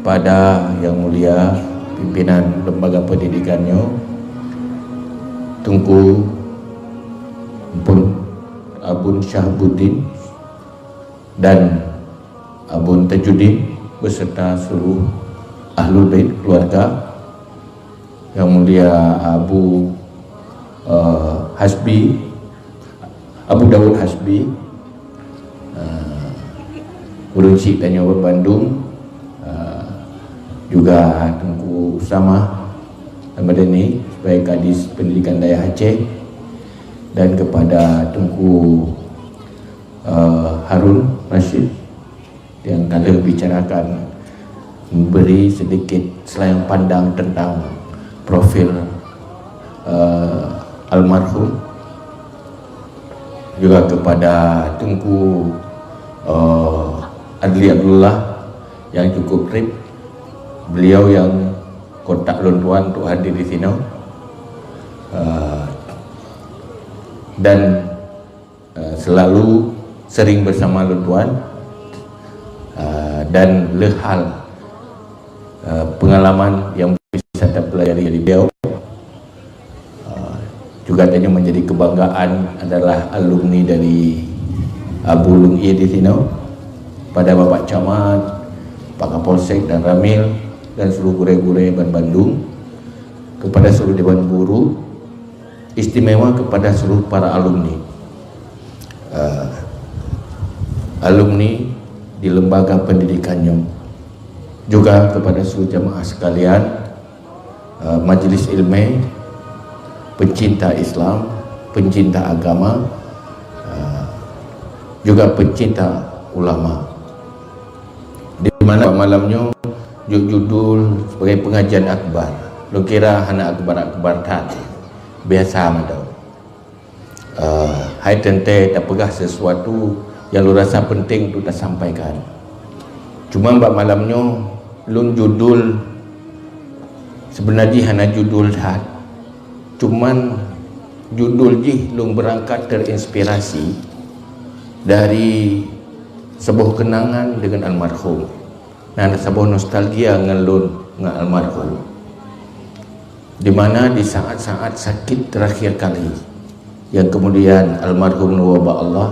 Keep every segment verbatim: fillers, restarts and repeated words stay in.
Pada Yang Mulia pimpinan lembaga pendidikan nyoe, Teungku Mpun Abun Syahbuddin dan Abun Tajuddin beserta seluruh Ahlul Bait keluarga, Yang Mulia Abu, eh, Hasbi, Abu Daud Hasbi, eh, ureueng chik tanyoe bandum, eh, juga Teungku Usama Al-Madani sebagai Kadis Pendidikan Dayah Aceh, dan kepada Teungku, eh, Harun Rashid yang ka lheueh bicarakan, memberi sedikit selayang pandang tentang profil, eh, almarhum. Juga kepada Teungku, eh, Adli Abdullah yang cukup trip, beliau yang kontak lôn tuan untuk hadir di sini. Eh, dan eh, selalu sering bersama lôn tuan, eh, dan le hal, eh, pengalaman yang bisa tapelajari dari beliau. Eh, juga tanyoe menjadi kebanggaan adalah alumni dari Abu Lung Ie di sini, pada Bapak Camat, Pak Kapolsek dan Ramil, dan seluruh gurée-gurée ban bandum, kepada seluruh dewan guru, istimewa kepada seluruh para alumni. Eh, alumni di lembaga pendidikan nyoe, juga kepada seluruh jamaah sekalian, eh, majlis ilmu, pencinta Islam, pencinta agama, eh, juga pencinta ulama. Di mana malam nyoe jok judul sebagai pengajian akbar. Lôn kira hana akbar-akbar that. Biasa mantong. Eh, hai teuntée tapeugah sesuatu nyang lôn rasa penting untuk tasampaikan. Cuma bak malam nyoe lôn judul sebeuna jih hana judul that. Cuman judul jih lôn beurangkat terinspirasi dari saboh keunangan deungon almarhum. Na saboh nostalgia ngon lôn ngon almarhum. Di mana di saat-saat sakit terakhir kali, yang kemudian almarhum neuwoe bak Allah,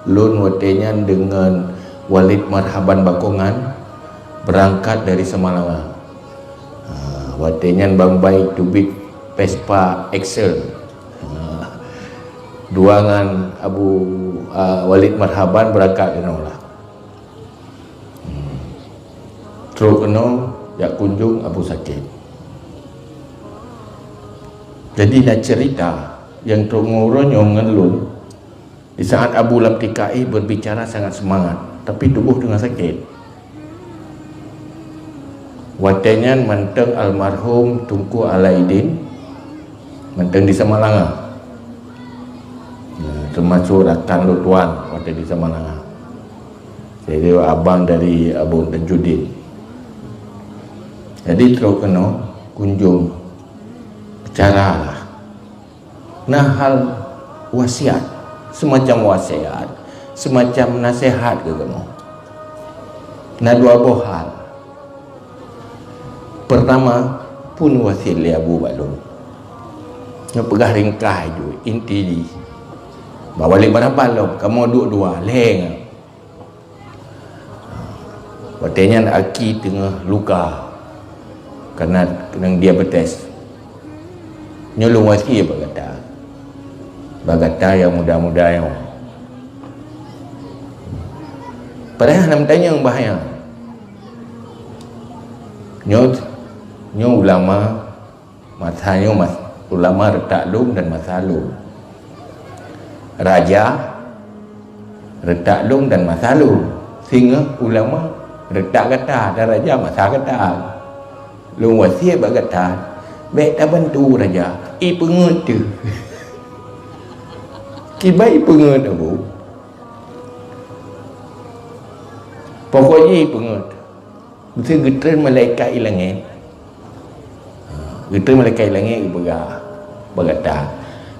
lôn watée nyan deungon Walid Marhaban Bakongan beurangkat dari Samalanga. Ha, watée nyan ban bai teubiet Vespa Excel. Ha, dua ngon Abu, ah, Walid Marhaban beurangkat keunoe lah. Hmm. Trok keunoe jak kunjong Abu sakét. Jadi na cerita nyang trok ngon uroe nyoe ngon lôn. Di saat Abu lam tika éh berbicara sangat semangat, tapi tuboh teungoh sakét. Watée nyan mantong almarhum Teungku Alaidin mantong di Samalanga. Nah, termasuk rakan lôn tuan watée di Samalanga. Jadi abang dari Abu Tajuddin. Jadi trok keunoe kunjong, bicara lah. Na hal wasiat, semacam wasiat, semacam nasihat keu kamoe. Na dua boh hal. Pertama, pun wasiat lé Abu bak lôn. Nyoe peugah ringkah ju, inti jih. Bak Walid Marhaban lom, kamoe duek dua, lhée nyan. Watée nyan aki teungoh luka karena keunong diabetes. Nyoe lôn wasiet bak gata, bak gata nyang muda-muda nyoe. Padahai hana meutanyong bahya. Nyoe, nyoe ulama Masa nyoe mas-, ulama reutak lôn dan masa lôn. Raja reutak lôn dan masa lôn. Singoh ulama reutak gata dan raja masa gata. Lôn wasiet bak gata, bék tabantu raja, ipeungeut teuh. Kiban ipeungeut, Abu? Pokok jih ipeungeut. Meusti geutreun malaikat i langét. Ha, geutreun malaikat i langét geupeugah bak gata,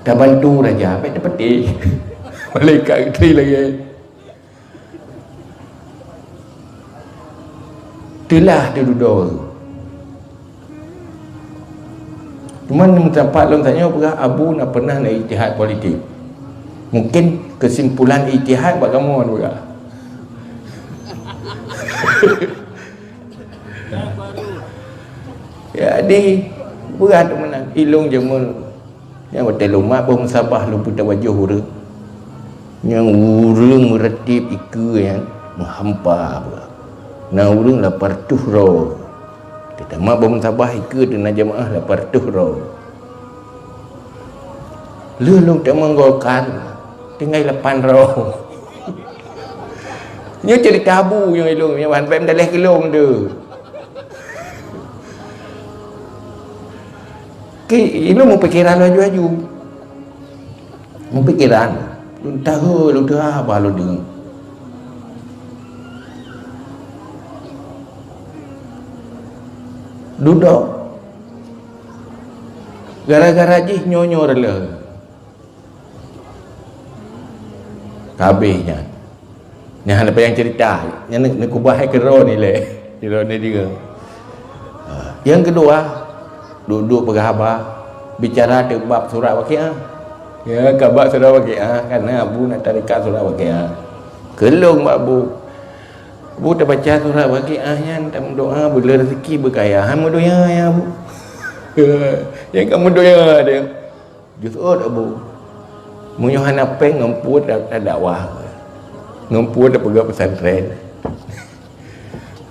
"Tabantu raja, bék tapatéh." Malaikat geutreun i langét. Jeulaih teududoe. Cuman meusapat lôn tanyoe peugah Abu na pernah na ijtihad politik. Mungkin kesimpulan ijtihad bak kamoe peugah. Jadi, beurah meunan. Ilong jameun nyang watèe lôn mat boh musabah lôn peutawajôh ureueng. Nyang ureueng meureuteb ikeue nyan meuhampa beurah. Na ureueng lapan reutôh droe. Teuma boh musabah ikeue teuna jeumaáh lapan reutôh droe. Lheueh lôn tamong golkan, tinggai lapan droe. Nyoe ceurita Abu nyoe ilong, nyoe ban bèk meudaléh keu lôn tu. Ki, ilong meupikeran laju-laju. Meupikeran, lôn tahe, lôn teuhah haba lôn deungoe. Dudoe. Gara-gara jih nyoe-nyoe reuloh. Ka habéh nyan. Nyan hana payah ceurita. Nyan neuk, neuk kubah hai keudroe ni lé. Keudroe ni deungoe. Ha. Nyang keudua, duek-duek peugah haba, bicara teuk bab surat Waqiah. Ya, ka bab surat Waqiah, karena Abu na tarekat surat Waqiah. Keu lôn bak Abu. Abu tabaca surat Waqiah nyan, tameudoa, beuleu rezeki beukaya. Han meudoa ya Abu. Nyang ka meudoa dia. Jeuet Abu. Meunyoe hana péng ngon peue ta-, tadakwah. Ngon peue tapeugah pesantren.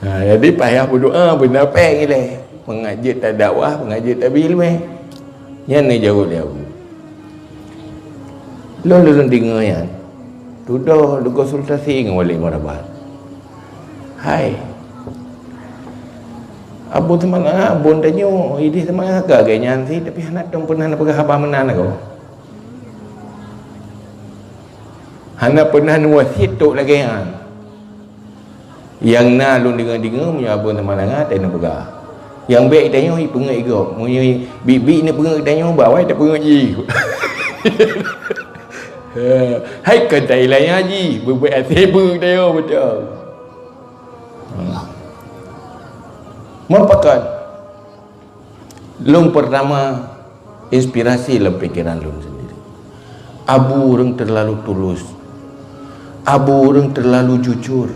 Ha, jadi payah meudoa beuna péng ilèe. Mangat jeuet tadakwah, mangat jeuet tabri ileumèe. Nyan neujaweueb lé Abu. Lôn, lôn deungoe nyan. Tudoe lôn konsultasi ngon Wali Murabat. Hai. Abu Seumangat, Abu tanyoe, idéh Seumangat ka lagèe nyan sit, tapi hana tom pernah neupeugah haba meunan lagoe. Hana pernah neuwasiet trok lagèe nyan. Nyang na lôn deungoe-deungoe, meunyoe Abu Seumangat, teuh neupeugah. Nyang bèk tanyoe, ipeungeut igob. Meunyoe biet-biet neupeungeut tanyoe, bak awai tapeungeut jih. Hai kon tailai haji, beubeuet até beuet tanyoe beutôi. Meupakat, lôn peurtama inspirasi lam pikeran lôn sendiri. Abu ureueng terlalu tulus. Abu ureueng terlalu jujur.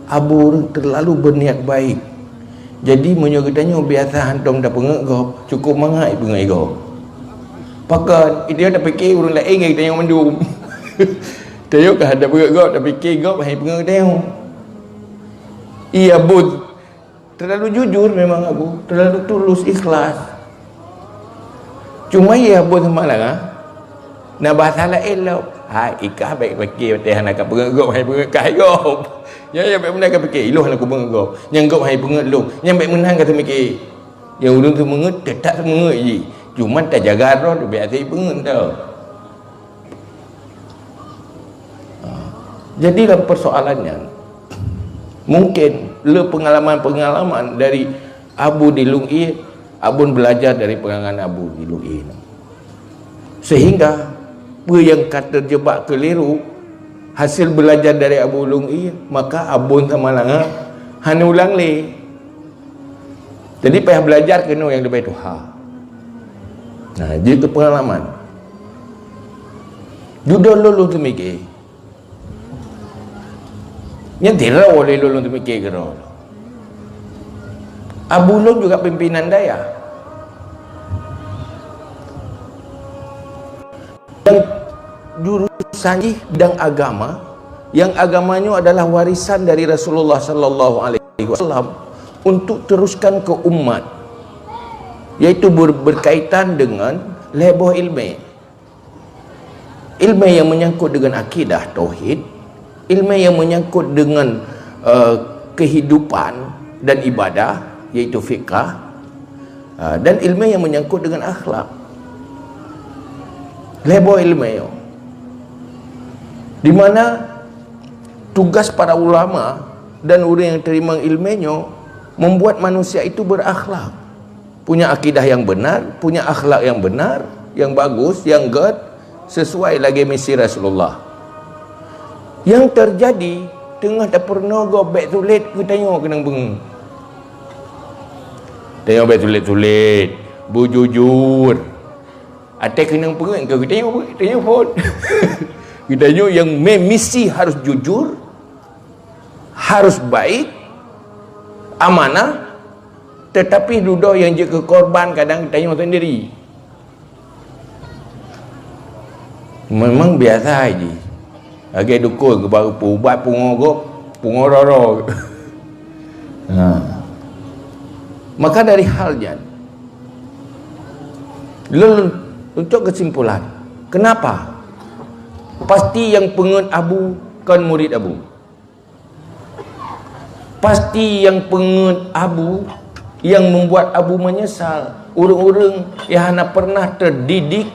Abu ureueng terlalu berniat baik. Jadi, meunyoe geutanyoe biasa hantom tapeungeut gob, cukôp mangat ipeungeut gob. Pakon, itu tapike ureueng laén ngon geutanyoe mandum. Tanyoe ka hana peungeut gob, tapike gob hai peungeut tanyoe. Iya, Abu terlalu jujur memang Abu, terlalu tulus, ikhlas. Cuma ya Abu Seumangat, na bahasa laén lom. Hai, ikah bèk pike watèe hana ka peungeut gob, hai peungeut kah gob. Ya, ya, bèk meunan ka pike, ilôn hana kupeungeut gob. Nyang gob hai peungeut lôn, nyang bèk meunan ka teumike. Nyang ureueng seumeungeut, teutap seumeungeut jih. Cuma tajaga droe, bèk até peungeut tau. Ha. Jadi dalam persoalan nyan, mungkin le pengalaman-pengalaman dari Abu di Lung Ie, Abon belajar dari pengalaman Abu di Lung Ie. Sehingga, peue nyang ka terjebak keliru, hasil belajar dari Abu Lung Ie, maka Abon Samalanga hana ulang lé. Jadi, payah belajar keunoe nyang leubeh tuha. Nah, jeuet keu pengalaman. Dudoe lôn, lôn teumike. Nyan sidroe lé lôn, lôn teumike keudroe. Abu lôn juga pimpinan dayah. Dan jurusan jih bidang agama, yang agamanya adalah warisan dari Rasulullah sallallahu alaihi wasallam untuk teruskan ke umat, yaitu ber-, berkaitan dengan lhèe boh ilmè. Ilmè yang menyangkut dengan akidah, tauhid, ilmè yang menyangkut dengan, eh, kehidupan dan ibadah, yaitu fiqah, eh, dan ilmè yang menyangkut dengan akhlak. Lhèe boh ilmè nyoe. Di mana tugas para ulama dan ureueng nyang teurimong ilmè nyoe membuat manusia itu berakhlak. Punya akidah yang benar, punya akhlak yang benar, yang bagus, yang gèt, sesuai lagèe misi Rasulullah. Yang terjadi, teungoh tapeurunoe gob bèk sulet geutanyoe keunong beungoh. Tanyoe bèk sulet-sulet, beujujur. Até keunong peungeuet keu geutanyoe, geutanyoe phôn. Geutanyoe nyang mè-, misi harus jujur, harus baik, amanah, tetapi dudoe nyang jeuet keu korban kadang geutanyoe sendiri. Memang biasa jih. Lagèe dukon geuba peuubat pungoh gob, pungoh roro. Ha. Maka dari hal nyan, lôn, untuk kesimpulan, kenapa? Pasti nyang peungeuet Abu kon murit Abu. Pasti nyang peungeuet Abu, nyang membuat Abu menyesal, ureuëng-ureuëng nyang hana pernah terdidik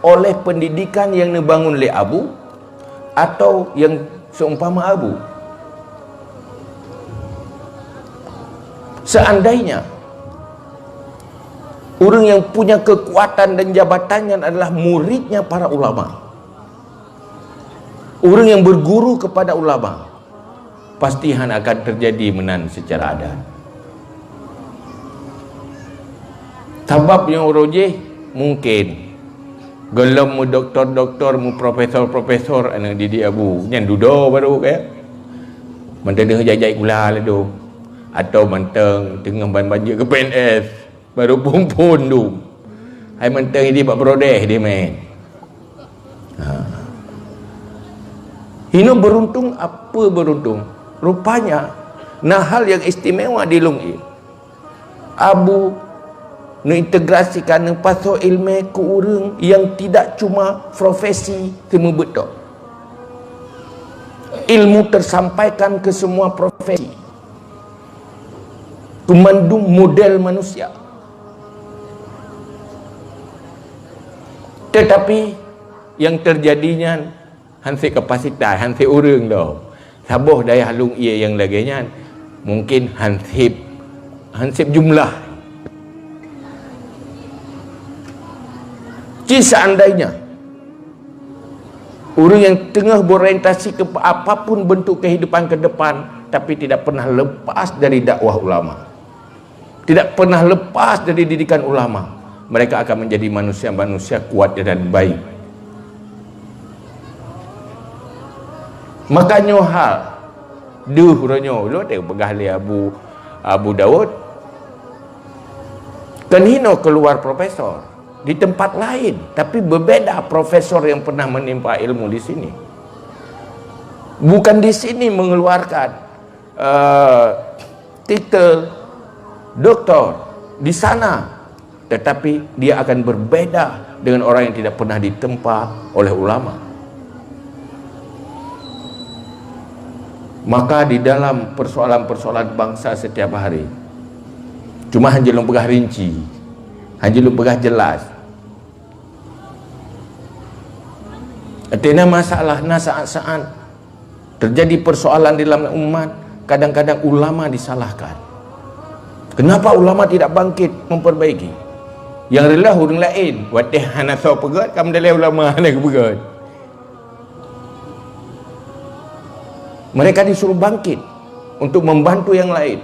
oleh pendidikan nyang neubangun lé Abu atau nyang seumpama Abu. Seandainya ureuëng nyang punya kekuatan dan jabatan nyan adalah muridnya para ulama, ureuëng nyang berguru kepada ulama, pasti hana akan terjadi meunan secara adat. Sabab nyang uroe jih mungkin gohlom meudoktor-doktor, meuprofesor-profesor aneuk didik Abu. Nyan dudoe baru ka. Mantong teungoh jai-jai gula ladôm. Atau mantong teungoh ban-ban jeuet keu P N S. Baru phôn-phôn dum. Hai mantong idéh bak brodeh deh, men. Ha. Hino beruntung, apa beruntung? Rupanya, na hal nyang istimewa di Lôn Ie. Abu neuintegrasikan, neupasoe iéleumé keu ureuëng nyang tidak cuma profesi seumeubeuet tok. Ilmu tersampaikan ke semua profesi. Keu mandum model manusia. Tetapi nyang teujadi nyan hanseb kapasitas, hanseb ureuëng lom. Saboh dayah Lôn Ie nyang lagèe nyan mungkin hanseb, hanseb jumlah. Ci seandainya ureuëng nyang teungoh berorientasi keu apapun bentuk kehidupan ke depan, tapi tidak pernah lepas dari dakwah ulama, tidak pernah lepas dari didikan ulama, mereka akan menjadi manusia-manusia kuat dan baik. Maka nyoe hal deuh uroe nyoe, ulôn teupeugah lé Abu, Abu Daud, kan hino keluar profesor di tempat lain, tapi berbeda profesor yang pernah menimpa ilmu di sini. Bukan di sini mengeluarkan, eh, titel doktor, di sana, tetapi dia akan berbeda dengan orang yang tidak pernah ditempa oleh ulama. Maka di dalam persoalan-persoalan bangsa setiap hari, cuma hana lôn peugah rinci, hana lôn peugah jelas. Artinya masalah na saat-saat terjadi persoalan di dalam umat, kadang-kadang ulama disalahkan. Kenapa ulama tidak bangkit memperbaiki? Yang reuloh ureuëng laén, watèe hana soe peugöt, ka meudalai ulama hana geupeugöt. Mereka disuruh bangkit untuk membantu yang lain.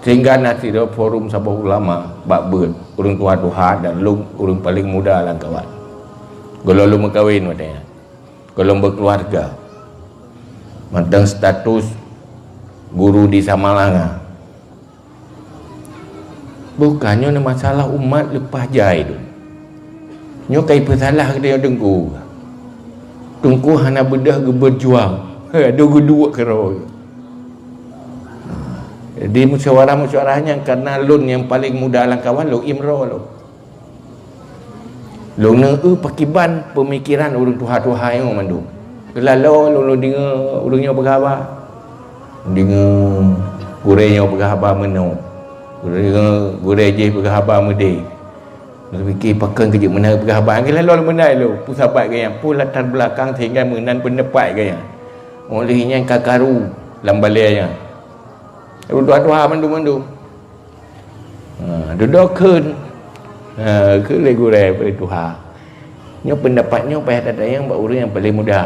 Sehingga na sidroe forum saboh ulama bak beuet, ureuëng tuha-tuha dan lôn ureuëng paleng muda lam kawan. Gohlom lôn meukawen watèe nyan. Gohlom beukeuluwarga. Mantong status guru di Samalanga. Bukan nyoe masalah umat leupah jai tu. Nyoe ka ipeusalah geutanyoe Teungku. Teungku hana beudôh geubeujuang. Aduh geuduek keudroe. Jadi musyawarah-musyawarah nyan karena lôn nyang paleng muda lam kawan, lôn imroe lôn. Lôn neu-eu pakiban peumikiran ureuëng tuha-tuha nyoe mandum. Geulaloe lôn, lôn deungoe ureuëng nyoe peugah haba. Deungoe gurèe nyoe peugah haba meunoe. Deungoe gurèe jéh peugah haba meudeh. Lôn pike pakon keu jeuet meunan peugah haba. Geulaloe lôn meunan lôn. Peue sabab geuh nyan, peue latar belakang sehingga meunan peundapat geuh nyan. Óh lheueh nyan ka karu lam balèe nyan. Ureuëng tuha-tuha mandum-mandum. Ha, dudoe kheun. Ha, kheun lé gurèe, lé tuha. Nyoe peundapat nyoe payah tatanyong bak ureuëng nyang paleng muda.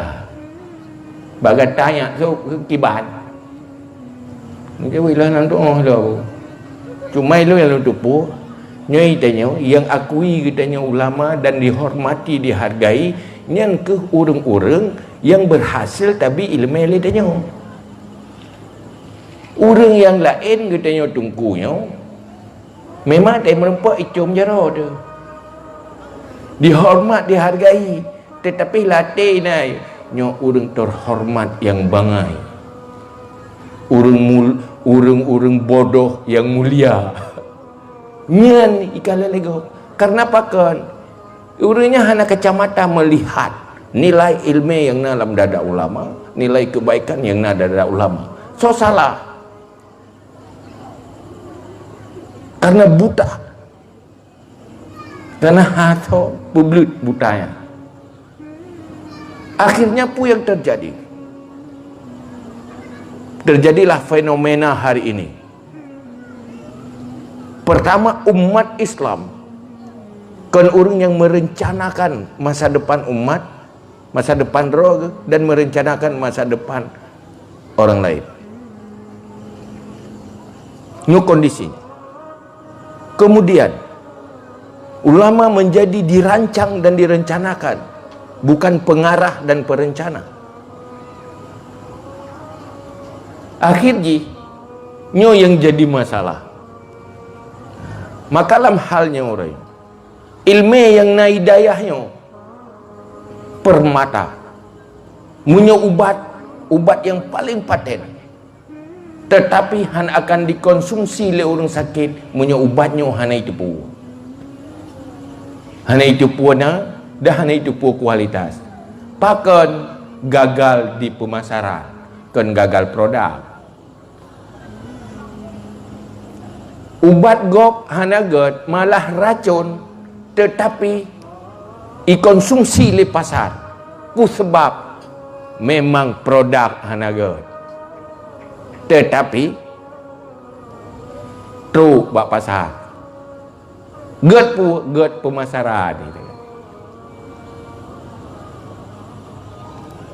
Bak gata nyan sôk kiban. Mungkin wih lah nan tuoh lom. Cuma ilôn nyang lôn tupue, nyoe tanyoe nyang akui geutanyoe ulama dan dihormati, dihargai, nyan keuh ureuëng-ureuëng nyang berhasil tabi iéleumé lé tanyoe. Ureuëng nyang laén geutanyoe teungku nyoe, memang tameureumpok icom jaroe teuh. Dihormat, dihargai, teutapi lam até nyan, nyoe ureuëng teuhormat nyang bangai. Ureuëng mul-, ureuëng-ureuëng bodoh nyang mulia. Nyan ikalon lé gob. Karena pakon? Ureuëng nyan hana kacamata melihat nilai iéleumé nyang na lam dada ulama, nilai kebaikan nyang na dada ulama. Soe salah? Karena buta. Karena hana peubeuet buta nyan. Akhirnya peue nyang terjadi? Terjadilah fenomena hari ini. Pertama, umat Islam kon ureuëng nyang merencanakan masa depan umat, masa depan droe geuh, dan merencanakan masa depan orang lain. Nyoe kondisi. Kemudian, ulama menjadi dirancang dan direncanakan, bukan pengarah dan perencana. Akhir jih, nyoe nyang jadi masalah. Maka lam hal nyoe, iéleumé nyang na hidayah nyoe permata. Meunyoe ubat, ubat nyang paleng paten, teutapi hana akan dikonsumsi lé ureuëng sakét meunyoe ubat nyoe hana jiteupeue. Hana jiteupeue na, dan hana jiteupeue kualitas. Pakon? Gagal di pemasaran, kon gagal produk. Ubat gob hana gét, malah racon, teutapi ikonsumsi lé pasar. Peue sabab? Memang produk hana gét. Teutapi trok bak pasar. Gét peue? Gét pemasaran.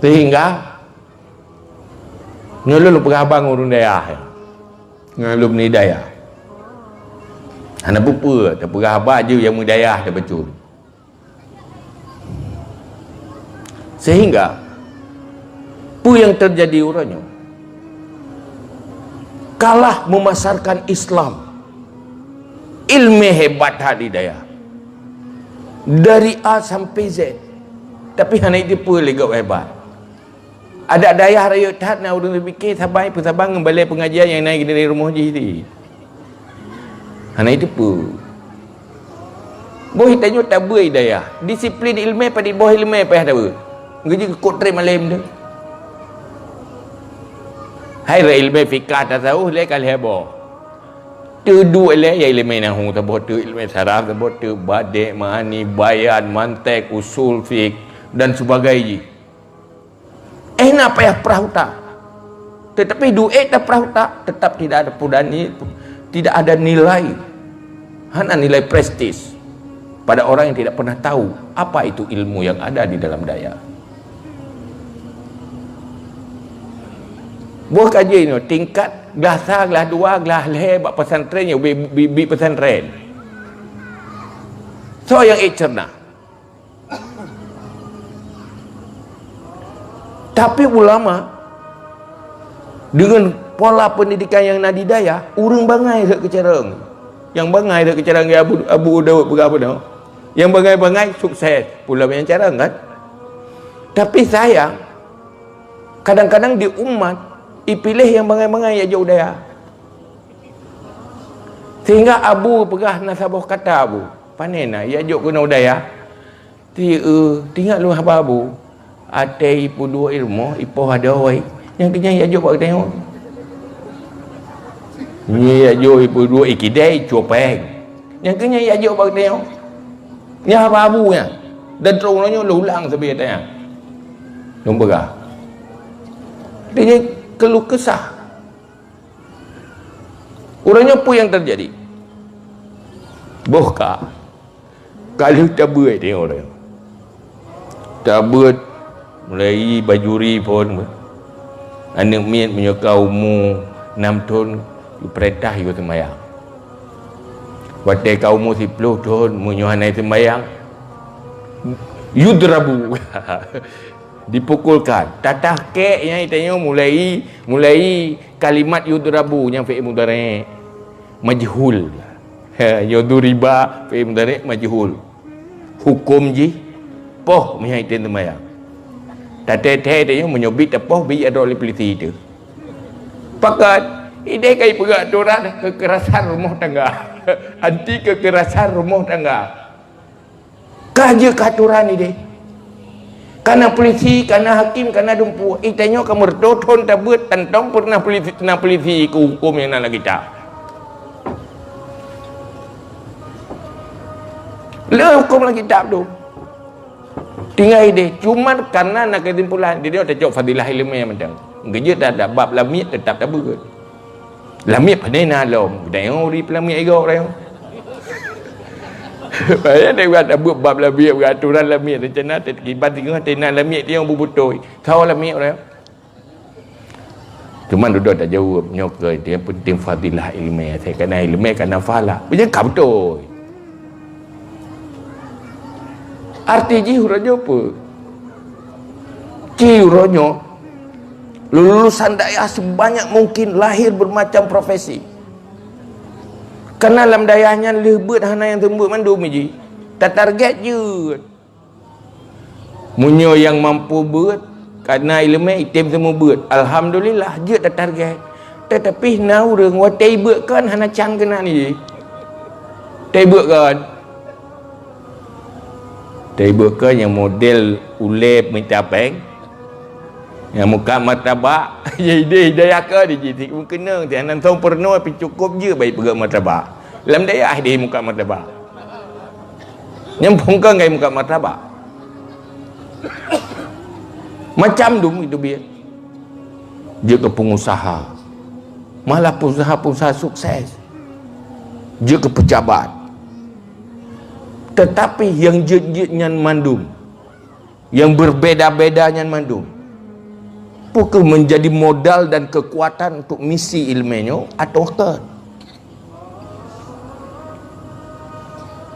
Sehingga nyoe lôn peugah haba ngon ureuëng dayah, ngon alumni dayah. Hana peue-peue, tapeugah haba jeuet nyang meudayah tabacut. Sehingga peue nyang terjadi uroe nyoe? Kalah memasarkan Islam. Iéleumé hebat that di dayah. Dari A sampai Z. Tapi hana jiteupeue lé gob hebat. Adak dayah rayeuk that na ureuëng teupike sabai peusaban ngon balée peungajian nyang na di rumoh jih di. Hana jiteupeue. Boh tanyoe tabeuet dayah, disiplin iéleumé padit boh iéleumé payah tabeuet. Geujeuet keu kot treb malem tu. Hai ra iéleumé fikah tasawuf lé ka lhée boh. Teuduek lé ya iéleumé nahu saboh teuk, iéleumé saraf saboh teuk, badek, ma'ani, bayan, mantek, usul, fik dan sebagainya. Eh, na payah prah utak. Tetapi duek dan prah utak tetap tidak ada pudani, tidak ada nilai. Hana nilai prestis pada orang yang tidak pernah tahu apa itu ilmu yang ada di dalam dayah. Boh kaji nyoe tingkat glah sa, glah dua, glah lhée bak pesantren nyoe bi, bi, bi pesantren. Soe nyang ék cerna? Tapi ulama dengan pola pendidikan yang na di dayah, ureuëng bangai rhot keucarong. Nyang bangai rhot keucarong ya Abu, Abu Daud peugah apa dah? Nyang bangai-bangai sukses pula banyak carong kan? Tapi sayang, kadang-kadang di umat ipiléh nyang bangai-bangai ya jok dayah. Sehingga Abu peugah na saboh kata Abu, panen na ya jok keunoe dayah. Ti eu, tingat lôn haba bu. Até ipeuduek i rumoh, ipoh adoe. Nyang keunyan ijok bak geutanyoe. Nyoe ijok ipeuduek i kidai, icue péng. Nyang keunyan ijok bak geutanyoe. Nyan haba bu nyan. Dan troh uroe nyoe lôn ulang sabe tanya. Lôn peugah. Dia keluh kesah. Uroe nyoe peue nyang teujadi? Boh ka. Ka lheueh tabeuet tengok lagèe. Tabeuet mulai bajuri phon. Aneuk miet meunyoe ka umu nam thon, geupeurintah yue seumayang. Watée ka umu siploh thon, meunyoe hana seumbahyang, yudrabu, dipukulkan. Tatah kek nyan tanyoe mulai, mulai kalimat yudrabu nyang fi'il mudhari' majhul. Ha, yudriba fi'il mudhari' majhul. Huköm jih, poh meuhai tem seumbahyang. Tathee-thee tanyoe meunyoe bit tapoh bit adok lé polisi teuh. Pakat, ideh kai peugah aturan kekerasan rumah tangga. Anti kekerasan rumah tangga. Ka jeuet keu aturan ideh. Kana polisi, kana hakim, kana dumpeue. Itanyoe ka meureutoh thon tabeuet, tantong peureunah polisi, na polisi keu huköm nyang na lam kitab. Le huköm lam kitab tu. Tinggai deh, cuman karena na keusimpulan, jadi tacok fadilah ileumèe mantong. Geujeuet dah, dah bab lamiet teutap tabeuet. Lamiet pane na lom, geutanyoe uri peulamiet igok tanyoe. Payah deh buat tabeuet bab lamiet, buat aturan lamiet, rencana teukiban singoh teunan lamiet tanyoe beubutôi. Tho lamiet tanyoe. Cuma dudoe tajaweueb nyoe keu yang penting fadilah ileumèe. Saya kana ileumèe kana pahala. Punya ka beutôi. Arti jih uroe nyoe peue? Ci uroe nyoe lulusan dayah sebanyak mungkin lahir bermacam profesi. Karena lam dayah nyan lheueh beuet hana nyang seumeubeuet mandum ji. Tatarget jeuet. Meunyoe nyang mampu beuet, kana ileumèe item seumeubeuet, alhamdulillah, jeuet tatarget. Tetapi na ureuëng watèe ibeuet kon hana can keunan jih. Tèe ibeuet kon. Tèe ibeuet kon nyang model ulèe mita péng. Nyang muka martabak, jadi hidayah kon jih, meukeunong, hana song peurunoe pih cukôp jeuet bak ipeugöt martabak. Lam dayah deh muka martabak. Nyang phôn kon ngai muka martabak. Macam dum itu biet. Jeuet keu pengusaha. Malah pengusaha-pengusaha sukses. Jeuet keu pejabat. Tetapi nyang jeuet-jeuet nyan mandum, nyang berbeda-beda nyan mandum, peu kheueh menjadi modal dan kekuatan untuk misi ileumèe nyoe atawa kon?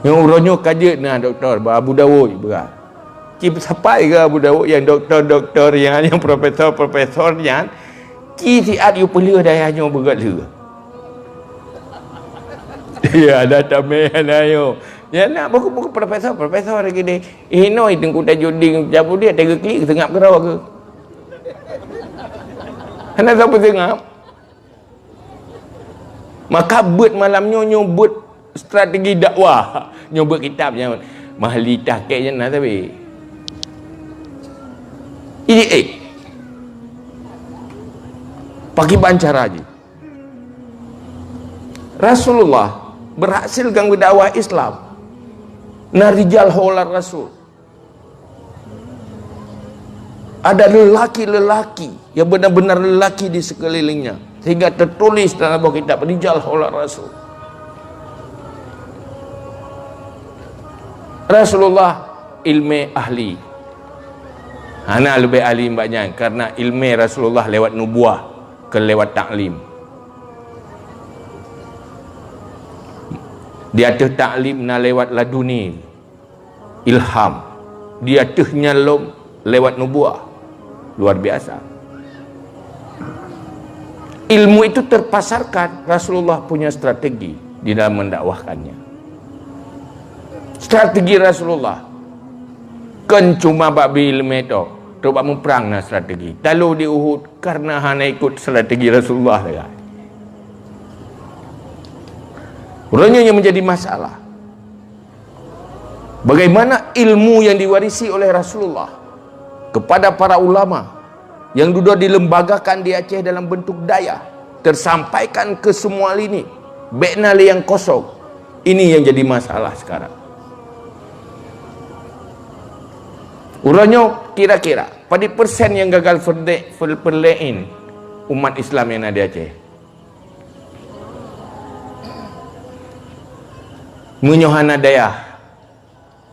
Nyang uroe nyoe ka jeuet na doktor, bak Abu Dawud beurat. Ci sapai keu Abu Dawud nyang doktor-doktor nyan, nyang profesor-profesor nyan, ci siat yue peulheueh dayah nyoe beugöt lheueh. Ya, ada tamèe na nyoe. Ya, na buku-buku profesor-profesor lagèe deh. Inoe Teungku Tajuddin Jabudiah teugeuklik seungab keudroe keuh. Hana sapeue seungab. Maka beuet malam nyoe, nyoe beuet strategi dakwah. Nyoe beuet kitab nyan mahli tahqiq nyan na sabe. Ini eh. Pakiban cara jih. Rasulullah berhasil ganggu dakwah Islam. Na rijal haular Rasul. Ada lelaki-lelaki yang benar-benar lelaki di sekelilingnya, sehingga tertulis dalam buah kitab Rijal Haular Rasul. Rasulullah ilmu ahli. Hana leubeh ahli bak nyan, karena ilmu Rasulullah lewat nubuah, ke lewat taklim. Di ateueh taklim na lewat laduni, ilham. Di ateueh nyan lom lewat nubuah. Luar biasa. Ilmu itu terpasarkan, Rasulullah punya strategi di dalam mendakwahkannya. Strategi Rasulullah kon cuma bak bi ileumèe tok, trok bak muprang na strategi. Talo di Uhud karena hana ikut strategi Rasulullah sagai. Uroe nyoe nyang menjadi masalah. Bagaimana ilmu yang diwarisi oleh Rasulullah kepada para ulama yang dudoe dilembagakan di Aceh dalam bentuk dayah, tersampaikan ke semua lini, bèk na lé nyang kosong. Ini yang jadi masalah sekarang. Uroe nyoe kira-kira padum persen nyang gagal peureulèe, peureulèe umat Islam nyang na di Aceh. Meunyoe hana dayah,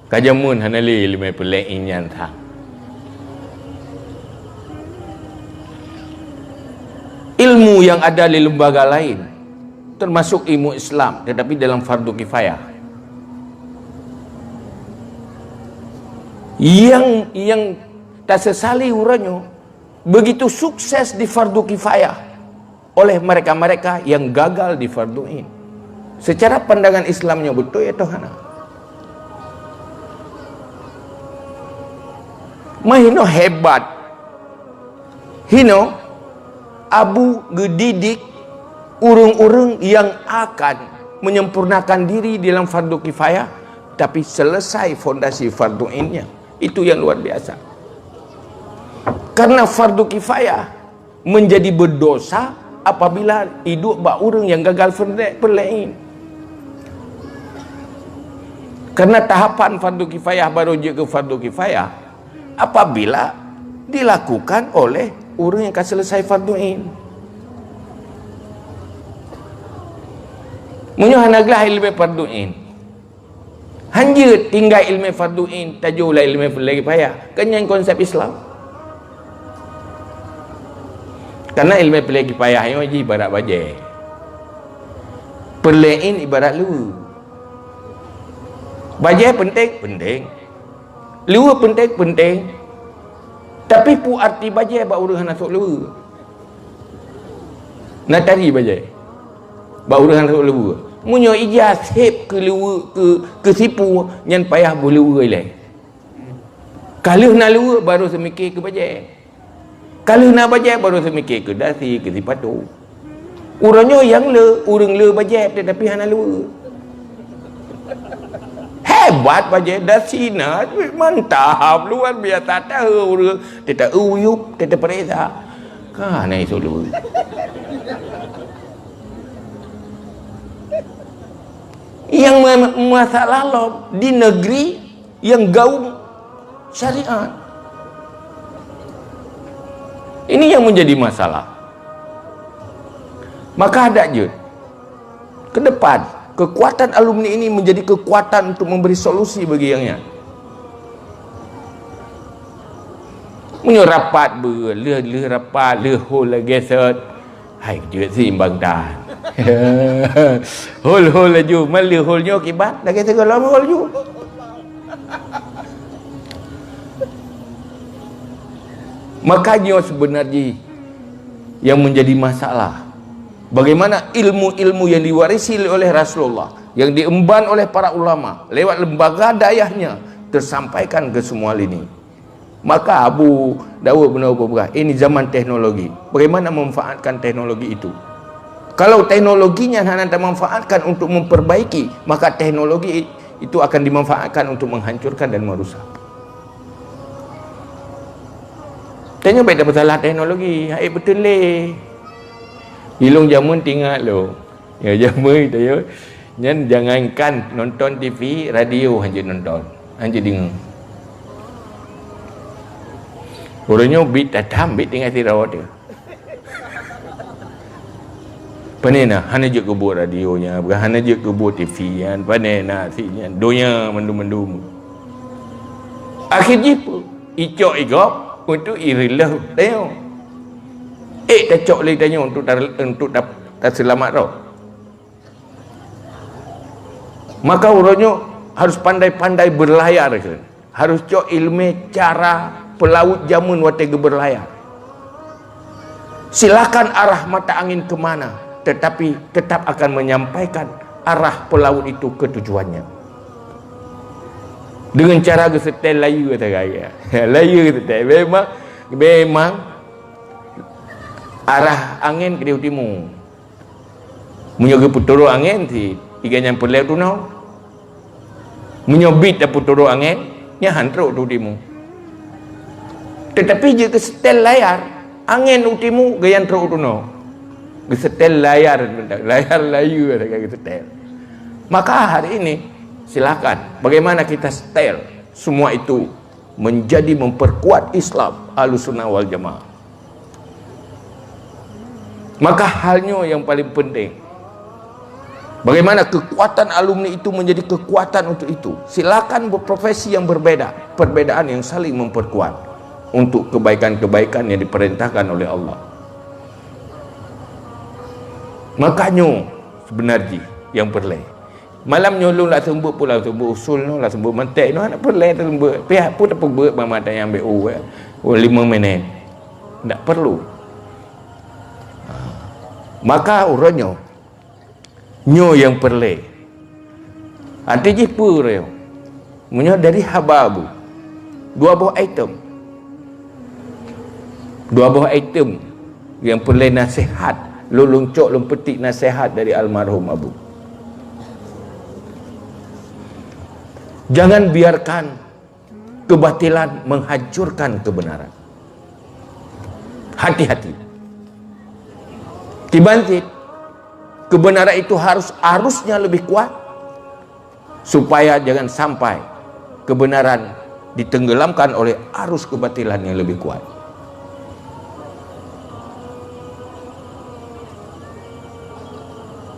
ka jameun hana lé ileumèe peureulèe nyan that. Ilmu yang ada di lembaga lain, termasuk ilmu Islam, tetapi dalam fardu kifayah. Yang, yang tasesali uroe nyoe begitu sukses di fardu kifayah oleh mereka-mereka yang gagal di fardu ain. Secara pandangan Islam nyoe beutôi atawa hana? Meuhinoe hebat, hinoe Abu geudidik ureuëng-ureuëng yang akan menyempurnakan diri dalam fardu kifayah, tapi selesai fondasi fardu ainnya. Itu yang luar biasa. Karena fardu kifayah menjadi berdosa apabila idup bak ureuëng yang gagal fardu ain. Karena tahapan fardu kifayah baru jeuet keu fardu kifayah apabila dilakukan oleh ureuëng yang ka selesai fardu ain. Meunyoe hana glah ilmu fardu ain, hanjeuet tinggai ilmu fardu ain, tajôh lam ilmu fardu kifayah. Kan nyan konsep Islam. Karena ilmu fardu kifayah nyoe jih ibarat bajée. Fardu ain ibarat luweue. Bajée penting? Penting. Luweue penting? Penting. Tapi peue arti bajée bak ureuëng hana sôk luweue? Na tari bajée bak ureuëng hana sôk luweue. Meunyoe ija sép keu luweue, keu, keu sipue, nyan payah boh luweue ilée. Ka lheueh na luweue baru seumiké keu bajée. Ka lheueh na bajée baru seumiké keu dasi, keu sipatu. Uroe nyoe nyang le, ureuëng le bajée tetapi hana luweue. Hebat bajée, dasi na, mantap, luar biasa, tahe ureuëng, teuta uyup, teuta peuresa. Ka na isu luweue. Yang ma-, masalah lom di negeri yang gaung syariat. Ini yang menjadi masalah. Maka adak jeuet ke depan, kekuatan alumni ini menjadi kekuatan untuk memberi solusi bagi yang nyan. Meunyoe rapat beu, lheueh, lheueh rapat, lheueh hol lagée set, hai jeuet seimbang tan. Hol, hol laju, man lheueh hol nyoe kiban, lagée sigohlom hol ju. Maka nyoe sebenarnya yang menjadi masalah. Bagaimana ilmu-ilmu yang diwarisi oleh Rasulullah, yang diemban oleh para ulama lewat lembaga dayahnya tersampaikan ke semua lini. Maka Abu Daud bin Abu Bakar, ini zaman teknologi. Bagaimana memanfaatkan teknologi itu? Kalau teknologinya hana dimanfaatkan untuk memperbaiki, maka teknologi itu akan dimanfaatkan untuk menghancurkan dan merusak. Tanyoe bék tapeusalah teknologi, hai beutôi lé. Ilong jameun tingat lo. Ya, jameun itu ya. Nyan jangankan nonton T V, radio hanjeuet nonton, hanjeuet deungoe. Uroe nyoe bit tatam, bit tinggai sidroe teuh. Pane na, hana jeuet keu buet radio nyan, bukan hana jeuet keu buet T V nyan, pane na si nyan, donya mandum-mandum. Akhé jih peue? Icok igop untuk ireuleuh tanyoe. Eh, tacok lé tanyoe untuk tar-, untuk ta-, taseulamat roh. Maka uroe nyoe harus pandai-pandai berlayar, kan? Harus cok ilmu cara pelaut jameun watée geuberlayar. Silakan arah mata angin ke mana, tetapi tetap akan menyampaikan arah pelaut itu ke tujuannya. Dengan cara geusetel layeue sagai. Layeue geusetel. Memang, memang arah angin keudéh u timu. Meunyoe geupeuturot angén, si iga nyan peureulée u tunoe. Meunyoe bit tapeuturot angén, nyan han trok u timu. Teutapi jeuet geusetel layar, angén u timu, geuyan trok u tunoe. Geusetel layar, layar layeue geusetel. Maka hari ini, silakan, bagaimana kita setel semua itu menjadi memperkuat Islam Ahlussunnah wal Jamaah. Maka hal nyoe yang paling penting. Bagaimana kekuatan alumni itu menjadi kekuatan untuk itu. Silakan berprofesi yang berbeda, perbedaan yang saling memperkuat untuk kebaikan-kebaikan yang diperintahkan oleh Allah. Makanya Beuna jih nyang peureulée. Malam nyoe lôn laseumbeuet pula, laseumbeuet usul nyoe, laseumbeuet mantek nyoe, hana peureulée taseumbeuet. Pihak pun tapeubuet mata nyang B U, eh, lima minit. Tak perlu. Ha. Maka uroe nyoe, nyoe nyang peureulée. Arti jih peue uroe nyoe? Meunyoe dari haba Abu, dua boh item. Dua boh item nyang peureulée nasihat. Lôn, lôn cok, lôn petik nasihat dari almarhum Abu. Jangan biarkan kebatilan menghancurkan kebenaran. Hati-hati. Kiban cit, kebenaran itu harus arusnya lebih kuat, supaya jangan sampai kebenaran ditenggelamkan oleh arus kebatilan yang lebih kuat.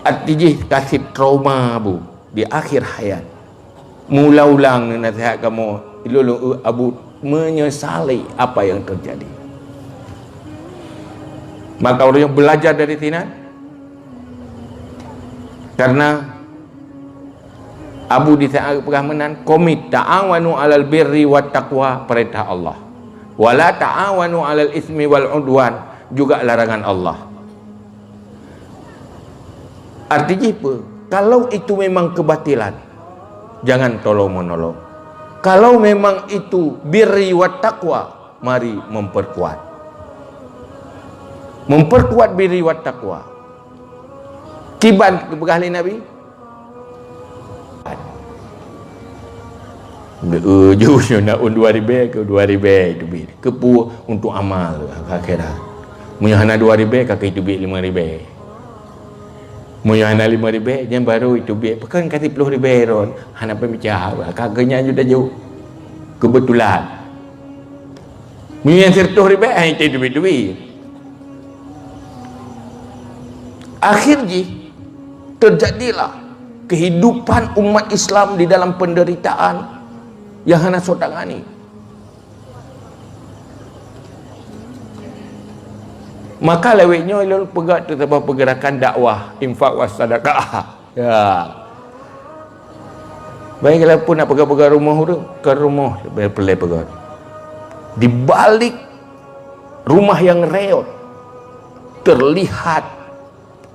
Arti jih kaseb trauma Abu di akhir hayat. Meuulang-ulang neunasihat kamoe, ilôn lôn, eh, Abu menyesali apa yang terjadi. Maka ureuëng belajar dari sinan, karena Abu di saat peugah meunan, komit, "Ta'awanu 'alal birri wat taqwa," perintah Allah. "Wala ta'awanu 'alal ismi wal udwan," juga larangan Allah. Arti jih peue? Kalau itu memang kebatilan, jangan tolong-menolong. Kalau memang itu birri wat taqwa, mari memperkuat. Memperkuat birri wat taqwa. Kiban geupeugah lé Nabi? Geu-, jeuh nyoe na un dua ribèe keu dua ribèe teubiet. Keupeue? Untuk amal akhirat. Meunyoe hana dua ribèe, ka keu teubiet limong ribèe. Meunyoe hana limong ribèe, nyan baru teubiet. Pakon ka siploh ribèe ron? Hana peumicah, ka keu nyan ju tajok. Keubeutulan. Meunyoe nyang sireutôh ribèe, hai, teubiet-teubiet. Akhir jih, terjadilah kehidupan umat Islam di dalam penderitaan yang hana soe tangani. Maka lewat nyoe lôn peugah teutabah pergerakan dakwah, infak was sadaqah. Ya. Baik, kalau pun nak peugah-peugah rumoh ureuëng, ke rumoh peureulée peugah. Di balik rumah yang reot, terlihat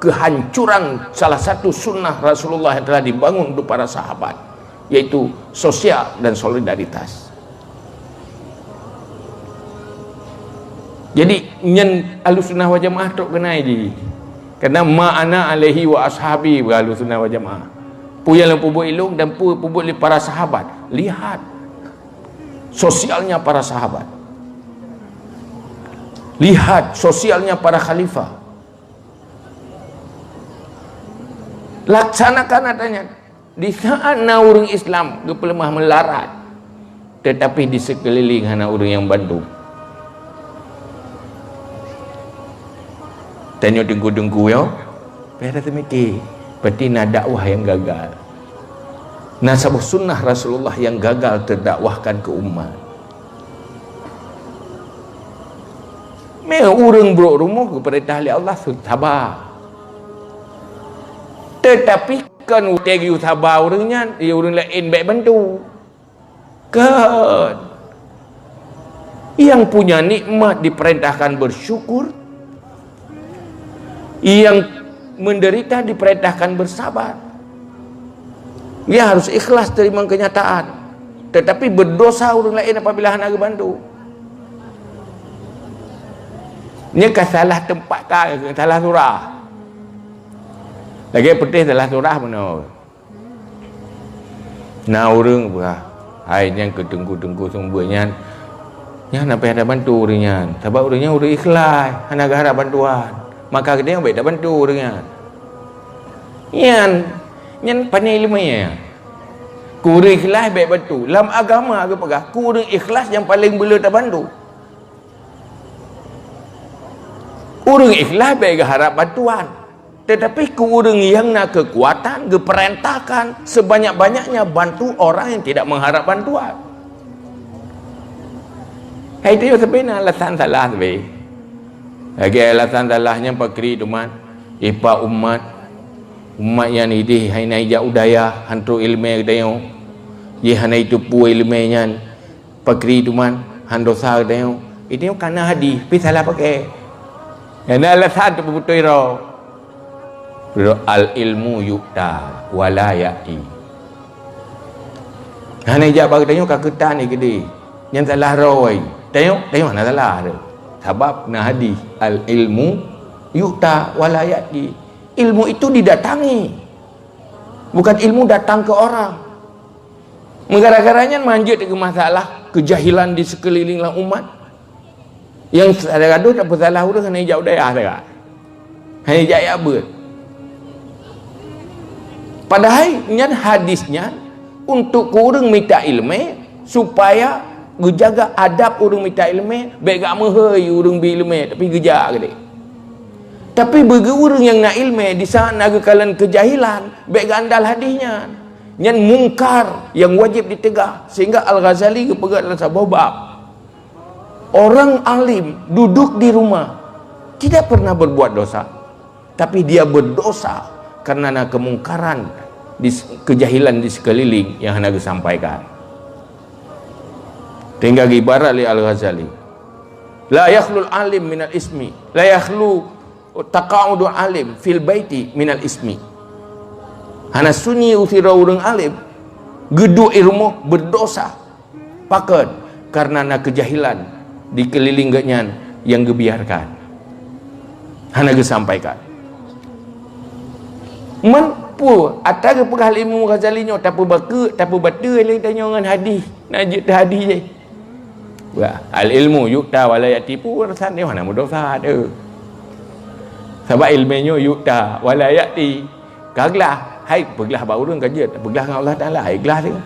kehancuran salah satu sunnah Rasulullah yang telah dibangun untuk para sahabat, yaitu sosial dan solidaritas. Jadi, nyan Ahlussunnah wal Jamaah trok keunan jih. Karena ma ana alaihi wa ashabi, bak Ahlussunnah wal Jamaah. Peue nyang lôn peubuet ilôn dan peue peubuet lé para sahabat. Lihat sosialnya para sahabat. Lihat sosialnya para khalifah. Laksanakan atra nyan. Di saat na ureuëng Islam geupeuleumah meularat, tetapi di sekeliling hana ureuëng nyang bantu. Tanyoe teungku-teungku nyoe, payah taseumiké, berarti na dakwah nyang gagal. Na saboh sunnah Rasulullah nyang gagal teudakwahkan keu umat. Meu ureuëng brok rumoh geupeurintah lé Allah saba. Teutapi kon watée geuyue saba ureuëng nyan, ya ureuëng laén bék bantu. Kon. Yang punya nikmat diperintahkan bersyukur, yang menderita diperintahkan bersabar. Ia harus ikhlas terima kenyataan. Tetapi berdosa ureuëng laén apabila hana geubantu. Nyan ka salah teumpat, ka salah surah. Lagée peutéh salah surah bunoe. Na ureuëng peugah, hai nyan keu teungku-teungku seumeubeuet nyan, nyan hana payah tabantu ureuëng nyan, sabab ureuëng nyan ureuëng ikhlaih, hana geuharab bantuan. Maka geutanyoe bék tabantu ureuëng nyan. Nyan, nyan pane iéleumé nyan. Keu ureuëng ikhlaih bék bantu. Lam agama geupeugah, keu ureuëng ikhlaih nyang paleng beuleu tabantu. Ureuëng ikhlaih bék geuharab bantuan. Tetapi keu ureuëng nyang na keukuatan, geupeurintahkan sebanyak-banyaknya bantu orang yang tidak mengharap bantuan. Hai, itu sabe na alasan salah sabe. Lagée alasan salah nyan pakri teuma, ipa umat. Umat nyan idéh hana ijak u dayah, han trok iéleumé geutanyoe. Jih hana iteupeue iéleumé nyan, pakri teuma han dosa geutanyoe. Geutanyoe kana hadih, pi salah paké. Nyang na alasan teupeubeutôi droe. Al ilmu yu'ta wa la ya'ti. Hana ijak bak geutanyoe ka keutan keudéh. Nyang salah droe. Tanyoe, tanyoe hana salah droe. Sabab na hadih, al ilmu yu'ta wa la ya'ti. Ilmu itu didatangi. Bukan ilmu datang ke orang. Meugara-gara nyan manjeuet keu masalah keujahilan di seukeuliléng lam umat. Nyang gadoh tapeusalah ureuëng hana ijak u dayah sagai. Hana ijak jak beuet. Padahai nyan hadih nyan untuk keu ureuëng mita iéleumé, supaya geujaga adab ureuëng mita iéleumé, bék gak meuhôi ureuëng bi iéleumé, tapi geujak keudéh. Tapi bagi ureuëng nyang na iéleumé, di saat na geukalon keujahilan, bék geuandal hadih nyan. Nyan mungkar nyang wajéb diteugah, sehingga Al-Ghazali geupeugah dalam saboh bab, orang alim duduk di rumah, tidak pernah berbuat dosa, tapi dia berdosa karena na kemungkaran di, keujahilan di seukeuliléng nyang hana geusampaikan. Sehingga geuibarat lé Al-Ghazali, la yakhlul alim minal ismi, la yakhlu taqa'udul alim fil baiti minal ismi. Hana sunyi sidroe ureuëng alim geuduek i rumoh berdosa. Pakon? Karena na keujahilan di keulileng geuhnyan nyang geubiarkan, hana geusampaikan. Meunpue ata geupeugah lé Imam Ghazali nyoe tapeubakeue, tapeubateue lé tanyoe ngon hadih, na jeuet hadih jih. Wah, al ilmu yu'ta wa la ya'ti, peue urusan nyoe hana meudosa teuh. Sabab iéleumé nyoe yu'ta wa la ya'ti. Ka glah, hai peuglah bak ureuëng ka jeuet, peuglah ngon Allah Taala, hai glah dia.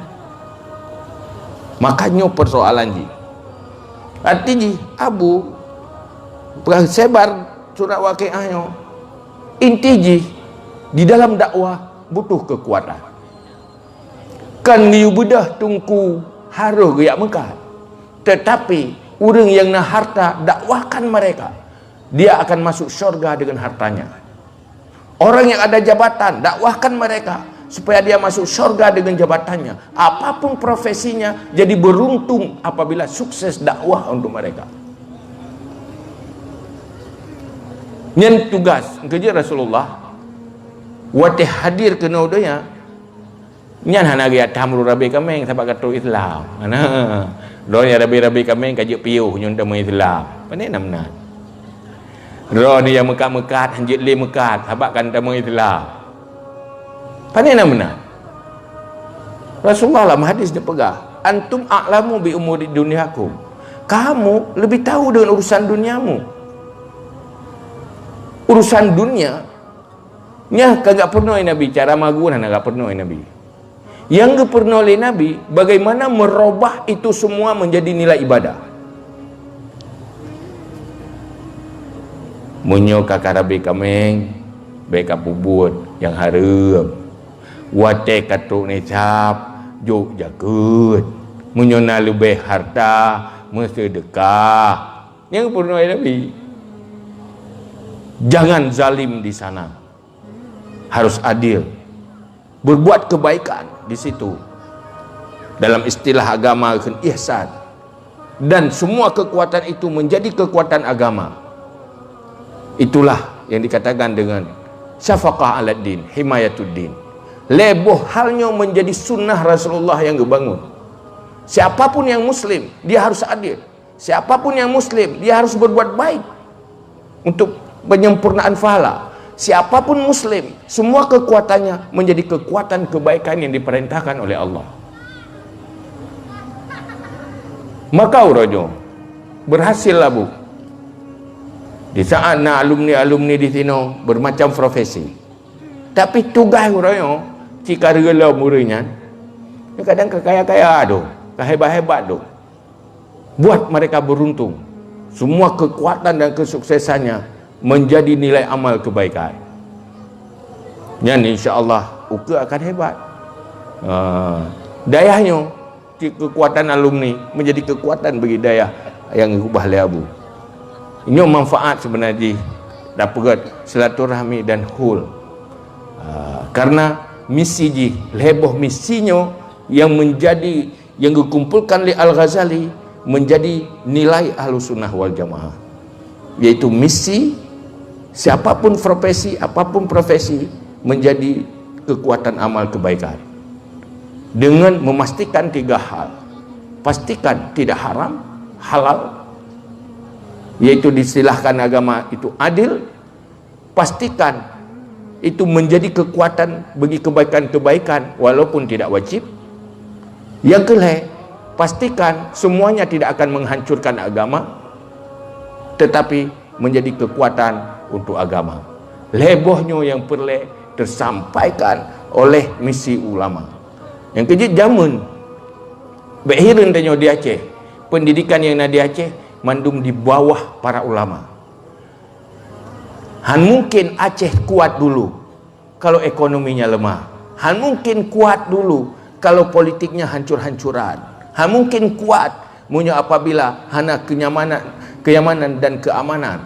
Maka nyoe persoalan jih. Arti jih, Abu, peugah sebar surat Waqiah nyoe. Inti jih, di dalam dakwah butuh kekuatan. Kan geuyue beudôh teungku harôh geujak meukat. Tetapi ureuëng nyang na harta, dakwahkan mereka. Dia akan masuk syurga dengan hartanya. Orang yang ada jabatan, dakwahkan mereka supaya dia masuk syurga dengan jabatannya. Apapun profesinya, jadi beruntung apabila sukses dakwah untuk mereka. Nyan tugas, keujeuet Rasulullah watée hadir keunoe donya, nyan hana geuyue tam ureuëng rabe kaméng sabab ka trok Islam. Hana. Droeneuh rabe-rabe kaméng ka jeuet piôh nyoe tamong Islam. Pane na meunan. Droeneuh nyang meukat-meukat, han jeuet lé meukat sabab ka tamong Islam. Pane na meunan. Rasulullah lam hadis geupeugah, "Antum a'lamu bi umuri dunyakum." Kamu lebih tahu dengan urusan duniamu. Urusan dunia, nyan ka geupeurunoe Nabi, cara magun hana geupeurunoe Nabi. Nyang geupeurunoe lé Nabi, bagaimana merubah itu semua menjadi nilai ibadah. Meunyoe ka karabe kaméng, bék ka peubuet nyang hareuem. Watée ka trok nisab, jok jakeuet. Meunyoe na leubeh harta, meuseudeukah. Nyang geupeurunoe lé Nabi. Jangan zalim di sana. Harus adil. Berbuat kebaikan di situ. Dalam istilah agama, kheun ihsan. Dan semua kekuatan itu menjadi kekuatan agama. Itulah yang dikatakan dengan syafaqah alad din, himayatud din. Lhée boh hal nyoe menjadi sunnah Rasulullah nyang geubangun. Siapapun yang muslim, dia harus adil. Siapapun yang muslim, dia harus berbuat baik untuk penyempurnaan pahala. Siapapun muslim, semua kekuatannya menjadi kekuatan kebaikan yang diperintahkan oleh Allah. Maka uroe nyoe berhasil lah, Bu. Di saat na alumni-alumni di sinoe bermacam profesi. Tapi tugaih uroe nyoe, cit ka reuloh murit nyan, kadang ka kaya-kaya tu, ka hebat-hebat tu. Buat mereka beruntung. Semua kekuatan dan kesuksesannya menjadi nilai amal kebaikan. Nyan insya Allah ukeue akan hebat. Ha, dayah nyoe, kekuatan alumni menjadi kekuatan bagi dayah nyang geubah lé Abu. Nyoe manfaat sebenarnya jih dapeugot silaturahmi dan hul. Ah, karena misi jih, lhèe boh misi nyoe nyang menjadi, nyang geukumpolkan lé Al-Ghazali menjadi nilai Ahlussunnah wal Jamaah, yaitu misi, siapapun profesi, apapun profesi, menjadi kekuatan amal kebaikan dengan memastikan tiga hal. Pastikan tidak haram, halal, yaitu diistilahkan agama itu adil, pastikan itu menjadi kekuatan bagi kebaikan-kebaikan walaupun tidak wajib. Yang kelhèe, pastikan semuanya tidak akan menghancurkan agama, tetapi menjadi kekuatan untuk agama. Lhèe boh nyoe nyang peureulèe tersampaikan oleh misi ulama. Nyang keujeuet jameun, bèk hireuen tanyoe di Aceh, pendidikan nyang na di Aceh mandum di bawah para ulama. Han mungkin Aceh kuat dulu kalau ekonominya lemah. Han mungkin kuat dulu kalau politiknya hancur-hancuran. Han mungkin kuat meunyoe apabila hana kenyamanan, kenyamanan dan keamanan.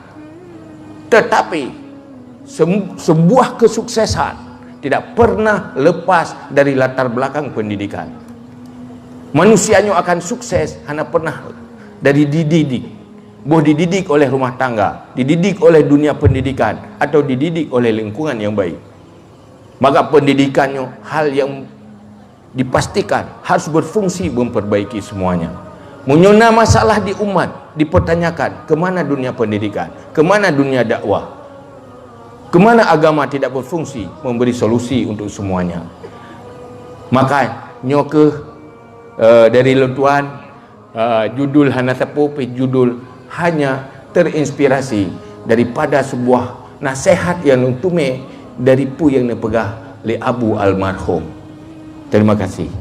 Tetapi sem-, sebuah kesuksesan tidak pernah lepas dari latar belakang pendidikan. Manusia nyoe akan sukses hana pernah dari dididik. Boh dididik oleh rumah tangga, dididik oleh dunia pendidikan, atau dididik oleh lingkungan yang baik. Maka pendidikan nyoe hal yang dipastikan harus berfungsi memperbaiki semuanya. Meunyoe na masalah di umat, dipertanyakan, ke mana dunia pendidikan? Ke mana dunia dakwah? Ke mana agama tidak berfungsi memberi solusi untuk semuanya? Maka nyoe keuh, eh, dari lôn tuan, Ah, judul hana sapeue pih judul hanya terinspirasi daripada sebuah nasihat nyang lôn teumé dari peue nyang neupeugah lé Abu almarhum. Terima kasih.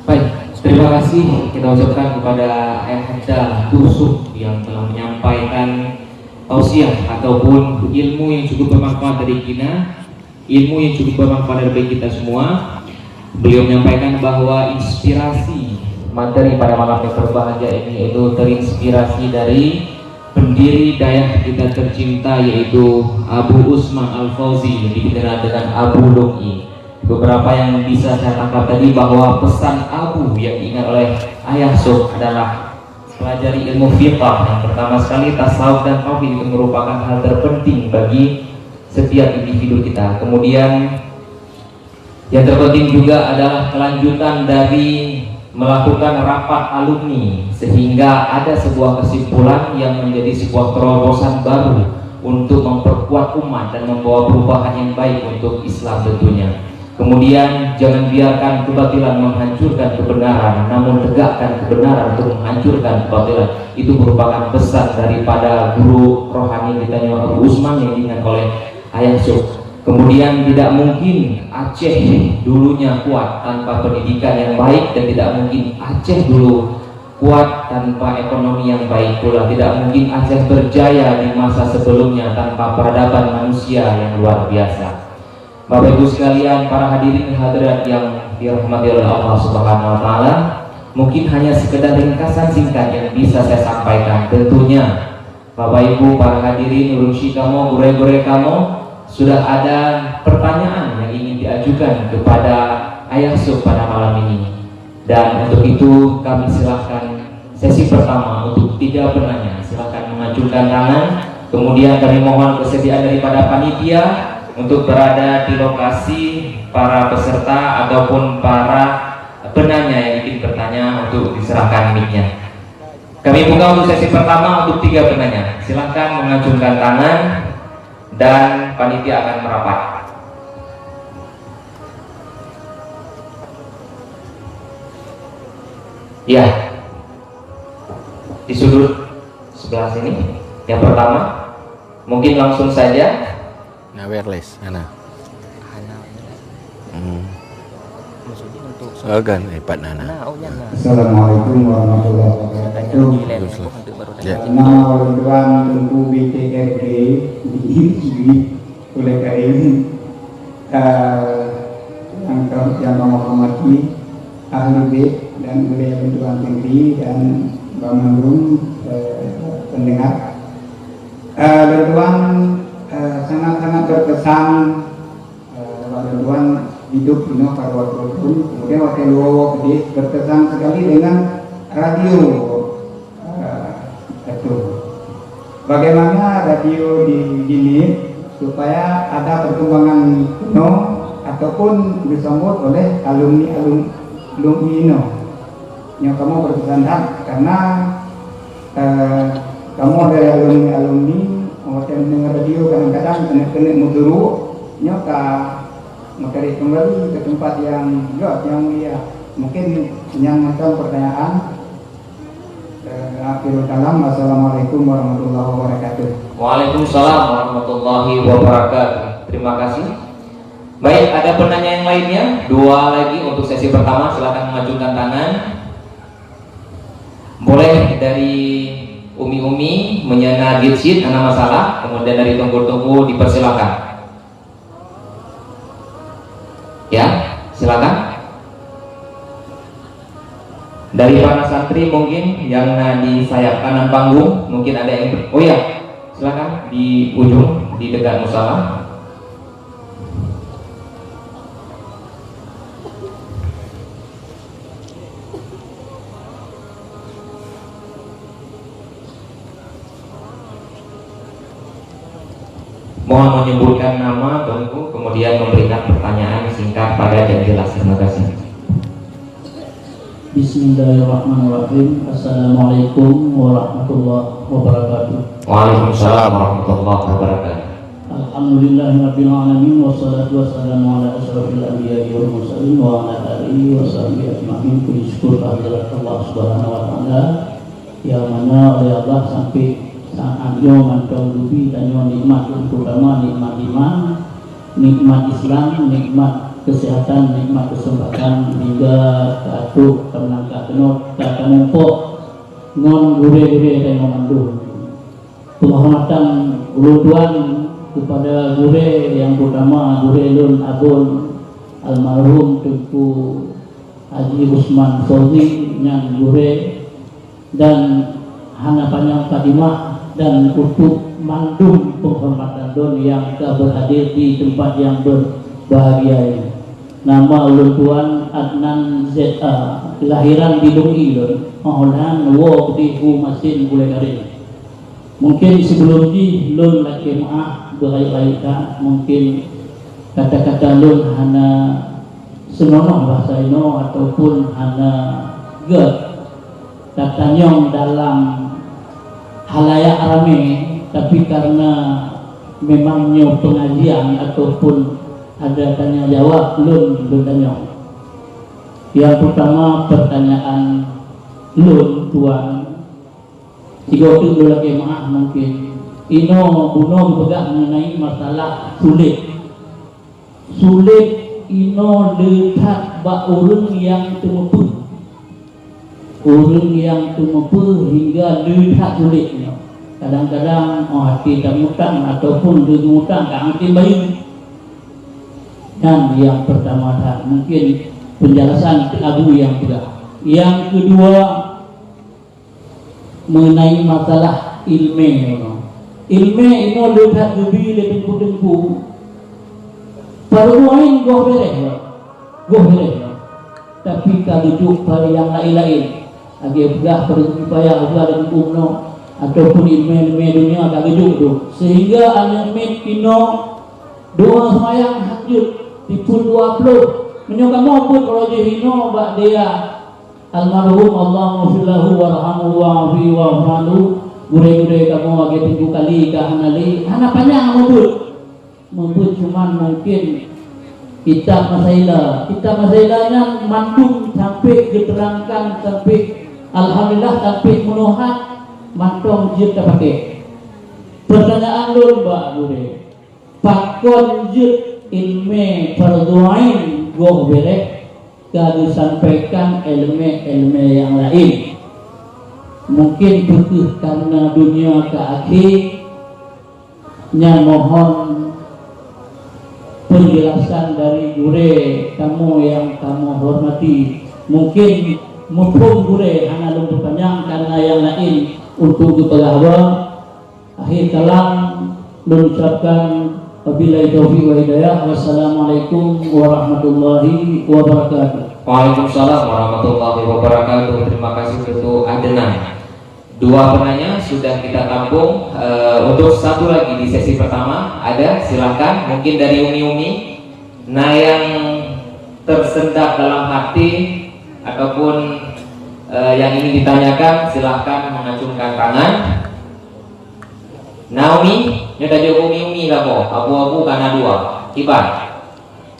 Baik, terima kasih kita ucapkan kepada Ayahanda Yusuf yang telah menyampaikan tausiah ataupun ilmu yang cukup bermanfaat dari kita. Ilmu yang cukup bermanfaat bagi kita semua. Beliau menyampaikan bahwa inspirasi materi pada malam yang berbahagia ini yaitu terinspirasi dari pendiri dayah kita tercinta, yaitu Abu Usman Al-Fauzi, lebih dikenal dengan Abu Lung'i. Beberapa yang bisa saya tangkap tadi bahwa pesan Abu yang diingat oleh Ayah Sok adalah pelajari ilmu fiqah. Yang pertama sekali, tasawuf dan tauhid itu merupakan hal terpenting bagi setiap individu kita. Kemudian, yang terpenting juga adalah kelanjutan dari melakukan rapat alumni, sehingga ada sebuah kesimpulan yang menjadi sebuah terobosan baru untuk memperkuat umat dan membawa perubahan yang baik untuk Islam tentunya. Kemudian, jangan biarkan kebatilan menghancurkan kebenaran, namun tegakkan kebenaran untuk menghancurkan kebatilan. Itu merupakan pesan daripada guru rohani kita, Abu Usman, yang diingat oleh Ayah Sok. Kemudian, tidak mungkin Aceh dulunya kuat tanpa pendidikan yang baik, dan tidak mungkin Aceh dulu kuat tanpa ekonomi yang baik pula. Tidak mungkin Aceh berjaya di masa sebelumnya tanpa peradaban manusia yang luar biasa. Bapak Ibu sekalian, para hadirin hadirat yang dirahmati oleh Allah Subhanahu wa Ta'ala, mungkin hanya sekedar ringkasan singkat yang bisa saya sampaikan. Tentunya, Bapak Ibu, para hadirin, ureueng syik kamoe, gurèe-gurèe kamoe, sudah ada pertanyaan yang ingin diajukan kepada Ayah Sok pada malam ini. Dan untuk itu, kami silahkan sesi pertama untuk tiga penanya. Silahkan mengacungkan tangan. Kemudian, kami mohon kesediaan daripada panitia untuk berada di lokasi para peserta ataupun para penanya yang ingin bertanya untuk diserahkan mic-nya. Kami buka untuk sesi pertama untuk tiga penanya. Silahkan mengacungkan tangan dan panitia akan merapat. Ya, di sudut sebelah sini. Yang pertama, mungkin langsung saja. Nah, wireless, Nana. Hana. Hmm. Maksudnya untuk Oh, kan, iPad Nana. Nah, oh, ya, nah. Assalamualaikum warahmatullahi wabarakatuh. Tanya di lain Terus lah. Untuk baru Ya. Tanya. Nama orang tuan Tengku B T R K di Kuala Karim. Eh, yang, yang kami hormati, Ahli Bait dan Beliau Tuan Tinggi dan Bang Mandum, eh, pendengar. Eh, Tuan, Eh, sangat-sangat berkesan, eh, bak lôn tuan hidup inoe ka dua puluh tahun. Kemudian watèe lôn woe keudéh, berkesan sekali dengan radio, eh, itu. Bagaimana radio di, di supaya ada perkembangan kuno ataupun disambut oleh alumni-alumni inoe. Nyoe kamoe berkesan that karena, eh, kamoe dari alumni-alumni, watèe mendengar radio kadang-kadang keuneuk-keuneuk meuturuk, nyoe ka meutarek kembali ke tempat yang, ya, yang mulia. Mungkin nyang macam pertanyaan, eh, akhirul kalam. Assalamualaikum warahmatullahi wabarakatuh. Waalaikumsalam warahmatullahi wabarakatuh. Terima kasih. Baik, ada penanya yang lainnya? Dua lagi untuk sesi pertama, silakan mengacungkan tangan. Boleh dari umi-umi, meunyo na jeuet cit, hana masalah. Kemudian dari teungku-teungku, dipersilakan. Ya, silakan. Dari para santri mungkin yang na di sayap kanan panggung, mungkin ada yang, oh ya, silakan di ujung, di dekat musala. Mohon menyebutkan nama, Teungku, kemudian memberikan pertanyaan singkat, padat, dan jelas. Terima kasih. Bismillahirrahmanirrahim. Assalamualaikum warahmatullahi wabarakatuh. Waalaikumsalam warahmatullahi wabarakatuh. Alhamdulillahirabbil alamin, wassalatu wassalamu ala asyrafil anbiya'i wal mursalin wa ala alihi wa sahbihi ajmain. Puji syukur kehadirat Allah Subhanahu wa Ta'ala, nyang mana oleh Allah sampai saat nyoe mantong geubri tanyoe nikmat, yang terutama nikmat iman, nikmat Islam, nikmat kesehatan, nikmat kesempatan hingga ka trok, ka meulangkah keunoe, ka, ka muphom ngon gurée-gurée tanyoe mandum. Penghormatan ulôn tuan kepada gurée, yang terutama gurée lôn abon almarhum Teungku Haji Usman Fauzi, nyan gurée, dan hana panyang tadimah, dan untuk mandum penghormatan lôn yang ka berhadir di tempat yang berbahagia ini. Nama ulôn tuan Adnan Z A, kelahiran di Lung'i lôn, 'oh lheueh nyan woe di Hu Masin Gulai Karing. Mungkin sebelum jih lôn lakée meu'ah beurayeuk-rayeuk that, mungkin kata-kata lôn hana seunonoh bahasa inoe ataupun hana gét tatanyong dalam halayak ramé, tapi karena memang nyoe pengajian ataupun ada tanya jawab, lôn, lôn tanyong. Yang pertama, pertanyaan lôn, tuan, sigoe teuk lôn lakée meu'ah mungkin. Inoe bunoe geupeugah mengenai masalah sulet. Sulet inoe le that bak ureuëng nyang teumeupeuh. Ureuëng nyang teumeupeuh hingga le that sulet inoe. Kadang-kadang, oh, até tamutang ataupun le geumutang ka até bayeue. Dan yang pertama that, mungkin penjelasan Abu yang peugah. Yang kedua, mengenai masalah ilmé inoe. Ilmé inoe le that geubri lé teungku-teungku. Fardu ain goh beureh, goh beureh. Tapi ka geujok bak nyang laén-laén. Lagée peugah fardu kifayah, peugah di kampung nyoe, ataupun ilmé-ilmé dunia ka geujok tu. Sehingga aneuk miet inoe doa seumayang hanjeuet, tipeue dua ploh. Meunyoe kamoe peuet uroe jih inoe bak dia almarhum, Allahumma ghfir lahu warhamhu wa'afihi wa'fu anhu, gurée-gurée kamoe lagée Teungku Kali ka hana lé, hana panyang meubeuet. Meubeuet cuman mungkin kitab Masaila. Kitab Masaila nyan mandum sampai geuterangkan sampai, alhamdulillah, sampai meunohat mantong jeuet tapaké. Pertanyaan lôn bak gurée, pakon jeuet ilmé fardu ain goh beureh ka geusampaikan ilmé-ilmé nyang laén? Mungkin peukeuh karena dunia ka akhé, nyan mohon penjelasan dari gurée kamoe nyang kamoe hormati. Mungkin muphom gurée hana lôn peupanyang karena nyang laén untuk geupeugah haba. Akhé kalam, Lôn ucapkan wabillahi taufiq wa hidayah. Wassalamualaikum warahmatullahi wabarakatuh. Waalaikumsalam warahmatullahi wabarakatuh. Terima kasih untuk Adnan. Dua penanya sudah kita tampung. Eh, untuk satu lagi di sesi pertama ada, silahkan. Mungkin dari Umi-Umi, nah, yang tersendat dalam hati ataupun eh, yang ingin ditanyakan, silahkan mengacungkan tangan. Naomi, nyoe tajok Umi-Umi lah boh. Abu-abu ka na dua. Kiban.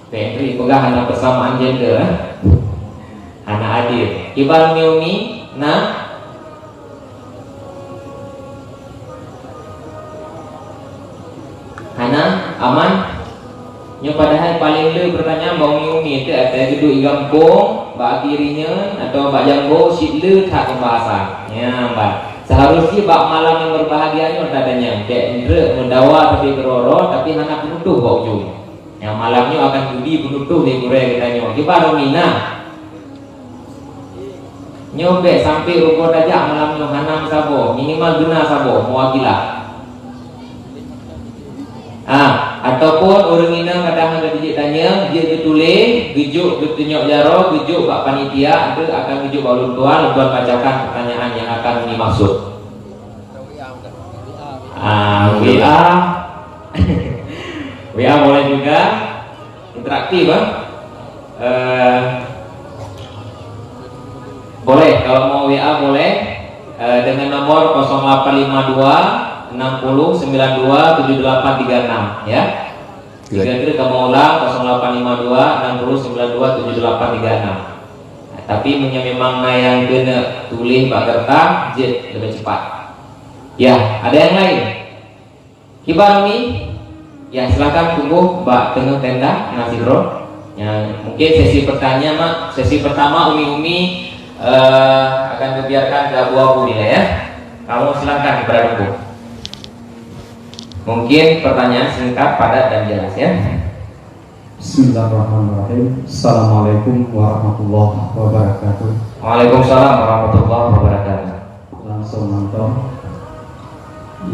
Pek Hendri peugah hana persamaan gender, eh? Hana adil. Kiban Umi-Umi, na? Hana? Aman? Nyoe padahai paleng le pertanyaan bak Umi-Umi, teuh asai geuduek i gampông, bak Abirinyeun, atawa bak Jambo, cit le that pembahasan. Nyan ban. Seharusnya bak malam yang berbahagia nyoe tatanyong, bèk treuk meudawa sabe keudroe-droe, tapi hana peunutôh bak ujong. Nyang malam nyoe akan geubri peunutôh lé gurèe geutanyoe. Kiban Umi na? Nyoe bèk sampoe rugoe tajak malam nyoe hana meusaboh, minimal beuna saboh meuwakilah. Ah, ataupun ureueng inong kadang hana jijak tanyong, jeuet geutuléh, geujok geutunyok jaroe, geujok bak panitia, atau akan geujok bak ulôn tuan, ulôn tuan bacakan pertanyaan yang akan dimaksud. Ah, W A. W A boleh juga. Interaktif, ah. Eh, boleh, kalau mau W A boleh. Eh, dengan nomor kosong lapan lima dua, enam puluh, sembilan dua, tujuh delapan tiga enam, ya. Tiga kali kamoe ulang, kosong lapan lima dua, enam puluh, sembilan dua, tujuh delapan tiga enam. Tapi meunyoe memang na nyang keuneuk tuléh bak kertas, jeuet leubeh cepat. Ya, ada yang lain? Kiban Umi? Ya, silakan tumbuh bak teungoh tenda, na sidroe. Ya, mungkin sesi pertanyaan, Mak, sesi pertama Umi-Umi, eh, akan kubiarkan ke abu-abu nilai, ya. Kamu silakan kepada tumbuh. Mungkin pertanyaan singkat, padat, dan jelas, ya. Bismillahirrahmanirrahim. Assalamualaikum warahmatullahi wabarakatuh. Waalaikumsalam warahmatullahi wabarakatuh. Langsung nonton.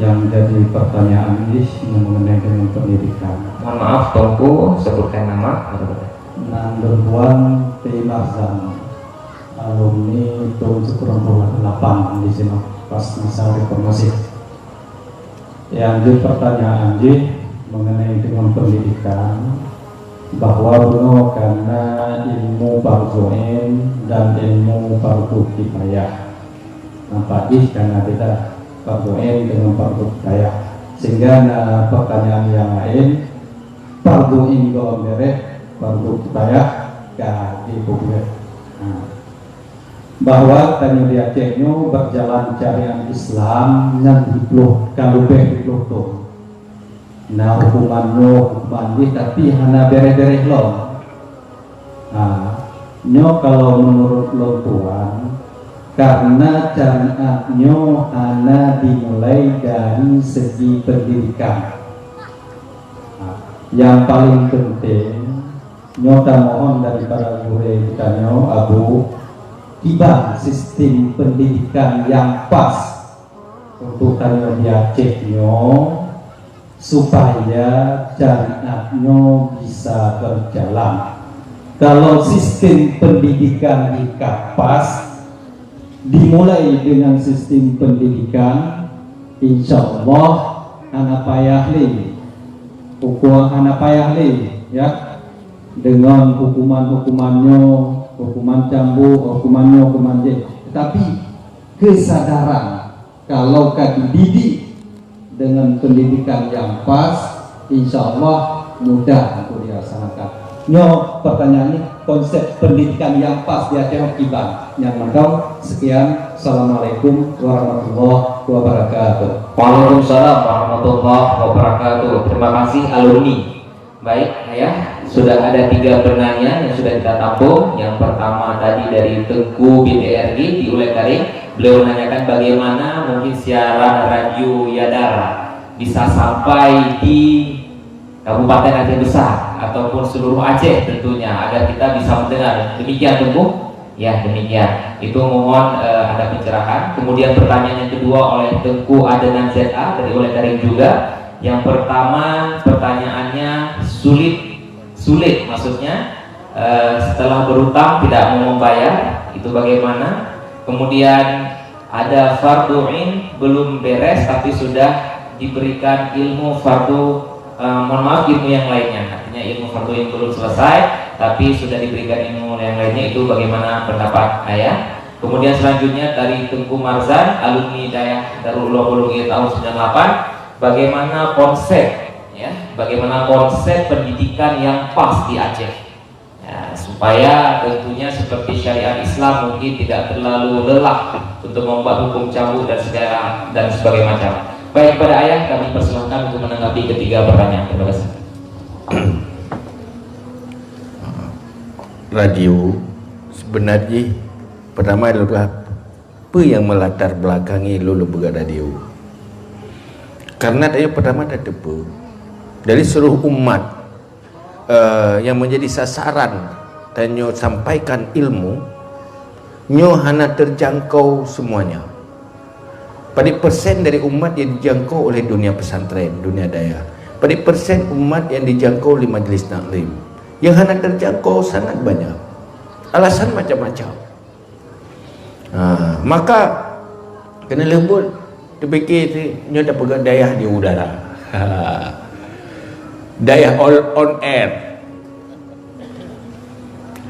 Yang jadi pertanyaan jih mengenai dengan pendidikan. Mohon maaf, Teungku, sebutkan nama. Nan lôn tuan P Marzan, alumni tahun sembilan puluh delapan di sini, pas masa reformasi. Yang jadi pertanyaan jih mengenai dengan pendidikan, bahwa bunoe kana ilmu fardhu ain dan ilmu fardhu kifayah. Nampak jih kana beda fardhu ain dengan fardhu kifayah. Sehingga na pertanyaan yang lain, fardhu ain gohlom bereh, fardhu kifayah ka dipeubeuet. Nah, bahwa tanyoe di Aceh nyoe berjalan syariat Islam nyan diploh, ka leubeh diploh thon. Na hukuman nyoe, hukuman jih, tapi hana bereh-bereh lom. Ha, nyoe kalau menurut lôn tuan, karena syariat nyoe hana dimulai dari segi pendidikan. Ha, yang paling penting, nyoe tamohon daripada gurèe geutanyoe, Abu, kiban sistem pendidikan nyang pas untuk tanyoe di Aceh nyoe, supaya syariat nyoe bisa berjalan. Kalau sistem pendidikan jih ka pas, dimulai dengan sistem pendidikan, insya Allah hana payah lé. Hukum hana payah lé, ya. Dengan hukuman-hukuman nyoe, hukuman cambuk, hukuman nyoe, hukuman jih. Tetapi kesadaran, kalau ka dididik dengan pendidikan yang pas, insya Allah mudah untuk dilaksanakan. Nyoe pertanyaan ni, konsep pendidikan yang pas di Aceh kiban. Nyang mantong, sekian. Assalamualaikum warahmatullahi wabarakatuh. Waalaikumsalam warahmatullahi wabarakatuh. Terima kasih, alumni. Baik, Ayah, sudah ada tiga penanya yang sudah kita tampung. Yang pertama tadi dari Teuku B T R G di Ulèe Kareng. Beliau menanyakan bagaimana mungkin siaran radio Yadar bisa sampai di Kabupaten Aceh Besar ataupun seluruh Aceh tentunya, agar kita bisa mendengar. Demikian, Teuku? Ya, demikian. Itu mohon, eh, ada pencerahan. Kemudian pertanyaan yang kedua oleh Teuku Adenan Z A dari Ulèe Kareng juga. Yang pertama, pertanyaannya sulit. Sulit maksudnya, eh, setelah berutang tidak mau membayar, itu bagaimana? Kemudian ada fardu ain belum beres tapi sudah diberikan ilmu fardu, eh, mohon maaf, ilmu yang lainnya. Artinya ilmu fardu yang belum selesai tapi sudah diberikan ilmu yang lainnya, itu bagaimana pendapat Ayah? Kemudian selanjutnya dari Tengku Marzan, alumni Dayah Darul Ulum Buluh Giyah tahun sembilan delapan, bagaimana konsep, ya, bagaimana konsep pendidikan yang pas di Aceh? Ya, supaya tentunya seperti syariat Islam mungkin tidak terlalu lelah untuk membuat hukum cambuk dan segala dan sebagainya macam. Baik, kepada Ayah kami persilahkan untuk menanggapi ketiga pertanyaan. Terima kasih. Radio sebenarnya pertama adalah apa yang melatar belakangi lôn lôn peugah radio? Karena tadi pertama tateupeue dari seluruh umat, eh, yang menjadi sasaran tanyoe sampaikan ilmu, nyoe hana terjangkau semuanya. Padit persen dari umat yang dijangkau oleh dunia pesantren, dunia dayah? Padit persen umat yang dijangkau oleh majlis taklim? Yang hana terjangkau sangat banyak. Alasan macam-macam. Ha, maka kena leumbut terfikir tu, nyoe tapeugah dayah di udara. Dayah on, on air.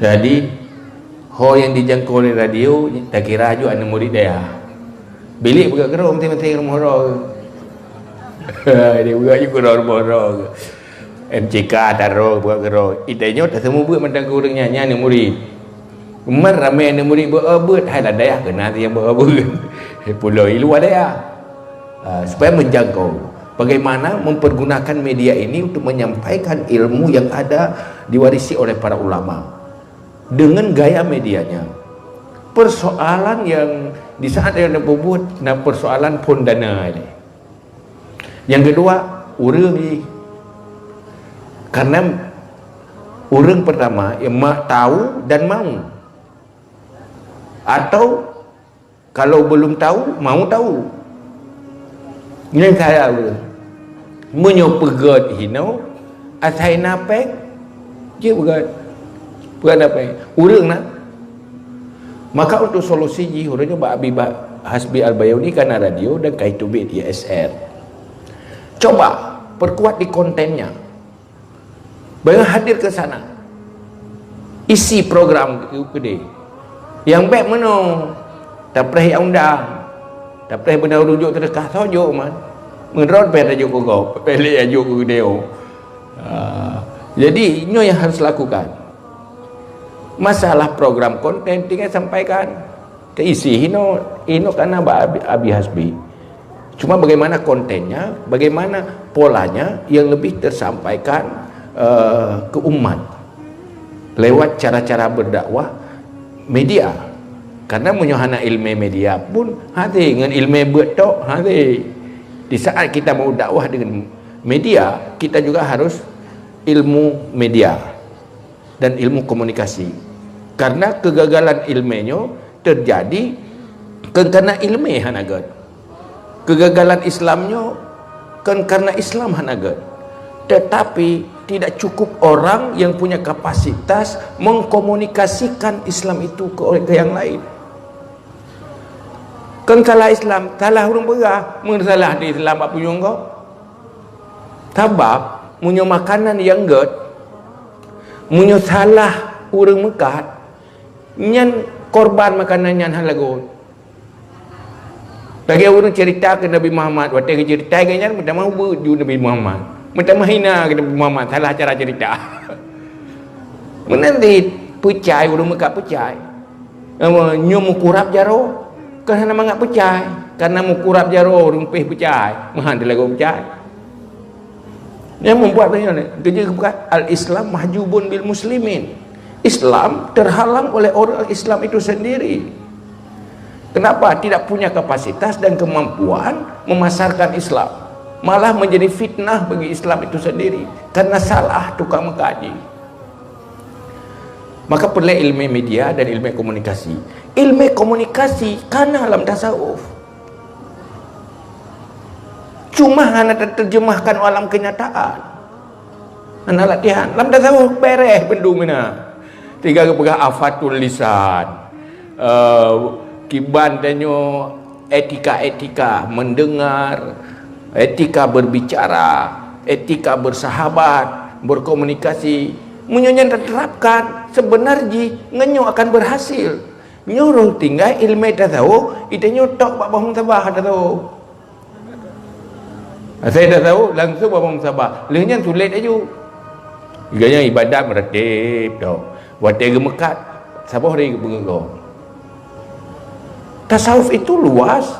Jadi ho yang dijangkau oleh radio, takira aju aneuk murit dayah. Bilik buka gerong mesti-mesti rumoh ro. Dia buka juga rumoh ro. M C K taro buat gero. Idai nyoe taseumubeuet mantong keu ureuëng nyan, nyan aneuk murit. Umat ramé aneuk murit beu-, beuet, hai lam dayah keunan nyang beu-, beuet. Pulo i luwa dayah. Ah, supaya menjangkau. Bagaimana mempergunakan media ini untuk menyampaikan ilmu yang ada diwarisi oleh para ulama dengan gaya medianya. Persoalan yang di saat yang dibubuet, nah, persoalan phon dana ini. Yang kedua, ureuëng jih. Karena ureuëng pertama ia ma-, tahu dan mau. Atau kalau belum tahu, mau tahu. Nyan saya ureuëng. Meunyoe peugét hinoe, asai na péng, jeuet peugét. Peugét na péng. Ureuëng na. Maka untuk solusi jih, ureuëng nyoe bak Abi Ba-, Hasbi Al-Bayuni kana radio dan kai teubiet I S R. Coba perkuat di kontennya. Banyak hadir ke sana. Isi program gede. Yang baik meno, tapreh yang undang. Tapreh beuna rujuk teudeukah soe jok man. Meudroe pih tajuk keu gob, pih lé juk keu gede. Ah, jadi nyoe yang harus lakukan. Masalah program konten tinggal sampaikan. Teisi hino, hino kana bak Abi, Abi Hasbi. Cuma bagaimana kontennya, bagaimana polanya yang lebih tersampaikan, eh, ke umat lewat cara-cara berdakwah media. Karena meunyoe hana ilmu media pun hati ngon ilmu buet tok hati. Di saat kita mau dakwah dengan media, kita juga harus ilmu media dan ilmu komunikasi. Karena kegagalan ilmu nyoe terjadi kon karena ilmu hana gét. Kegagalan Islam nyoe kon karena Islam hana gét. Tetapi tidak cukup orang yang punya kapasitas mengkomunikasikan Islam itu ke, ke yang lain. Kon salah Islam, salah ureuëng peugah, meusalah di Islam bak punyueng gob. Sabab meunyoe makanan nyang gét, meunyoe salah ureuëng meukat, nyan korban makanan nyan hana lagot. Lagée ureuëng cerita keu Nabi Muhammad, watée geucerita geuh nyan meutamah ubeut ju Nabi Muhammad. Meutamah hina keu Nabi Muhammad, salah cara cerita. Meunan cit peucai ureuëng meukat peucai. Nyoe meukurab jaroe, kan hana mangat peucai. Karena meukurab jaroe ureuëng pih peucai, meuhan teuh lagoe peucai. Yang membuat banyak ni, kerja bukan al-Islam mahjubun bil muslimin. Islam terhalang oleh orang Islam itu sendiri. Kenapa? Tidak punya kapasitas dan kemampuan memasarkan Islam. Malah menjadi fitnah bagi Islam itu sendiri karena salah tukang meukaji. Maka perlu ilmu media dan ilmu komunikasi. Ilmu komunikasi kana lam tasawuf. Cuma hana terjemahkan alam kenyataan. Hana latihan. Lam tasawuf bereh bendung mina. Tiga geupeugah afatul lisan. Eh, kiban tanyoe etika-etika mendengar, etika berbicara, etika bersahabat, berkomunikasi. Meunyoe nyan terterapkan, sebenar jih ngeunyoe akan berhasil. Nyoe rhung tinggai ilmu tasawuf, itanyoe tok bak boh musabah tasawuf. Asai tasawuf langsung bak boh musabah. Lheueh nyan sulet aju. Gaya ibadat meuratéb tau. Watée geumeukat, saboh hari geupeugah. Tasawuf itu luas.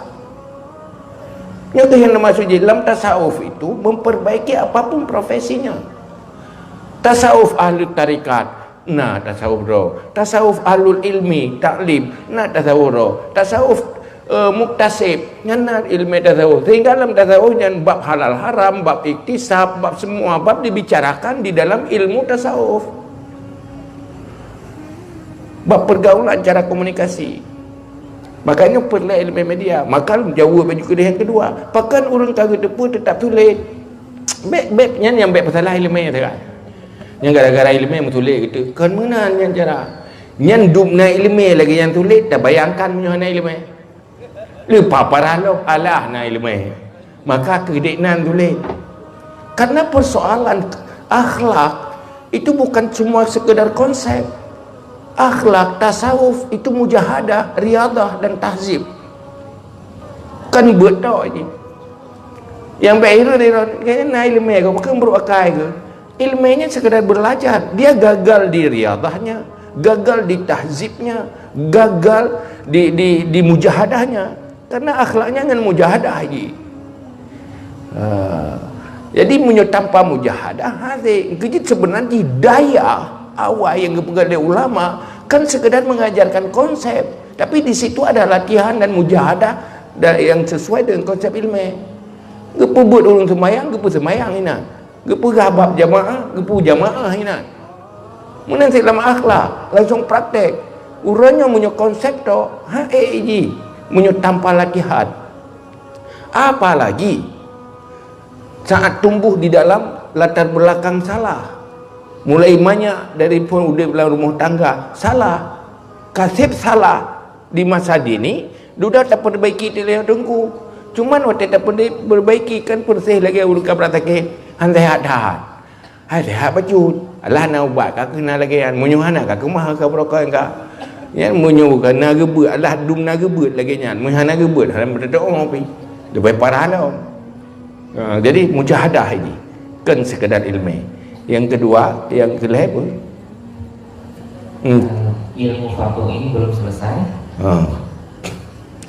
Nyoe keuh nyang dimaksud jih, lam tasawuf itu memperbaiki apapun profesinya. Tasawuf ahli tarikat, na tasawuf droe. Tasawuf ahlul ilmi, taklim, na tasawuf droe. Tasawuf, eh, muktasib, nyan na ilmu tasawuf. Sehingga lam tasawuf nyan bab halal haram, bab iktisab, bab semua bab dibicarakan di dalam ilmu tasawuf. Bab pergaulan, cara komunikasi. Makanya perlu ilmu media. Maka jaweueb bak keudeh nyang keudua. Pakon ureuëng ka geuteupeue teutap tuléh. Bék, bék, nyan nyang bék peusalah ilmu tu kan. Nyang gara-gara ilmu meutuléh gitu. Kon meunan nyan cara. Nyan dum na ilmu lagée nyang tuléh, tabayangkan meunyoe hana ilmu. Leupah parah lom, alah na ilmu. Maka keudeuk nan tuléh. Karena persoalan akhlak itu bukan cuma sekedar konsep. Akhlak, tasawuf itu mujahadah, riadah dan tahzib. Kan beutôi jih. Nyang bék hireuen-hireuen, kayaknya na ilmu keu, bukan brok akai keu. Ilmu nyan sekadar belajar. Dia gagal di riadahnya, gagal di tahzibnya, gagal di, di, di mujahadahnya. Karena akhlaknya ngon mujahadah jih. Ha. Jadi meunyoe tanpa mujahadah, ha, keujeuet sebenarnya daya awai nyang geupeugah lé ulama kan sekadar mengajarkan konsep. Tapi di situ ada latihan dan mujahadah da-, yang sesuai dengan konsep ilmu. Geupeubuet ureuëng seumayang, geupeusemayang inan. Geupeugah bab jamaah, geupeu jamaah inan. Meunan cit lam akhlak, langsung praktek. Uroe nyoe meunyoe konsep tok, ha, eh, jih. Meunyoe tanpa latihan. Apalagi saat tumbuh di dalam latar belakang salah. Mulai manyak dari phon udeb dalam rumah tangga, salah. Kaseb salah di masa dini, dudoe tapeurbaiki teulheueh teungku. Cuman watée tapeurbaiki kan peureuséh lagée ureuëng ka brat sakét, han sehat that. Hai sehat bacut. Alah na ubat ka keuh na lagée nyan. Meunyoe hana ka keumah ka beurokok ka. Nyan meunyoe ka na geubeuet, alah dum na geubeuet lagée nyan. Meunyoe hana geubeuet, hana meuteuteuoh pi. Leubeh parah lom. Ha, jadi mujahadah ini kan sekadar ilmu. Yang kedua, yang kelima apa? Hmm. Ilmu fardu ain belum selesai. Ha.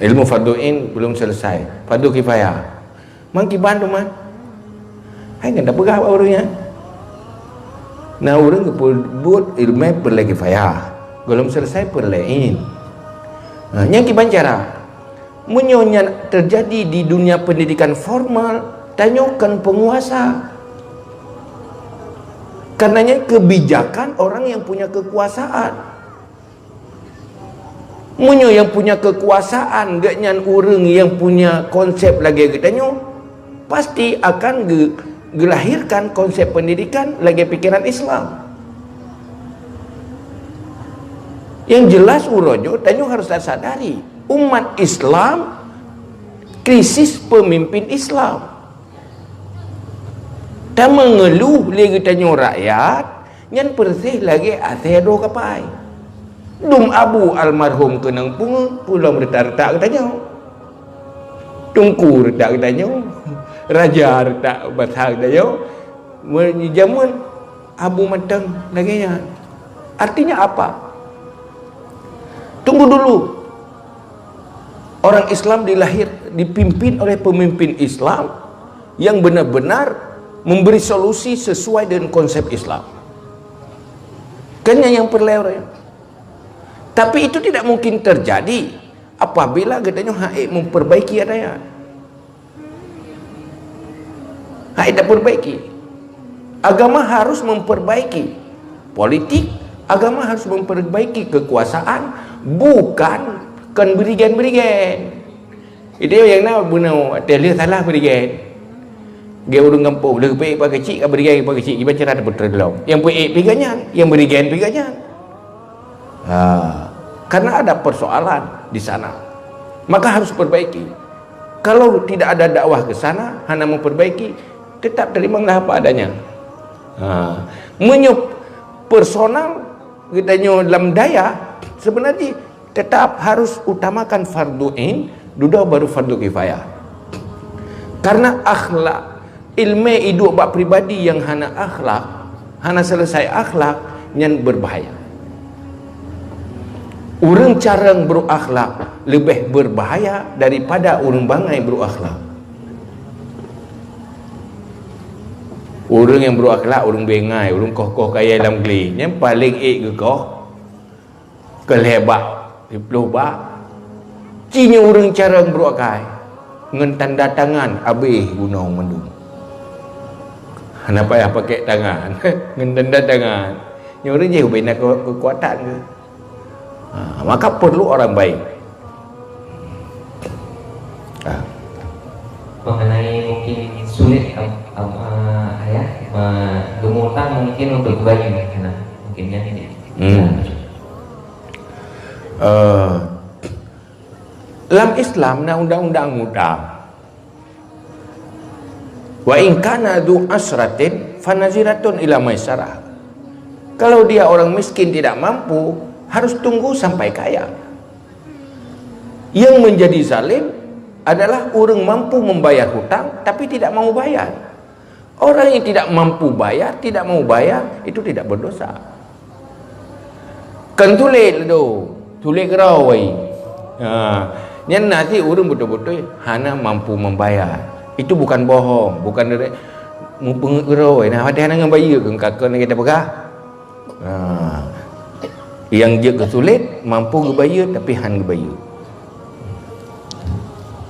Ilmu fardu ain belum selesai. Fardu kifayah. Mang kiban tu man. Hai kan dah peugah bak ureuëng nyan. Nah, ureuëng geupeubuet ilmu peureulée kifayah. Belum selesai peureulée ain. Ha, nyang kiban cara. Meunyoe nyan terjadi di dunia pendidikan formal, tanyoe kan penguasa. Karenanya kebijakan orang yang punya kekuasaan. Meunyoe yang punya kekuasaan geuhnyan ureuëng yang punya konsep lagée geutanyoe, pasti akan ge-, gelahirkan konsep pendidikan lagée pikiran Islam. Yang jelas uroe nyoe tanyoe harus tasadari, umat Islam krisis pemimpin Islam. Tameungeuluh lé geutanyoe rakyat nyan peureuséh lagée asée droe kapai. Dum abu almarhum keunong pungeut, pulom reutak-reutak geutanyoe. Teungku reutak geutanyoe, raja reutak basa geutanyoe. Meunyoe jameun abu mantong lagée nyan. Artinya apa? Tunggu dulu. Orang Islam dilahir, dipimpin oleh pemimpin Islam yang benar-benar memberi solusi sesuai dengan konsep Islam. Kan nyan nyang peureulée. Tapi itu tidak mungkin terjadi apabila geutanyoe hana memperbaiki adanya. Hai taperbaiki. Agama harus memperbaiki politik, agama harus memperbaiki kekuasaan, bukan kon berigen-berigen. Itu yang na bunoe, teuh lheueh salah berigen. Gaya ureuëng gampông, leuh peuék pakeuchik, ka beurigai pakeuchik, iban cara teupeutrön lom. Nyang peuék pih gobnyan, nyang beurigai pih gobnyan. Ha, karena ada persoalan di sana. Maka harus perbaiki. Kalau tidak ada dakwah ke sana, hana memperbaiki, tetap terimalah apa adanya. Ha, meunyoe personal geutanyoe lam dayah, sebenarnya tetap harus utamakan fardu ain, dudoe baru fardu kifayah. Karena akhlak, ilmu idup bak pribadi yang hana akhlak, hana selesai akhlak, nyan berbahaya. Ureuëng carông brok akhlak lebih berbahaya daripada ureuëng bangai brok akhlak. Ureuëng nyang brok akhlak, ureuëng bangai, ureuëng koh-koh kayée lam glé, nyan paléng ék geukoh. Keu lhée bak, siplôh bak. Ci nyoe ureuëng carông brok akai. Ngon tanda tangan abéh gunong mandum. Hana payah pakai tangan. Ngon tanda tangan. Nyoe ureuëng jih ubé na ke-, kekuatan ke. Ha, maka perlu orang baik. Ha. Mengenai mungkin sulit, am-, am-, eh, ya, me-, geumutang mungkin untuk bayi, nah, mungkin ya ini. Hmm. Eh, lam Islam na undang-undang mutang. Wa in kana dzu usratin fa naziratun ila maisarah. Kalau dia orang miskin tidak mampu, harus tunggu sampai kaya. Yang menjadi zalim adalah orang mampu membayar hutang tapi tidak mau bayar. Orang yang tidak mampu bayar, tidak mau bayar, itu tidak berdosa. Kan tuléh lé, tuléh keurau wai. Ha, nyan na cit ureuëng beutôi-beutôi hana mampu membayar. Itu bukan bohong, bukan dari mupeungeut keurau wai. Nah, padahai hana ngon bayeue keu kakon lagée tapeugah. Ha. Yang jeuet geusulet, mampu geubayeue tapi han geubayeue.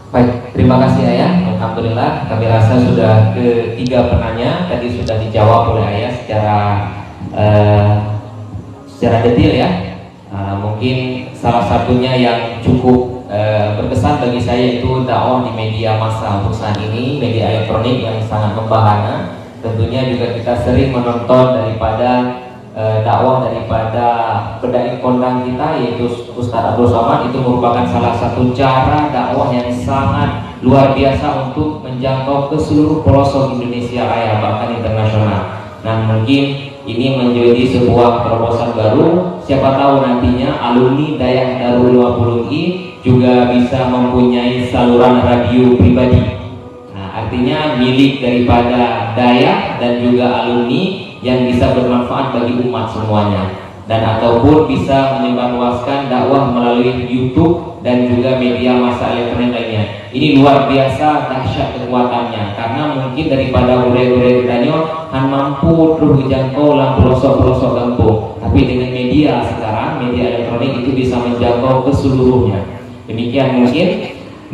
Baik, terima kasih Ayah. Alhamdulillah, kami rasa sudah ketiga penanya tadi sudah dijawab oleh Ayah secara, eh, secara detail ya. Ah, mungkin salah satunya yang cukup, eh, berkesan bagi saya itu dakwah di media massa untuk saat ini, media elektronik yang sangat membahana. Tentunya juga kita sering menonton daripada, eh, dakwah daripada pendakwah kondang kita, yaitu Ustaz Abdul Somad, itu merupakan salah satu cara dakwah yang sangat luar biasa untuk menjangkau ke seluruh pelosok Indonesia Raya, bahkan internasional. Nah, mungkin ini menjadi sebuah terobosan baru. Siapa tahu nantinya alumni Dayah Darul Ulama Pulung I juga bisa mempunyai saluran radio pribadi. Nah, artinya milik daripada dayah dan juga alumni yang bisa bermanfaat bagi umat semuanya. Dan ataupun bisa menyebarluaskan dakwah melalui YouTube dan juga media massa elektronik lainnya. Ini luar biasa dahsyat kekuatannya, karena mungkin daripada ureuëng-ureuëng geutanyoe han mampu troh geujangkau lam pelosok-pelosok gampông. Tapi dengan media sekarang, media elektronik itu bisa menjangkau ke seluruhnya. Demikian mungkin.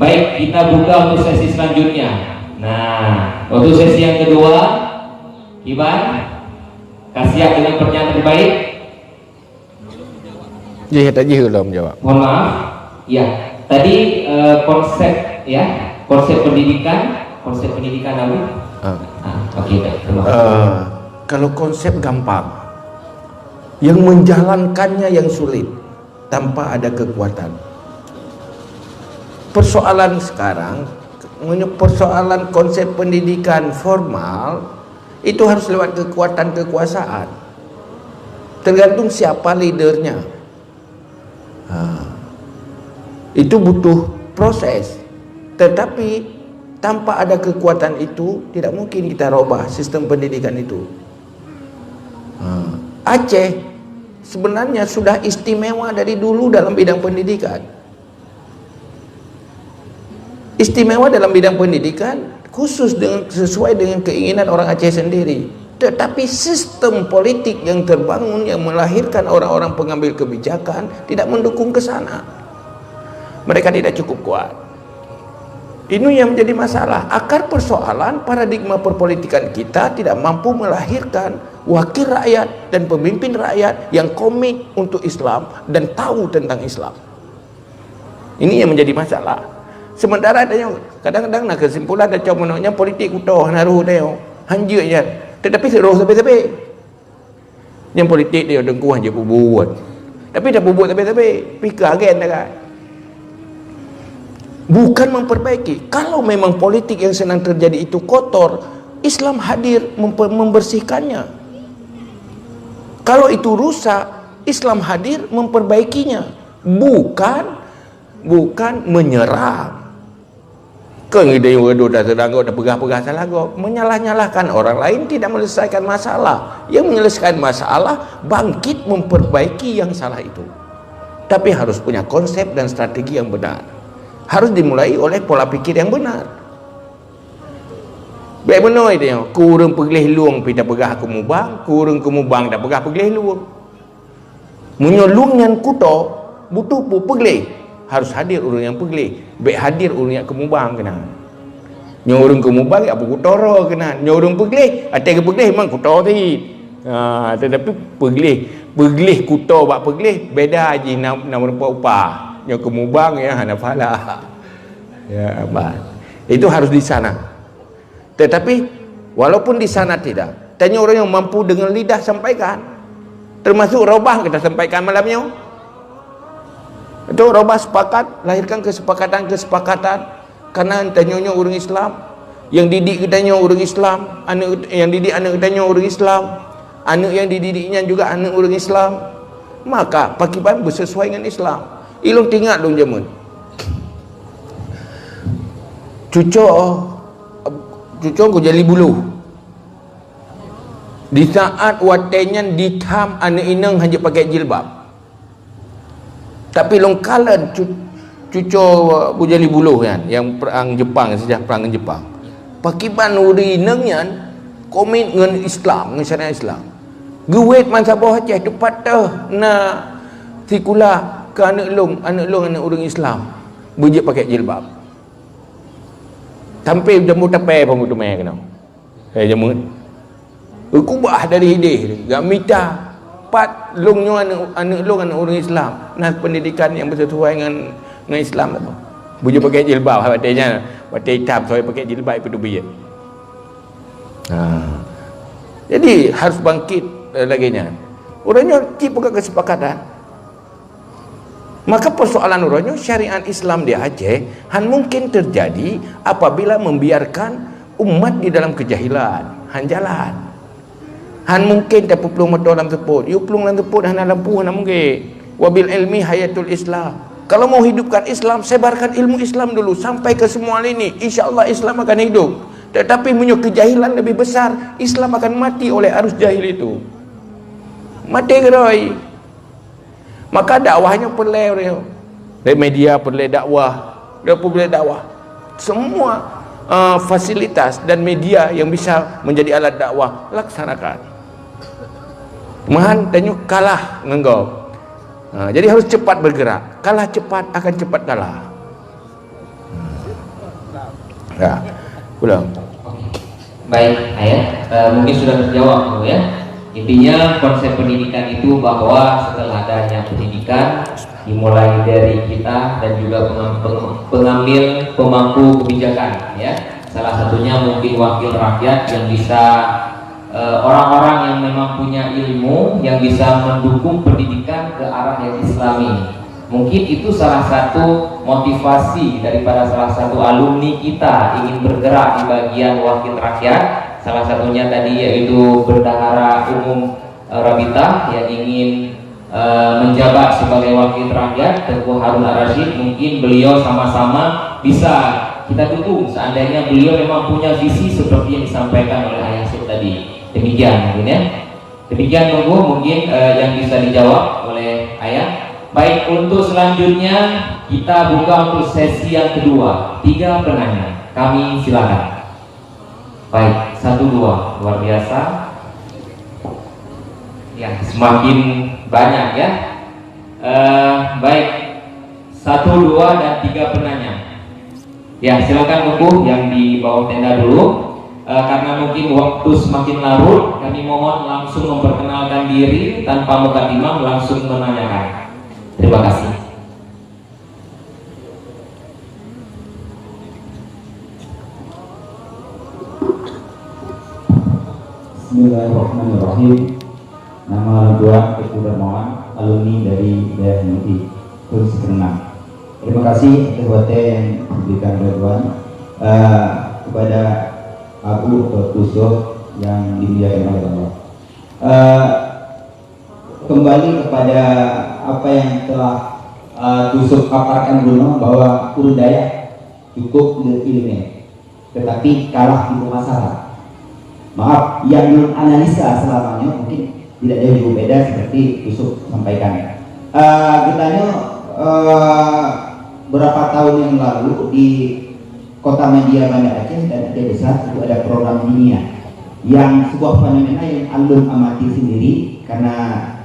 Baik, kita buka untuk sesi selanjutnya. Nah, untuk sesi yang kedua, Iban, ka siap dengan pertanyaan terbaik? Jih, tak jih lom jawab. Mohon maaf. Ya, tadi, eh, konsep, ya, konsep pendidikan, konsep pendidikan apa? Ah. Ah, oke, baik. Terima kasih. Eh, kalau konsep gampang, yang menjalankannya yang sulit tanpa ada kekuatan. Persoalan sekarang, persoalan konsep pendidikan formal itu harus lewat kekuatan kekuasaan. Tergantung siapa leadernya. Ha. Itu butuh proses. Tetapi tanpa ada kekuatan itu, tidak mungkin kita robah sistem pendidikan itu. Ha. Aceh sebenarnya sudah istimewa dari dulu dalam bidang pendidikan. Istimewa dalam bidang pendidikan khusus dengan, sesuai dengan keinginan orang Aceh sendiri. Tetapi sistem politik yang terbangun yang melahirkan orang-orang pengambil kebijakan tidak mendukung ke sana. Mereka tidak cukup kuat. Ini yang menjadi masalah. Akar persoalan paradigma perpolitikan kita tidak mampu melahirkan wakil rakyat dan pemimpin rakyat yang komit untuk Islam dan tahu tentang Islam. Ini yang menjadi masalah. Sementara tanyoe, kadang-kadang na keusimpulan tacok meunoe, nyang politik kuto hana roh tanyoe, hanjeuet nyan. Tetapi roh sabe-sabe. Nyang politik tanyoe teungku hanjeuet peubuet. Tapi tapeubuet sabe-sabe, pih keu agen tagai. Bukan memperbaiki. Kalau memang politik yang sedang terjadi itu kotor, Islam hadir memper-, membersihkannya. Kalau itu rusak, Islam hadir memperbaikinya. Bukan, bukan menyerang. Kon geutanyoe dua sedang gok, tapeugah-peugah salah gok. Menyalah-nyalahkan orang lain tidak menyelesaikan masalah. Yang menyelesaikan masalah, bangkit memperbaiki yang salah itu. Tapi harus punya konsep dan strategi yang benar. Harus dimulai oleh pola pikir yang benar. Baik benar itu, ku ureuëng peugleh lueng pih tapeugah keumubang, ku ureuëng keumubang tapeugah peugleh lueng. Meunyoe lueng nyan kuto, butuh peue peugleh, harus hadir ureuëng nyang peugleh. Bék hadir ureuëng nyang keumubang keunan. Nyoe ureuëng keumubang, ya, peukuto droe keunan. Nyoe ureuëng peugleh, até geupeugleh memang kuto cit. Ha, tetapi peugleh, peugleh kuto bak peugleh, beda jih na, na meurumpok upah. Nyoe keumubang, ya, hana pahala. Ya, bah. Itu harus di sana. Tetapi, walaupun di sana tidak, tanyoe ureuëng nyang mampu dengan lidah sampaikan. Termasuk robah kita sampaikan malam nyoe. Itu robah sepakat, lahirkan kesepakatan-kesepakatan. Karena tanyoe nyoe ureuëng Islam, yang didik kita nyoe ureuëng Islam, aneuk yang didik aneuk kita nyoe ureuëng Islam, aneuk yang dididik nyan juga aneuk ureuëng Islam. Maka, pakiban bersesuai dengan Islam. Ilong tingat dong jameun. Cuco, cuco ku jadi buluh. Di saat watée nyan ditham aneuk inong hana pakai jilbab. Tapi lôn kalon cu-, cuco Bujali Buluh nyan, nyang perang Jepang, sejarah perang Jepang. Pakiban ureuëng inong nyan komit ngon Islam, ngon syariat Islam. Geuwet meusaboh Aceh teupat teuh na sikula keu aneuk lôn, aneuk lôn aneuk ureuëng Islam. Beujeuet pakai jilbab. Sampai jamur tapée pun geuteumé keunoe. Eh, jamur. Geukubah dari idéh, gak mita. Pat lôn nyoe aneuk, aneuk lôn aneuk ureuëng Islam. Nah, pendidikan yang bersesuai dengan, dengan Islam tu. Bujur pakai jilbab, watée nyan, watée itam, soe pakai jilbab, ipeudubiet. Ha. Jadi, harus bangkit, eh, lagée nyan. Ureuëng nyoe cit peugah kesepakatan. Maka persoalan uroe nyoe syariat Islam di Aceh han mungkin terjadi apabila membiarkan umat di dalam kejahilan, han jalan. Han mungkin tapeuplong moto lam seupôt, yue plong lam seupôt hana lampu, hana mungkin. Wabil ilmi hayatul Islam. Kalau mau hidupkan Islam, sebarkan ilmu Islam dulu sampai ke semua lini. Insya Allah Islam akan hidup. Tetapi meunyoe kejahilan lebih besar, Islam akan mati oleh arus jahil itu. Mati geroi. Maka dakwah nyoe peureulée ureuëng. Dari media peureulée dakwah, dari publik dakwah. Semua, eh, fasilitas dan media yang bisa menjadi alat dakwah, laksanakan. Meuhan tanyoe kalah ngon gob. Ha, jadi harus cepat bergerak. Kalah cepat akan cepat kalah. Ya, pulang. Baik, Ayah. Eh, mungkin sudah terjawab, Bu, ya. Intinya, konsep pendidikan itu bahwa setelah adanya pendidikan, dimulai dari kita dan juga pengam-, peng-, pengambil pemangku kebijakan, ya. Salah satunya mungkin wakil rakyat yang bisa, eh, orang-orang yang memang punya ilmu, yang bisa mendukung pendidikan ke arah yang Islami. Mungkin itu salah satu motivasi daripada salah satu alumni kita ingin bergerak di bagian wakil rakyat. Salah satunya tadi yaitu Bendahara Umum, eh, Rabitah yang ingin, eh, menjabat sebagai wakil rakyat, Teuku Harun Ar-Rasyid. Mungkin beliau sama-sama bisa kita dukung seandainya beliau memang punya visi seperti yang disampaikan oleh Ayah Yusuf tadi. Demikian mungkin, ya. Demikian, Teuku, mungkin, eh, yang bisa dijawab oleh Ayah. Baik, untuk selanjutnya kita buka untuk sesi yang kedua. Tiga penanya. Kami silakan. Baik, satu, dua. Luar biasa. Ya, semakin banyak, ya. Eh, baik. Satu, dua, dan tiga penanya. Ya, silakan, Teuku, yang di bawah tenda dulu. Eh, karena mungkin waktu semakin larut, kami mohon langsung memperkenalkan diri tanpa mukadimah, langsung menanyakan. Terima kasih. Bismillahirrahmanirrahim. Nama lôn tuan Teuku Darmawan, alumni dari Dayah Mudi, Krueng Sikeunang. Terima kasih atas watèe yang diberikan oleh tuan, eh, kepada Abu atau Tusoh yang dimuliakan oleh Allah. Eh, kembali kepada apa yang telah, eh, Tusoh paparkan bunoe, bahwa ureueng dayah cukup le ileumèe, tetapi kalah di pemasaran. Maaf, yang lôn analisa selama nyoe mungkin tidak jauh berbeda seperti Tusoh sampaikan. Eh, geutanyoe, eh, beberapa tahun yang lalu di Kota Media Banda Aceh dan Aceh Besar itu ada program Dinia, yang sebuah fenomena yang lôn amati sendiri karena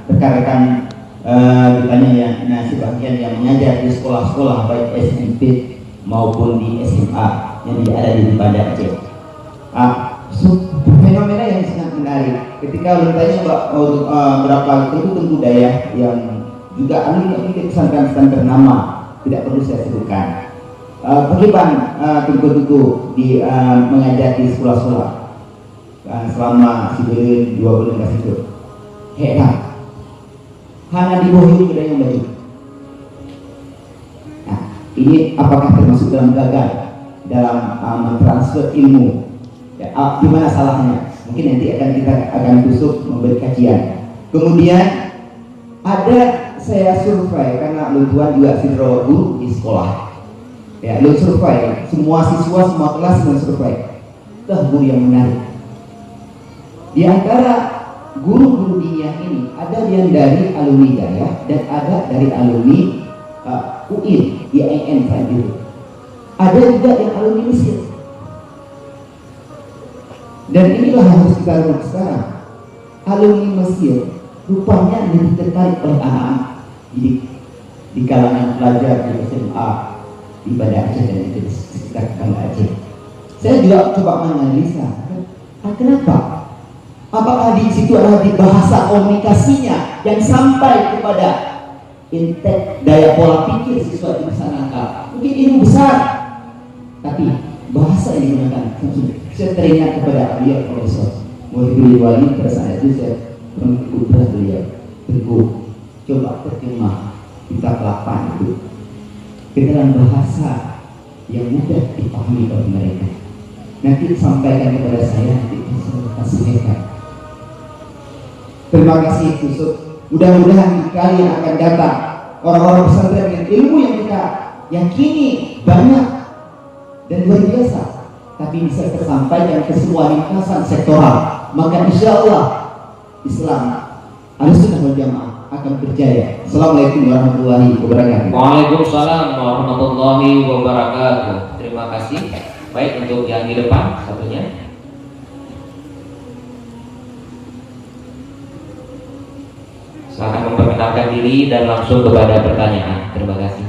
rekan-rekan, eh, geutanyoe yang, nah, sebagian yang mengajar di sekolah-sekolah, baik S M P maupun di S M A yang ada di Banda Aceh. Ah, su-, fenomena yang sangat menarik. Ketika ulôn tanya ba-, eh, beberapa teungku-teungku dayah yang juga alumni-alumni pesantren-pesantren ternama, tidak perlu saya sebutkan. Eh, bagaimana, eh, teungku-teungku di, eh, mengajar di sekolah-sekolah, eh, selama sibuleuen, dua buleuen ka sigoe? Hék that. Hana jiboh hireuen keu dayah bacut. Nah, ini apakah termasuk dalam gagal dalam, uh, mentransfer ilmu? Ya, uh, di mana salahnya? Mungkin nanti akan kita akan Tusoh memberi kajian. Kemudian ada saya survei karena lôn tuan juga sidroe guru di sekolah. Ya, lôn survei semua siswa, semua kelas lôn survei. Itu guru yang menarik. Di antara guru-guru Dinia ini, ada yang dari alumni Dayah dan ada dari alumni, uh, U I N, I A I N saat itu. Ada juga yang alumni Mesir. Dan inilah yang harus kita renung sekarang. Alumni Mesir rupanya lebih tertarik oleh anak-anak didik di kalangan pelajar di S M A di Banda Aceh dan di sekitar Banda Aceh. Saya juga coba menganalisa, ah, kenapa? Apakah di situ adalah di bahasa komunikasinya yang sampai kepada intek daya pola pikir siswa itu bisa nangkal? Mungkin ilmu besar, tapi bahasa yang digunakan, saya teringat kepada beliau, Profesor Muhibbuddin Waili, pada saat itu saya mengikuti beliau. Teungku, coba terjemah kitab lapan itu ke dalam bahasa yang mudah dipahami oleh mereka. Nanti sampaikan kepada saya, nanti saya translatekan. Terima kasih, Tusoh. Mudah-mudahan di kali yang akan datang, orang-orang pesantren dengan ilmu yang kita yakini banyak dan luar biasa, tapi bisa tersampaikan ke semua lintasan sektoral, maka insya Allah Islam Ahlussunnah wal Jamaah akan berjaya. Assalamualaikum warahmatullahi wabarakatuh. Waalaikumsalam warahmatullahi wabarakatuh. Terima kasih. Baik, untuk yang di depan satunya. Silakan memperkenalkan diri dan langsung kepada pertanyaan. Terima kasih.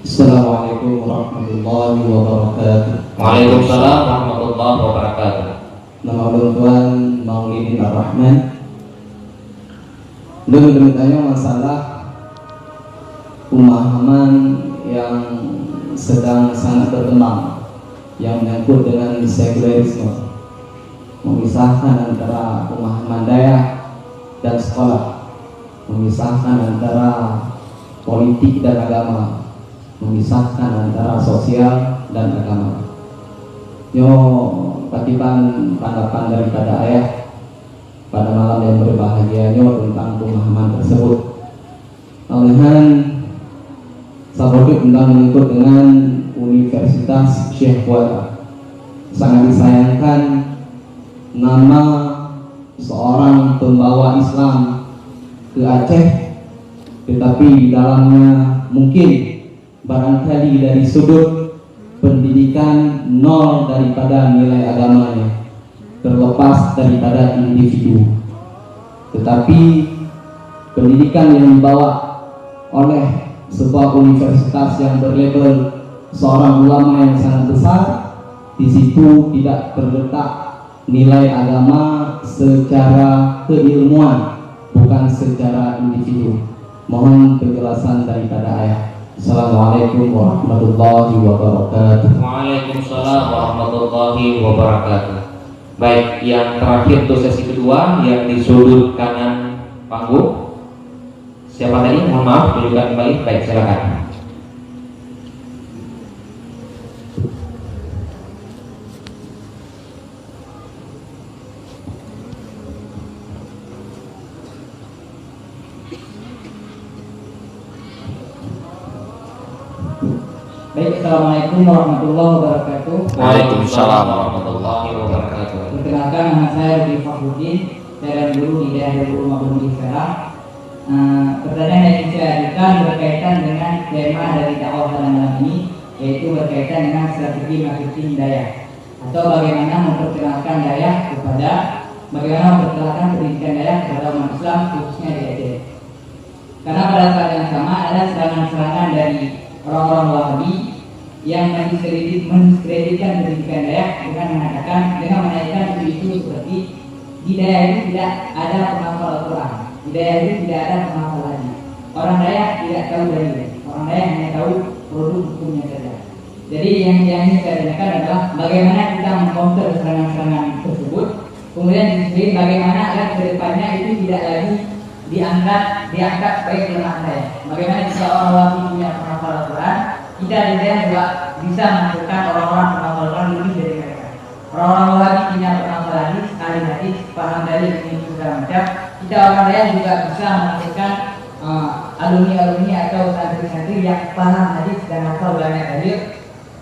Assalamualaikum warahmatullahi wabarakatuh. Waalaikumsalam warahmatullahi wabarakatuh. Nama ulôn tuan Maulidin Ar-Rahman. Ulôn, ulôn tanya masalah pemahaman yang sedang sangat berkembang yang menyangkut dengan sekularisme, memisahkan antara pemahaman dayah dan sekolah, memisahkan antara politik dan agama, memisahkan antara sosial dan agama. Nyoe pakriban tanggapan daripada ayah pada malam yang berbahagia nyoe tentang pemahaman tersebut. Malahan saboh teuk tentang menyangkut dengan Universitas Syekh Kuala. Sangat disayangkan nama seorang pembawa Islam ke Aceh, tetapi di dalamnya mungkin barangkali dari sudut pendidikan nol daripada nilai agamanya, terlepas daripada individu. Tetapi pendidikan yang dibawa oleh sebuah universitas yang berlabel seorang ulama yang sangat besar, di situ tidak terletak nilai agama secara keilmuan, bukan secara individu. Mohon penjelasan daripada ayah. Assalamualaikum warahmatullahi wabarakatuh. Waalaikumsalam warahmatullahi wabarakatuh. Baik, yang terakhir untuk sesi kedua, yang di sudut kanan panggung. Siapa tadi? Mohon maaf, tunjukkan kembali. Baik, silakan. Baik, assalamualaikum warahmatullahi wabarakatuh. Waalaikumsalam warahmatullahi wabarakatuh. Perkenalkan, nama saya Rudi Fakhruddin, saya adalah guru di Daerah Darul Ulum Abdul Muhyi Sekarang. Eh, pertanyaan yang ingin saya ajukan berkaitan dengan tema dari dakwah pada malam ini, yaitu berkaitan dengan strategi marketing dayah, atau bagaimana memperkenalkan dayah kepada, bagaimana memperkenalkan pendidikan dayah kepada umat Islam, khususnya di Aceh. Karena pada saat yang sama ada serangan-serangan dari orang-orang Wahabi yang mendiskredit-, mendiskreditkan pendidikan dayah dengan mengatakan, dengan menaikkan isu-isu seperti di dayah itu tidak ada penghafal Al-Quran, di dayah itu tidak ada penghafal hadis. Orang dayah tidak tahu dalil, orang dayah hanya tahu produk hukumnya saja. Jadi yang, yang ingin saya tanyakan adalah bagaimana kita mengcounter serangan-serangan tersebut. Kemudian di sisi lain, bagaimana agar ke depannya itu tidak lagi diangkat, diangkat sebagai kelemahan dayah. Bagaimana jika orang Wahabi punya penghafal Al-Quran, kita di dayah juga bisa menghasilkan orang-orang penghafal Al-Quran lebih dari mereka. Orang-orang Wahabi punya penghafal hadis, ahli hadis, paham dalil, ini segala macam. Kita orang dayah juga bisa menghasilkan, eh, alumni-alumni atau santri-santri yang paham hadis dan hafal banyak dalil,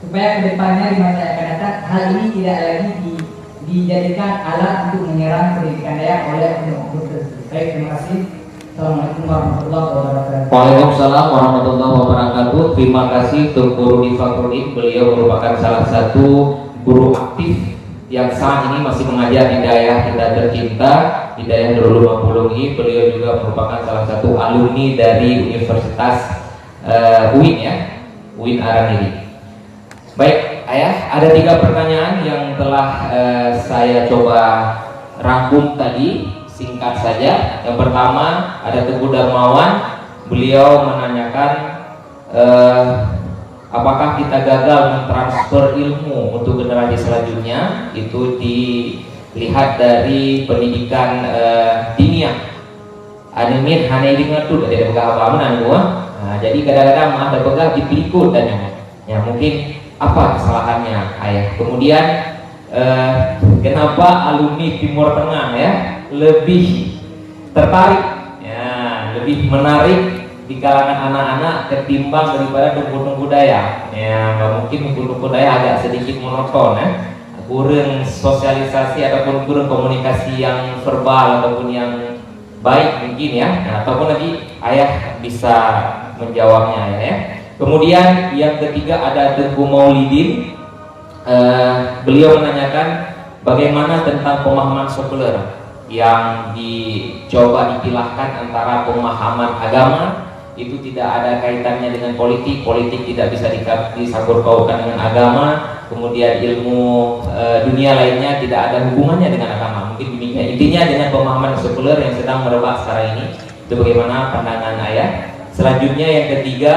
supaya ke depannya di masa yang akan datang, hal ini tidak lagi di-, dijadikan alat untuk menyerang pendidikan dayah oleh oknum-oknum tertentu. Baik, terima kasih. Assalamualaikum warahmatullahi wabarakatuh. Waalaikumsalam warahmatullahi wabarakatuh. Terima kasih untuk Guru Diva Krodin. Beliau merupakan salah satu guru aktif yang saat ini masih mengajar di dayah kita tercinta, di dayah Darul Ulum Abdul Muhyi. Beliau juga merupakan salah satu alumni dari Universitas, eh, uin, ya, uin Araniri. Baik, Ayah, ada tiga pertanyaan yang telah, eh, saya coba rangkum tadi, singkat saja. Yang pertama, ada Teguh Darmawan, beliau menanyakan, eh, apakah kita gagal mentransfer ilmu untuk generasi selanjutnya? Itu dilihat dari pendidikan, eh, diniah. Aneuk miet hana ideungoe tut, ada peugah haba meunan, Bu, ah. Ha, jadi kadang-kadang meuah tapeugah jipeurikot tanyoe. Ya, mungkin apa kesalahannya, Ayah? Kemudian, eh, kenapa alumni Timur Tengah, ya, lebih tertarik, ya, lebih menarik di kalangan anak-anak ketimbang daripada teungku-teungku dayah? Ya, mungkin teungku-teungku dayah agak sedikit monoton, ya. Kurang sosialisasi ataupun kurang komunikasi yang verbal ataupun yang baik mungkin, ya. Nah, ataupun nanti Ayah bisa menjawabnya, Ayah, ya. Kemudian yang ketiga ada Teungku Maulidin. Eh, beliau menanyakan bagaimana tentang pemahaman sekuler yang dicoba dipisahkan antara pemahaman agama, itu tidak ada kaitannya dengan politik, politik tidak bisa dika-, disangkut pautkan dengan agama, kemudian ilmu, eh, dunia lainnya tidak ada hubungannya dengan agama. Mungkin demikian. Intinya dengan pemahaman sekuler yang sedang merebak sekarang ini, itu bagaimana pandangan Ayah? Selanjutnya yang ketiga,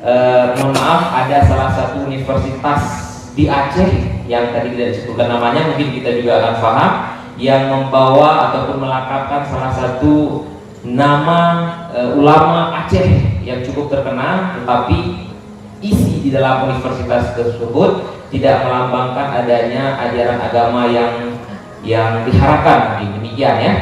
eh, mohon maaf, ada salah satu universitas di Aceh yang tadi tidak disebutkan namanya, mungkin kita juga akan paham, yang membawa ataupun melakapkan salah satu nama, eh, ulama Aceh yang cukup terkenal, tetapi isi di dalam universitas tersebut tidak melambangkan adanya ajaran agama yang, yang diharapkan, mungkin demikian, ya.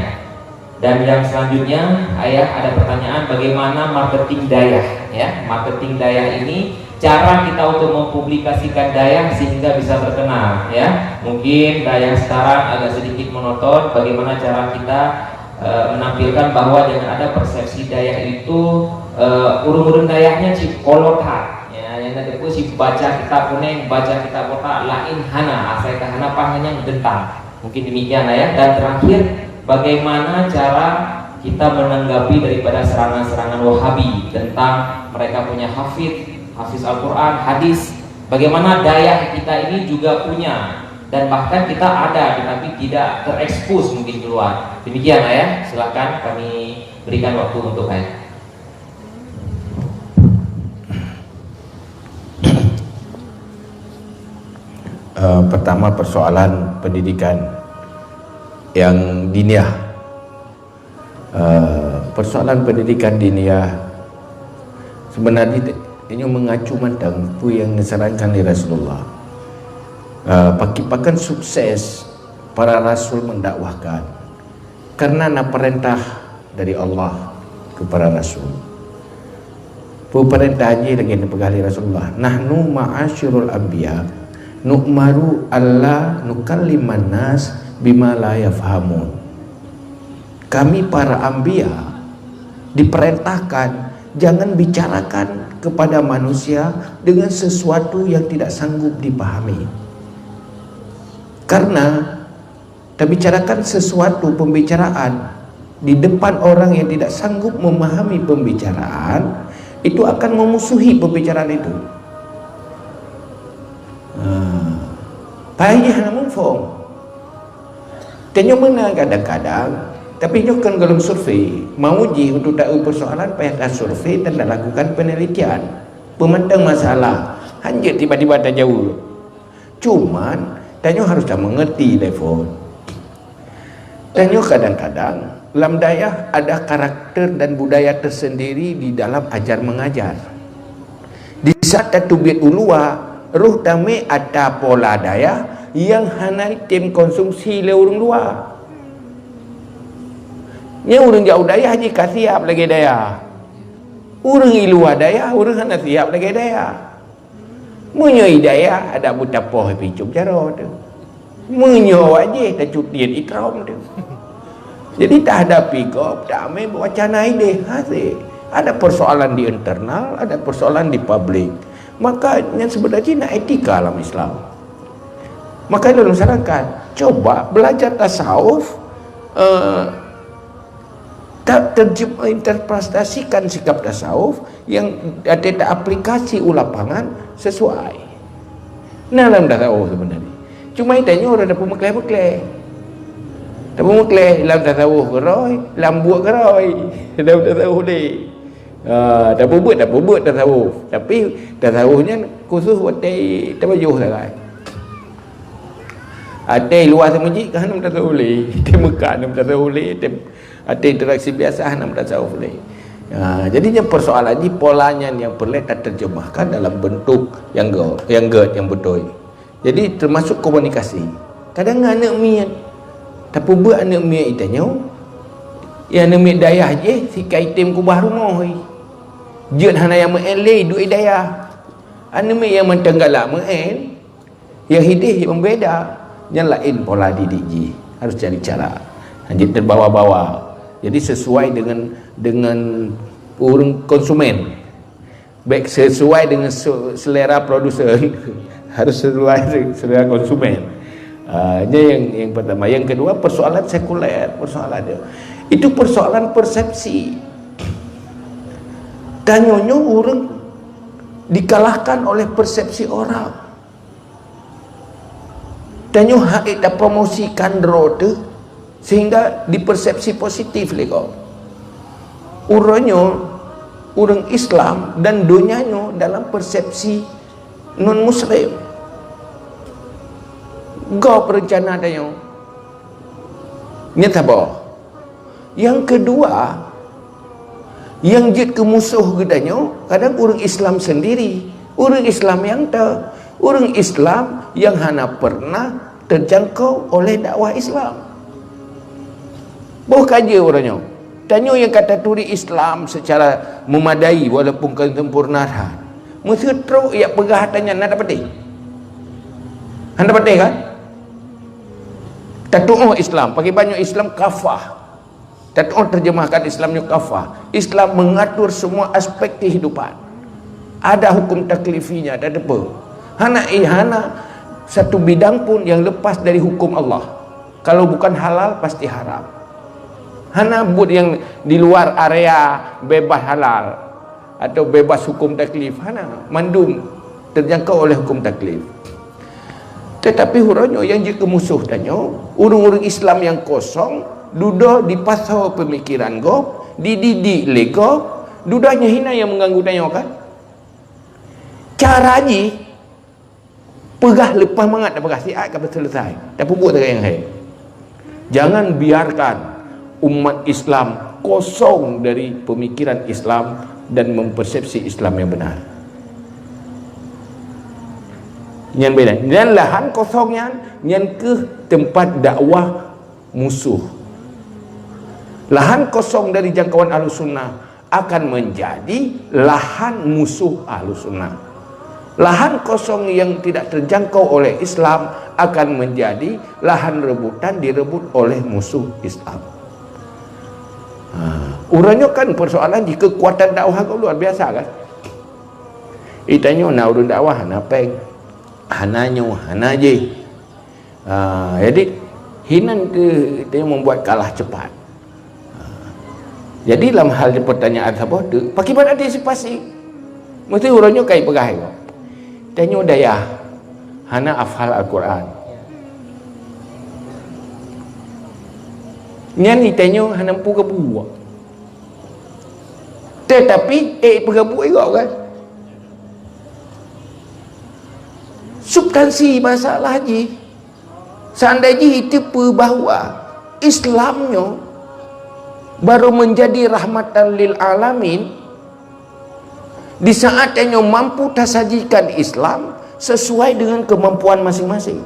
Dan yang selanjutnya, Ayah, ada pertanyaan bagaimana marketing dayah, ya. Marketing dayah ini, cara kita untuk mempublikasikan dayah sehingga bisa terkenal, ya. Mungkin dayah sekarang agak sedikit monoton, bagaimana cara kita, eh, menampilkan bahwa jangan ada persepsi dayah itu, eh, ureuëng-ureuëng dayahnya cit kolot that, ya, nyang na teupeue cit baca kitab kunéng, baca kitab kotak, laén hana, asai ka hana paham nyang teuntang. Mungkin demikian, Ayah. Dan terakhir, bagaimana cara kita menanggapi daripada serangan-serangan Wahabi tentang mereka punya hafiz, hafiz Al-Quran, hadis. Bagaimana dayah kita ini juga punya dan bahkan kita ada, tetapi tidak terekspos mungkin keluar. Demikian, Ayah. Silakan kami berikan waktu untuk Ayah. Eh, pertama, persoalan pendidikan. yang diniyah. Eh, persoalan pendidikan diniyah sebenarnya te-, ini mengacu mantong peue nyang disarankan lé Rasulullah. Eh, paki-, pakon sukses para rasul mendakwahkan? Karena na perintah dari Allah keu para rasul. Peue peurintah jih lagée neupeugah lé Rasulullah, "Nahnu ma'asyirul anbiya nu'maru alla nukalliman nas bima la yafhamun." Kami para anbiya diperintahkan jangan bicarakan kepada manusia dengan sesuatu yang tidak sanggup dipahami. Karena tabicarakan sesuatu pembicaraan di depan orang yang tidak sanggup memahami pembicaraan, itu akan memusuhi pembicaraan itu. Ha. Payah na muphom. Tanyoe meunan kadang-kadang, tapi nyoe kon golom survei. Mau jih untuk tahu persoalan payah tasurvei dan talakukan penelitian. Peumantang masalah, hanjeuet tiba-tiba tajaweueb. Cuman, tanyoe harus tameungerti lé phon. Tanyoe kadang-kadang lam dayah ada karakter dan budaya tersendiri di dalam ajar mengajar. Di saat tateubiet u luwa, roh tamé ata pola dayah nyang hana tem konsumsi lé ureuëng luwa. Nyan ureuëng jak u dayah jih ka siap lagée dayah. Ureuëng i luwa dayah, ureuëng hana siap lagée dayah. Meunyoe i dayah ada beutapoh picub jaroe teuh. Meunyoe wajéh tacutiet ikram teuh. Jadi tahadapi gob, tamé wacana ideh hase. Ada persoalan di internal, ada persoalan di publik. Maka nyan sebenarnya nak etika dalam Islam. Maka dalam masyarakat, coba belajar tasawuf, eh, ta-, terjem-, interpretasikan sikap tasawuf yang ada ta-, aplikasi u lapangan sesuai. Nah, lam tasawuf sebenarnya. Cuma tanyoe ureuëng tapeumeukleh-meukleh. Tapeumeukleh lam tasawuf keurôi, lam buet keurôi. Lam tasawuf deh. Ah, tapeubeuet, tapeubeuet tasawuf. Tapi tasawuf nyan khusus watée tabajoh sagai. Até luwa seumujik ka hana tasawuf lé. Até Mekah hana tasawuf lé. Até, até interaksi biasa hana tasawuf lé. Ha, jadi nyan persoalan jih pola nyan nyang peureulée taterjemahkan dalam bentuk nyang go-, nyang gét, nyang beutôi. Jadi termasuk komunikasi. Kadang aneuëk miet, tapeubeuet aneuëk miet itanyoe, ya aneuëk miet dayah jih sikai tem kubah rumoh. Jeuet hana nyang meu'en lé duek dayah. Aneuëk miet nyang mantong galak meu'en, nyang hideh membeda, nyang laén pola didik jih. Harus cari cara. Hana terbawa-bawa. Jadi sesuai dengan, dengan ureuëng konsumen. Baik sesuai dengan su-, selera produsen. Harus sesuai dengan selera konsumen. Ah, ini yang, yang pertama. Yang kedua, persoalan sekuler, persoalan dia. Itu persoalan persepsi. Tanyoe nyoe ureuëng dikalahkan oleh persepsi orang. Tanyoe hana tapromosikan droe teuh sehingga dipersepsi positif lé gob. Uroe nyoe ureuëng Islam dan donya nyoe dalam persepsi non muslim. Gob reuncana tanyoe. Nyan saboh. Nyang keudua, nyang jeuet keu musoh geutanyoe kadang ureuëng Islam sendiri, ureuëng Islam nyang te, ureuëng Islam nyang hana pernah terjangkau oleh dakwah Islam. Boh ka jeuet uroe nyoe, tanyoe nyang ka taturi Islam secara memadai walaupun kon sempurna that, meuseutrok jak peugah ata nyan na tapatéh. Hana tapatéh kan? Tatuoh Islam, pakriban nyoe Islam kafah. Tatuoh terjemahkan Islam nyoe kafah. Islam mengatur semua aspek kehidupan. Ada hukum taklifinya, ada depa. Hana, eh, hana satu bidang pun yang lepas dari hukum Allah. Kalau bukan halal, pasti haram. Hana buet yang di luar area bebas halal atau bebas hukum taklif, hana, mandum terjangkau oleh hukum taklif. Tetapi uroe nyoe nyang jeuet keu musoh tanyoe, ureuëng-ureuëng Islam nyang kosong, dudoe dipasoe peumikiran gob, dididik lé gob, dudoe nyoe hina nyang meuganggu tanyoe kan? Cara jih, peugah leupah mangat, tapeugah siat ka beuseuleusai. Tapeubuet sagai nyang hai. Jangan biarkan umat Islam kosong dari pemikiran Islam dan mempersepsi Islam yang benar. Nyan beda. Dan lahan kosong nyan, nyan keuh tempat dakwah musuh. Lahan kosong dari jangkauan Ahlussunnah akan menjadi lahan musuh Ahlussunnah. Lahan kosong yang tidak terjangkau oleh Islam akan menjadi lahan rebutan direbut oleh musuh Islam. Ha, uroe nyoe kan persoalan jih kekuatan dakwah ka luar biasa kan. Itanyoe na ureuëng dakwah hana péng, hana nyoe, hana jih. Ha, jadi hinan keuh membuat kalah cepat. Ha. Jadi lam hal pertanyaan saboh tu, pakiban antisipasi? Mesti uroe nyoe kai peugah iko. Tanyoe dayah hana hafal Al-Quran. Nyan itanyoe hana mampu geubuet. Tetapi eh peugah buet iko kan. Substansi masalah jih. Seandai jih iteupeue bahwa Islam nyoe baru menjadi rahmatan lil alamin di saat tanyoe mampu tasajikan Islam sesuai dengan kemampuan masing-masing.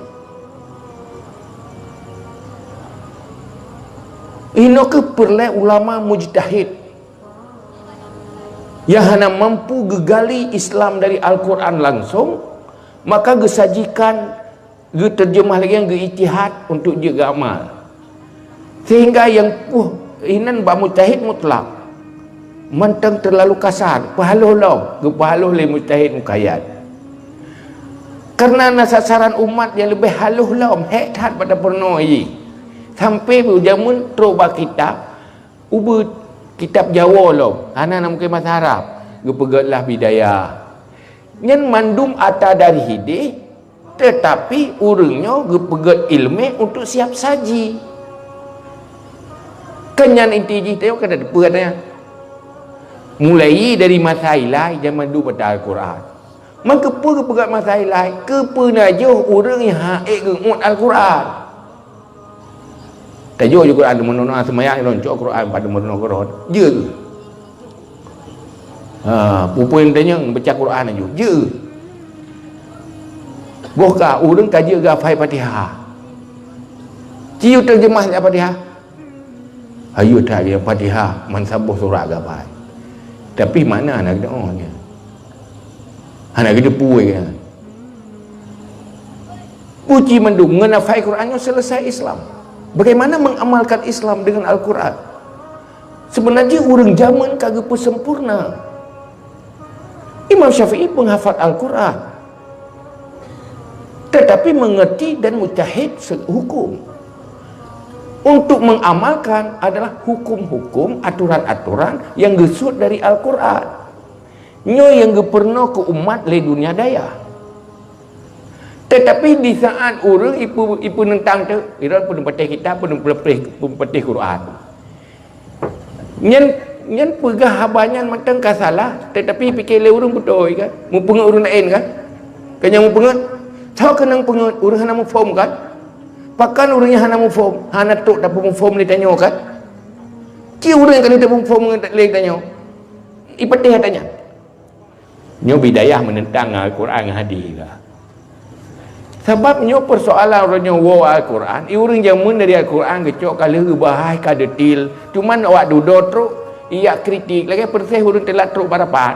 Inoe keuh peureulée ulama mujtahid nyang hana mampu geugali Islam dari Al-Quran langsung, maka geusajikan geuteurjeumah lagée nyan geuijtihad untuk jeuet geuamal. Sehingga nyang puih inan bak mujtahid mutlak mantong terlalu kasar, peuhaloh lom, geupeuhaloh lé mujtahid mukayyad. Karena na sasaran umat nyang leubeh haloh lom, hék that bak tapeurunoe jih. Sampai beujameun trok bak kitab, ubeuet kitab Jawoe lom, hana na mungken bahasa Arab, geupeugét lah Bidayah. Nyan mandum ata dari hideh, tetapi ureuëng nyoe geupeugét iéleumé untuk siab saji. Kan nyan inti jih, teuka ka teupeue nyan. Mulai dari masa ilai jameun dum baca Al-Quran. Meukeupeu geupeugét masa ilai, keupeue na jih ureuëng nyang hana ék geungon Al-Quran. Tajok ju Quran, meunoe seumayang lôn cok Quran pada meunoe keudroe. Jeuet. Ha, peue-peue nyang tanyong baca Quran aju. Jeuet. Boh ka ureuëng ka jeuet geuhafai Fatihah. Ci teurjeumah Fatihah. Ayo that Fatihah, man saboh surat geuhafai. Tapi makna hana geudeungoe. Hana geuteupeue kan. Uji mandum ngon hafai Quran nyoe selesai Islam. Bagaimana mengamalkan Islam dengan Al-Quran? Sebenarnya ureuëng jameun ka geupeusempurna. Imam Syafi'i penghafal Al-Quran. Tetapi mengerti dan mujtahid se-, hukum. Untuk mengamalkan adalah hukum-hukum, aturan-aturan yang geusuet dari Al-Quran. Nyoe nyang geupeurunoe keu umat lé dunia dayah. Tetapi di saat ureuëng ipe-, ipeunentang tu, ira peuneupateh kitab, peuneupateh, peuneupateh Quran. Nyan, nyan peugah haba nyan mantong ka salah, tetapi pike lé ureuëng beutôi kan? Meupeungeut ureuëng laén kan? Kan nyang meupeungeut? Soe keunong peungeut, ureuëng hana muphom kan? Pakon ureuëng nyang hana muphom, hana trok tapeumuphom lé tanyoe kan? Ci ureuëng ka lheueh tapeumuphom lé tanyoe. Ipatéh ata nyan. Nyoe Bidayah meunentang ngon Al-Quran ngon hadis ka. Sabab nyoe persoalan uroe nyoe woe Al-Quran, i ureuëng jameun dari Al-Quran geucok ka lheueh geubahas ka detail. Cuman awak dudoe trok, ijak kritik, lagée proses ureuëng teulat trok bak rapat.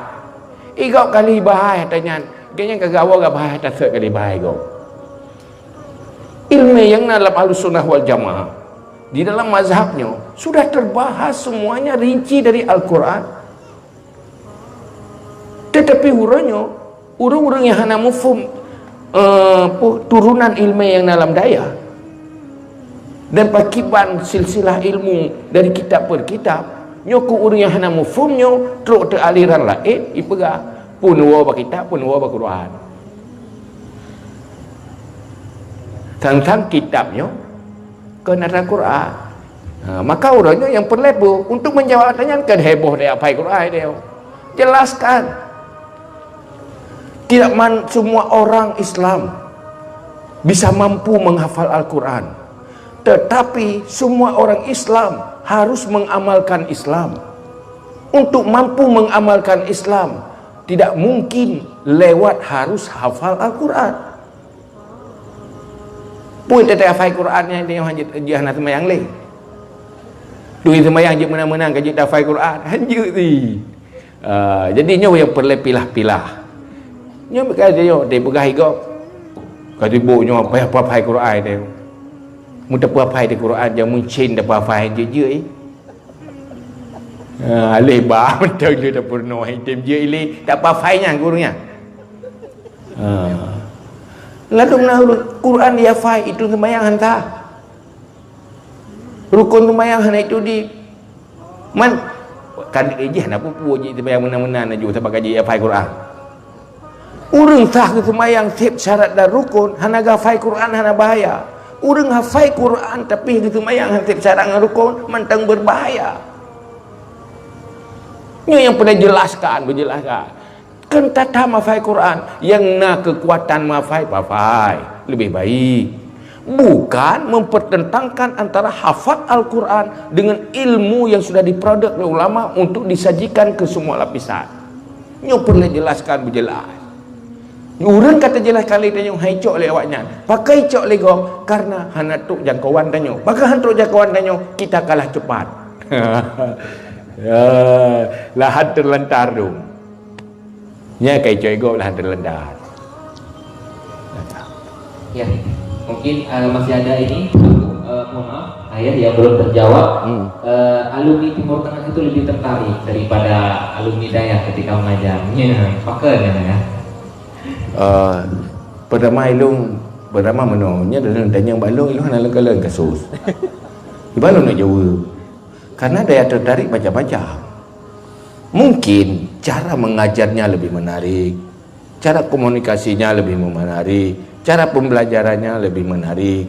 Igok ka lheueh ibahas ata nyan, gobnyan ka geuwoe geubahas ata sot ka lheueh ibahas igoe. Ilmu nyang na lam Ahlussunnah wal Jamaah, di dalam mazhab nyoe, sudah terbahas semuanya rinci dari Al-Quran. Tetapi uroe nyoe, ureuëng-ureuëng nyang hana muphom, eh, apa, turunan ilmu nyang na lam dayah dan pakiban silsilah ilmu dari kitab per kitab, nyoe keu ureuëng nyang hana muphom nyoe trok teu aliran laén, ipeugah, peuneuk woe bak kitab, peuneuk woe bak Quran. Sang-sang kitab nyoe kon atra Quran. Ha, maka uroe nyoe nyang peureulée peue untuk menjawab ata nyan, kan heboh deh apai Quran deh. Jelaskan. Tidak man-, semua orang Islam bisa mampu menghafal Al-Quran. Tetapi semua orang Islam harus mengamalkan Islam. Untuk mampu mengamalkan Islam, tidak mungkin lewat harus hafal Al-Quran. Pun teutai hafai Quran nyan dia hana, dia hana sembahyang lé. Tui sembahyang jeuet meunan-meunan ka jeuet hafai Quran. Hanjeuet ti. Ah, jadi nyoe yang perlu pilah-pilah. Nyoe bukan dia, dia peugah igop. Ka sibuk nyoe payah hafai Quran dia. Mu tapeuhafai di Quran, jangan muncin tapeuhafai jeuet-jeuet, eh. Ha, aleh ba mantong le tapeurunoe, item jeuet ilé, tapeuhafai nyan guru nyan. Ha. Lalu meunan Quran dihafai, itu sembahyang han sah. Rukun sembahyang hana itu di, man, kan ijih hana peue-peue jih sembahyang meunan-meunan laju sabab ka jihafai Quran. Ureuëng sah geuseumayang seb syarat dan rukun, hana geuhafai Quran, hana bahaya. Ureuëng hafai Quran tapi geuseumayang hana seb syarat ngon rukun, mantong berbahaya. Nyoe nyang peureulée jelaskan, beujelaskan. Kan tatam hafai Quran, nyang na keukuatan meuhafai, pahafai. Lebih baik. Bukan mempertentangkan antara hafal Al-Quran dengan ilmu yang sudah diproduk oleh ulama untuk disajikan ke semua lapisan. Nyoe peureulée jelaskan beujeulaih. Ureuëng ka teujeulaih kali tanyoe hai cok lé awaknyan. Pakon cok lé gob? Karena hana trok jangkauan tanyoe. Pakon hana trok jangkauan tanyoe, kita kalah cepat. Ya, lahan terlantar tu. Nya kai cok lé gob lahan terlantar. Ya, mungkin uh, masih ada ini, uh, mohon maaf, ayah yang belum terjawab. Hmm. Uh, alumni Timur Tengah itu lebih tertarik daripada alumni dayah ketika mengajar. Ya, pakon ya. Uh, pertama ilung, pertama menoe, nya dalam tanya bak ilung, ilung hana lengkalan kasus. Di mana nak jawab? Karena daya tertarik macam-macam. Mungkin cara mengajarnya lebih menarik, cara komunikasinya lebih menarik, cara pembelajarannya lebih menarik.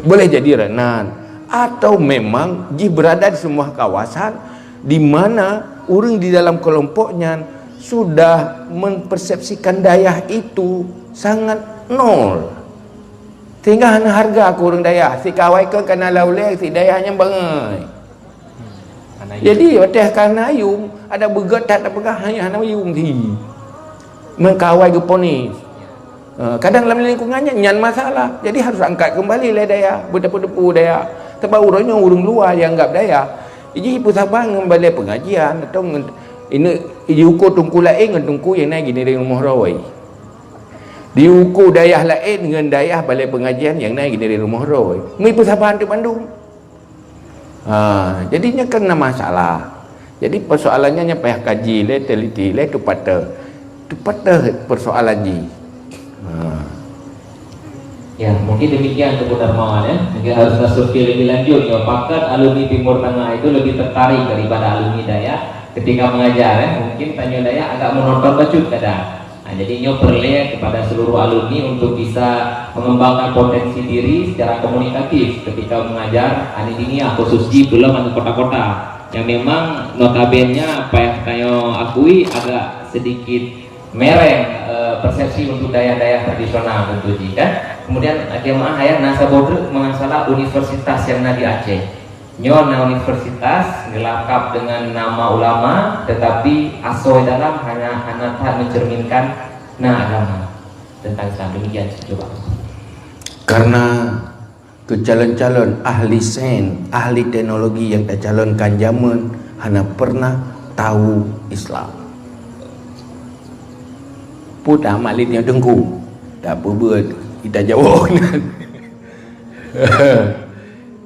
Boleh jadi renan atau memang jih berada di sebuah kawasan di mana ureuëng di dalam kelompok nyan sudah mempersepsikan dayah itu sangat nol. Sehingga hana harga keu ureuëng dayah, si kawai ke kana lauleng si dayah nyang bangai. Jadi watée kana yum ada beugét that peugah hanya hana yum thi. Mengkawai geuponis. Uh, kadang dalam lingkungan nyan, nyan masalah. Jadi harus angkat kembali lé dayah, berdepu-depu dayah. Sebab ureuëng nyoe ureuëng luar yang anggap dayah. Jadi peusaba ngon balai pengajian atau ngon ini diukur tungku lain ngon tungku yang naik gini dari rumah roi. Diukur dayah lain ngon dayah balai pengajian yang naik gini dari rumah roi. Mui peusaba tu bandum. Ha, jadi nya kan na masalah. Jadi persoalannya nya payah kaji lé, teliti lé, tu patah. Tu patah persoalan ji. Ha. Ya, mungkin demikian untuk Darmawan ya. Mungkin harus survei lebih lanjut ya. Pakon alumni Timur Tengah itu lebih tertarik daripada alumni dayah ketika mengajar ya. Mungkin tanya dayah agak monoton bacut kadang. Nah, jadi nyoe perlu kepada seluruh alumni untuk bisa mengembangkan potensi diri secara komunikatif ketika mengajar anak dinia khusus di pulau atau kota-kota yang memang notabene payah tanyoe akui agak sedikit mereng eh, persepsi untuk dayah-dayah tradisional tentu ji kan. Kemudian jemaah ayah nasa bodrek mengasala universitas yang na di Aceh. Nyoe na universitas geulakab dengan nama ulama, tetapi asoe dalam hanya hana that mencerminkan na agama tentang Islam. Demikian cuba. Karena kecalon-calon ahli sains, ahli teknologi yang tacalonkan jameun hana pernah tahu Islam. Pun amat litium tengku, tak apa buat kita jawab.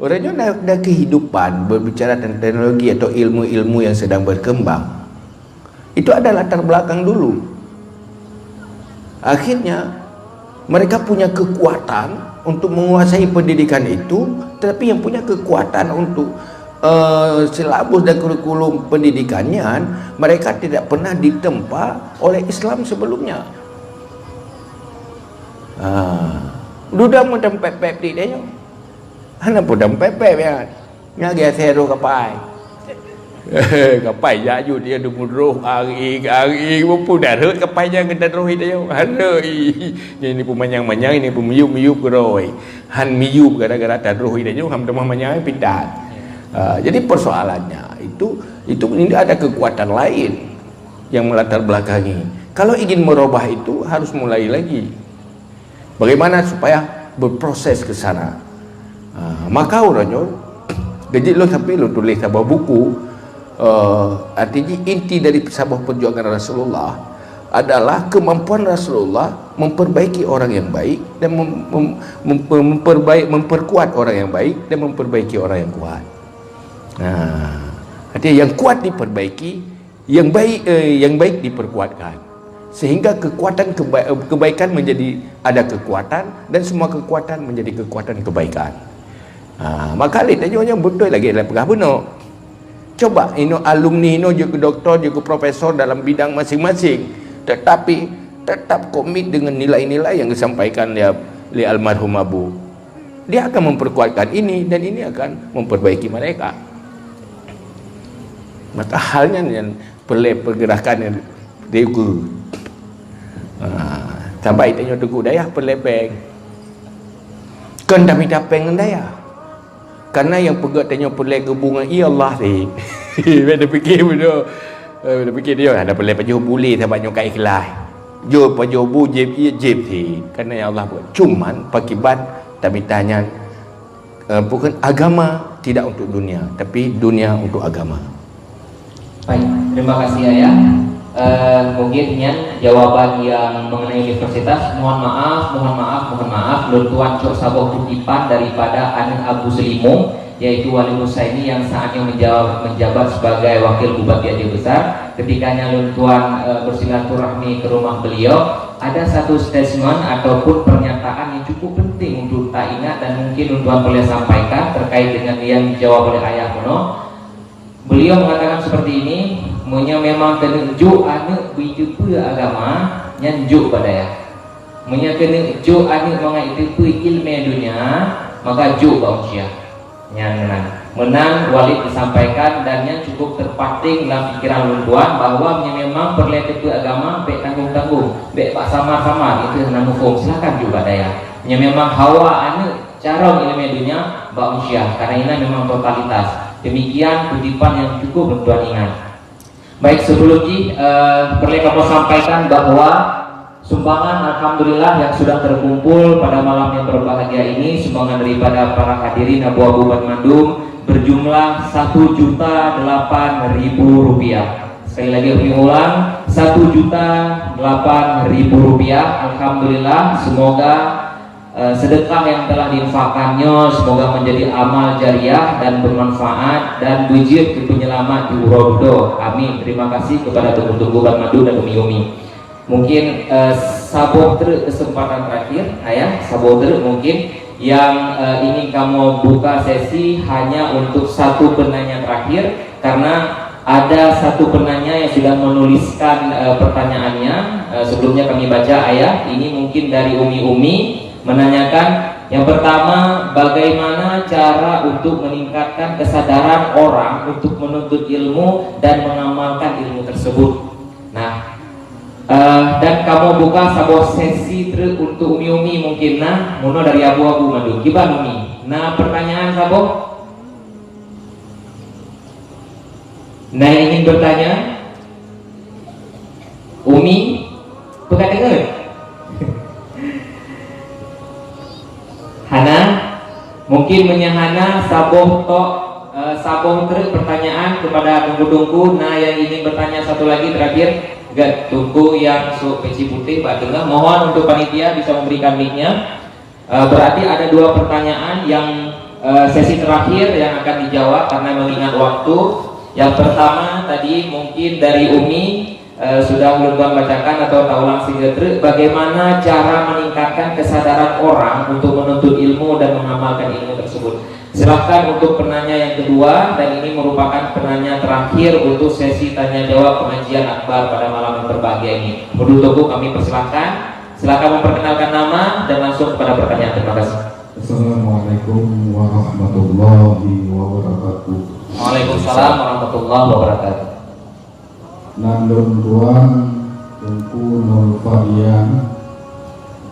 Orang nyoe dah, dah kehidupan berbicara tentang teknologi atau ilmu-ilmu yang sedang berkembang. Itu ada latar belakang dulu. Akhirnya mereka punya kekuatan untuk menguasai pendidikan itu, tetapi yang punya kekuatan untuk uh, silabus dan kurikulum pendidikannya mereka tidak pernah ditempa oleh Islam sebelumnya. Ha. Duda mun tempat pep di dia. Hana pun tempat pep ya. Nya dia seru kapai. Kapai jak jeuet dia teumudroh, ari, ari, muphom dah rhot kapai nyan keu tadroh tanyoe. Hana i. Nyan ini peumanyang-manyang, ini peumiyup-miyup keudroe. Han miyup gara-gara tadroh tanyoe, han teumah manyang pitat. Ah, jadi persoalannya itu, itu ini ada kekuatan lain yang melatar belakangi. Kalau ingin merubah itu harus mulai lagi. Bagaimana supaya berproses ke sana? Ha, maka uroe nyoe, geujik lôn sampai lôn tuléh saboh buku, eh, artinya inti dari saboh perjuangan Rasulullah adalah kemampuan Rasulullah memperbaiki orang yang baik dan mem-, mem-, mem-, memperbaik, memperkuat orang yang baik dan memperbaiki orang yang kuat. Nah, artinya yang kuat diperbaiki, yang baik, eh, yang baik diperkuatkan. Sehingga kekuatan keba-, eh, kebaikan menjadi ada kekuatan dan semua kekuatan menjadi kekuatan kebaikan. Ha, maka lé tanyoe nyoe beutôi lagée lôn peugah bunoe. Coba inoe alumni inoe jeuet keu doktor, jeuet keu profesor dalam bidang masing-masing, tetapi tetap komit dengan nilai-nilai yang disampaikan lé, lé almarhum Abu. Dia akan memperkuatkan ini dan ini akan memperbaiki mereka. Maka halnya yang perlu pergerakan yang diukur. Ha, sabai tanyoe teungku dayah perlu péng. Kon tamita péng ngon dayah. Karena yang peugah tanyoe perlu gabungan, iya Allah sih. Bila fikir betul. Eh, bila fikir dia, ada perlu pajoh bulé sahabat nyoe ka ikhlas. Jo pajoh bu jeb iya jeb sih. Karena ya Allah buat. Cuman pakiban tamita nyan, eh, bukan agama tidak untuk dunia, tapi dunia untuk agama. Baik, terima kasih Ayah. Eh, mungkin nyan jawaban yang mengenai universitas. Mohon maaf, mohon maaf, mohon maaf. Lôn tuan cok saboh kutipan daripada aneuk Abu Selimung, yaitu Wali Husaini yang saat ini menjawab, menjabat sebagai Wakil Bupati Aceh Besar. Ketika nyan lôn tuan, eh, bersilaturahmi ke rumah beliau, ada satu statement ataupun pernyataan yang cukup penting untuk taingat dan mungkin lôn tuan boleh sampaikan terkait dengan yang dijawab oleh Ayah meunoe. Beliau mengatakan seperti ini, meunyoe memang keuneuk jok aneuk beuteupeue agama, nyan jok bak dayah. Meunyoe keuneuk jok aneuk mangat jiteupeue ileumèe dunia, maka jok bak manusia. Nyan meunan. Meunan Walid disampaikan dan nyan cukup terpating lam pikiran ulôn tuan bahwa meunyoe memang peureulèe teupeue agama, bèk tanggong-tanggong, bèk bak samar-samar, itu hana muphom, silakan jok bak dayah. Meunyoe memang hawa aneuk carông ileumèe dunia bak manusia, karena inan memang totalitas. Demikian kutipan yang cukup untuk tuan ingat. Baik, sebelum jih, eh, peureulèe kamoe sampaikan bahwa sumbangan alhamdulillah yang sudah terkumpul pada malam yang berbahagia ini, sumbangan daripada para hadirin abu-abu banmandum berjumlah satu juta delapan ribu rupiah. Sekali lagi kami ulang, satu juta delapan ribu rupiah. Alhamdulillah, semoga eh, sedekah yang telah diinfakkan nyoe semoga menjadi amal jariah dan bermanfaat dan beujeuet keu penyelamat di uroe dudoe. Amin. Terima kasih kepada teungku-teungku banmandum dan umi-umi. Mungkin, eh, saboh treuk kesempatan terakhir, Ayah, saboh treuk mungkin yang, eh, ingin kamoe buka sesi hanya untuk satu penanya terakhir, karena ada satu penanya yang sudah menuliskan, eh, pertanyaannya. Eh, sebelumnya kami baca, Ayah. Ini mungkin dari Umi-Umi menanyakan, yang pertama, bagaimana cara untuk meningkatkan kesadaran orang untuk menuntut ilmu dan mengamalkan ilmu tersebut? Nah, eh, dan kamoe buka saboh sesi treuk untuk Umi-Umi mungkin nah, meunoe dari abu-abu mandum. Kiban Umi, na pertanyaan saboh? Na yang ingin bertanya? Umi, peugah deungon? Hana? Mungkin meunyo hana, saboh tok, eh, saboh treuk pertanyaan kepada teungku-teungku. Na yang ingin bertanya satu lagi terakhir? Gèt, teungku nyang sôk peci putéh bak teungoh. Mohon untuk panitia bisa memberikan mic-nya. Eh, berarti ada dua pertanyaan yang, eh, sesi terakhir yang akan dijawab karena mengingat waktu. Yang pertama tadi mungkin dari Umi, eh, sudah ulôn tuan bacakan atau taulang sigoe treuk, bagaimana cara meningkatkan kesadaran orang untuk menuntut ilmu dan mengamalkan ilmu tersebut. Silahkan untuk penanya yang kedua, dan ini merupakan penanya terakhir untuk sesi tanya jawab pengajian akbar pada malam yang berbahagia ini. Untuk teungku kami persilahkan. Silakan memperkenalkan nama dan langsung kepada pertanyaan. Terima kasih. Assalamualaikum warahmatullahi wabarakatuh. Waalaikumsalam warahmatullahi wabarakatuh. Nan lôn tuan Teungku Nur Fadian,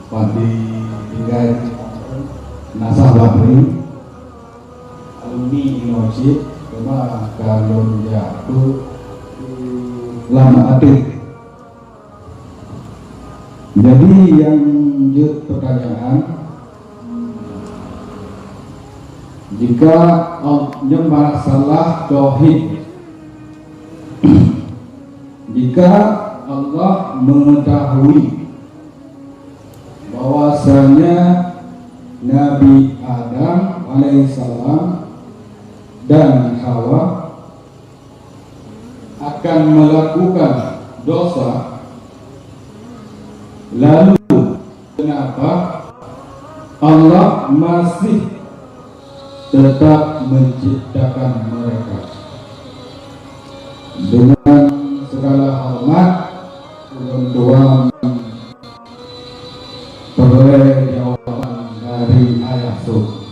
pat di tinggai Nasah Bahri, alumni Inochip, teuma ka lôn jak lam ateueh. Jadi nyang jeuet pertanyaan, jika, nyang masalah tauhid, jika Allah mengetahui bahwasanya Nabi Adam alaihissalam dan Hawa akan melakukan dosa, lalu kenapa Allah masih tetap menciptakan mereka? Dengan segala hormat, ulôn tuan peureulée jawaban dari Ayah Sut.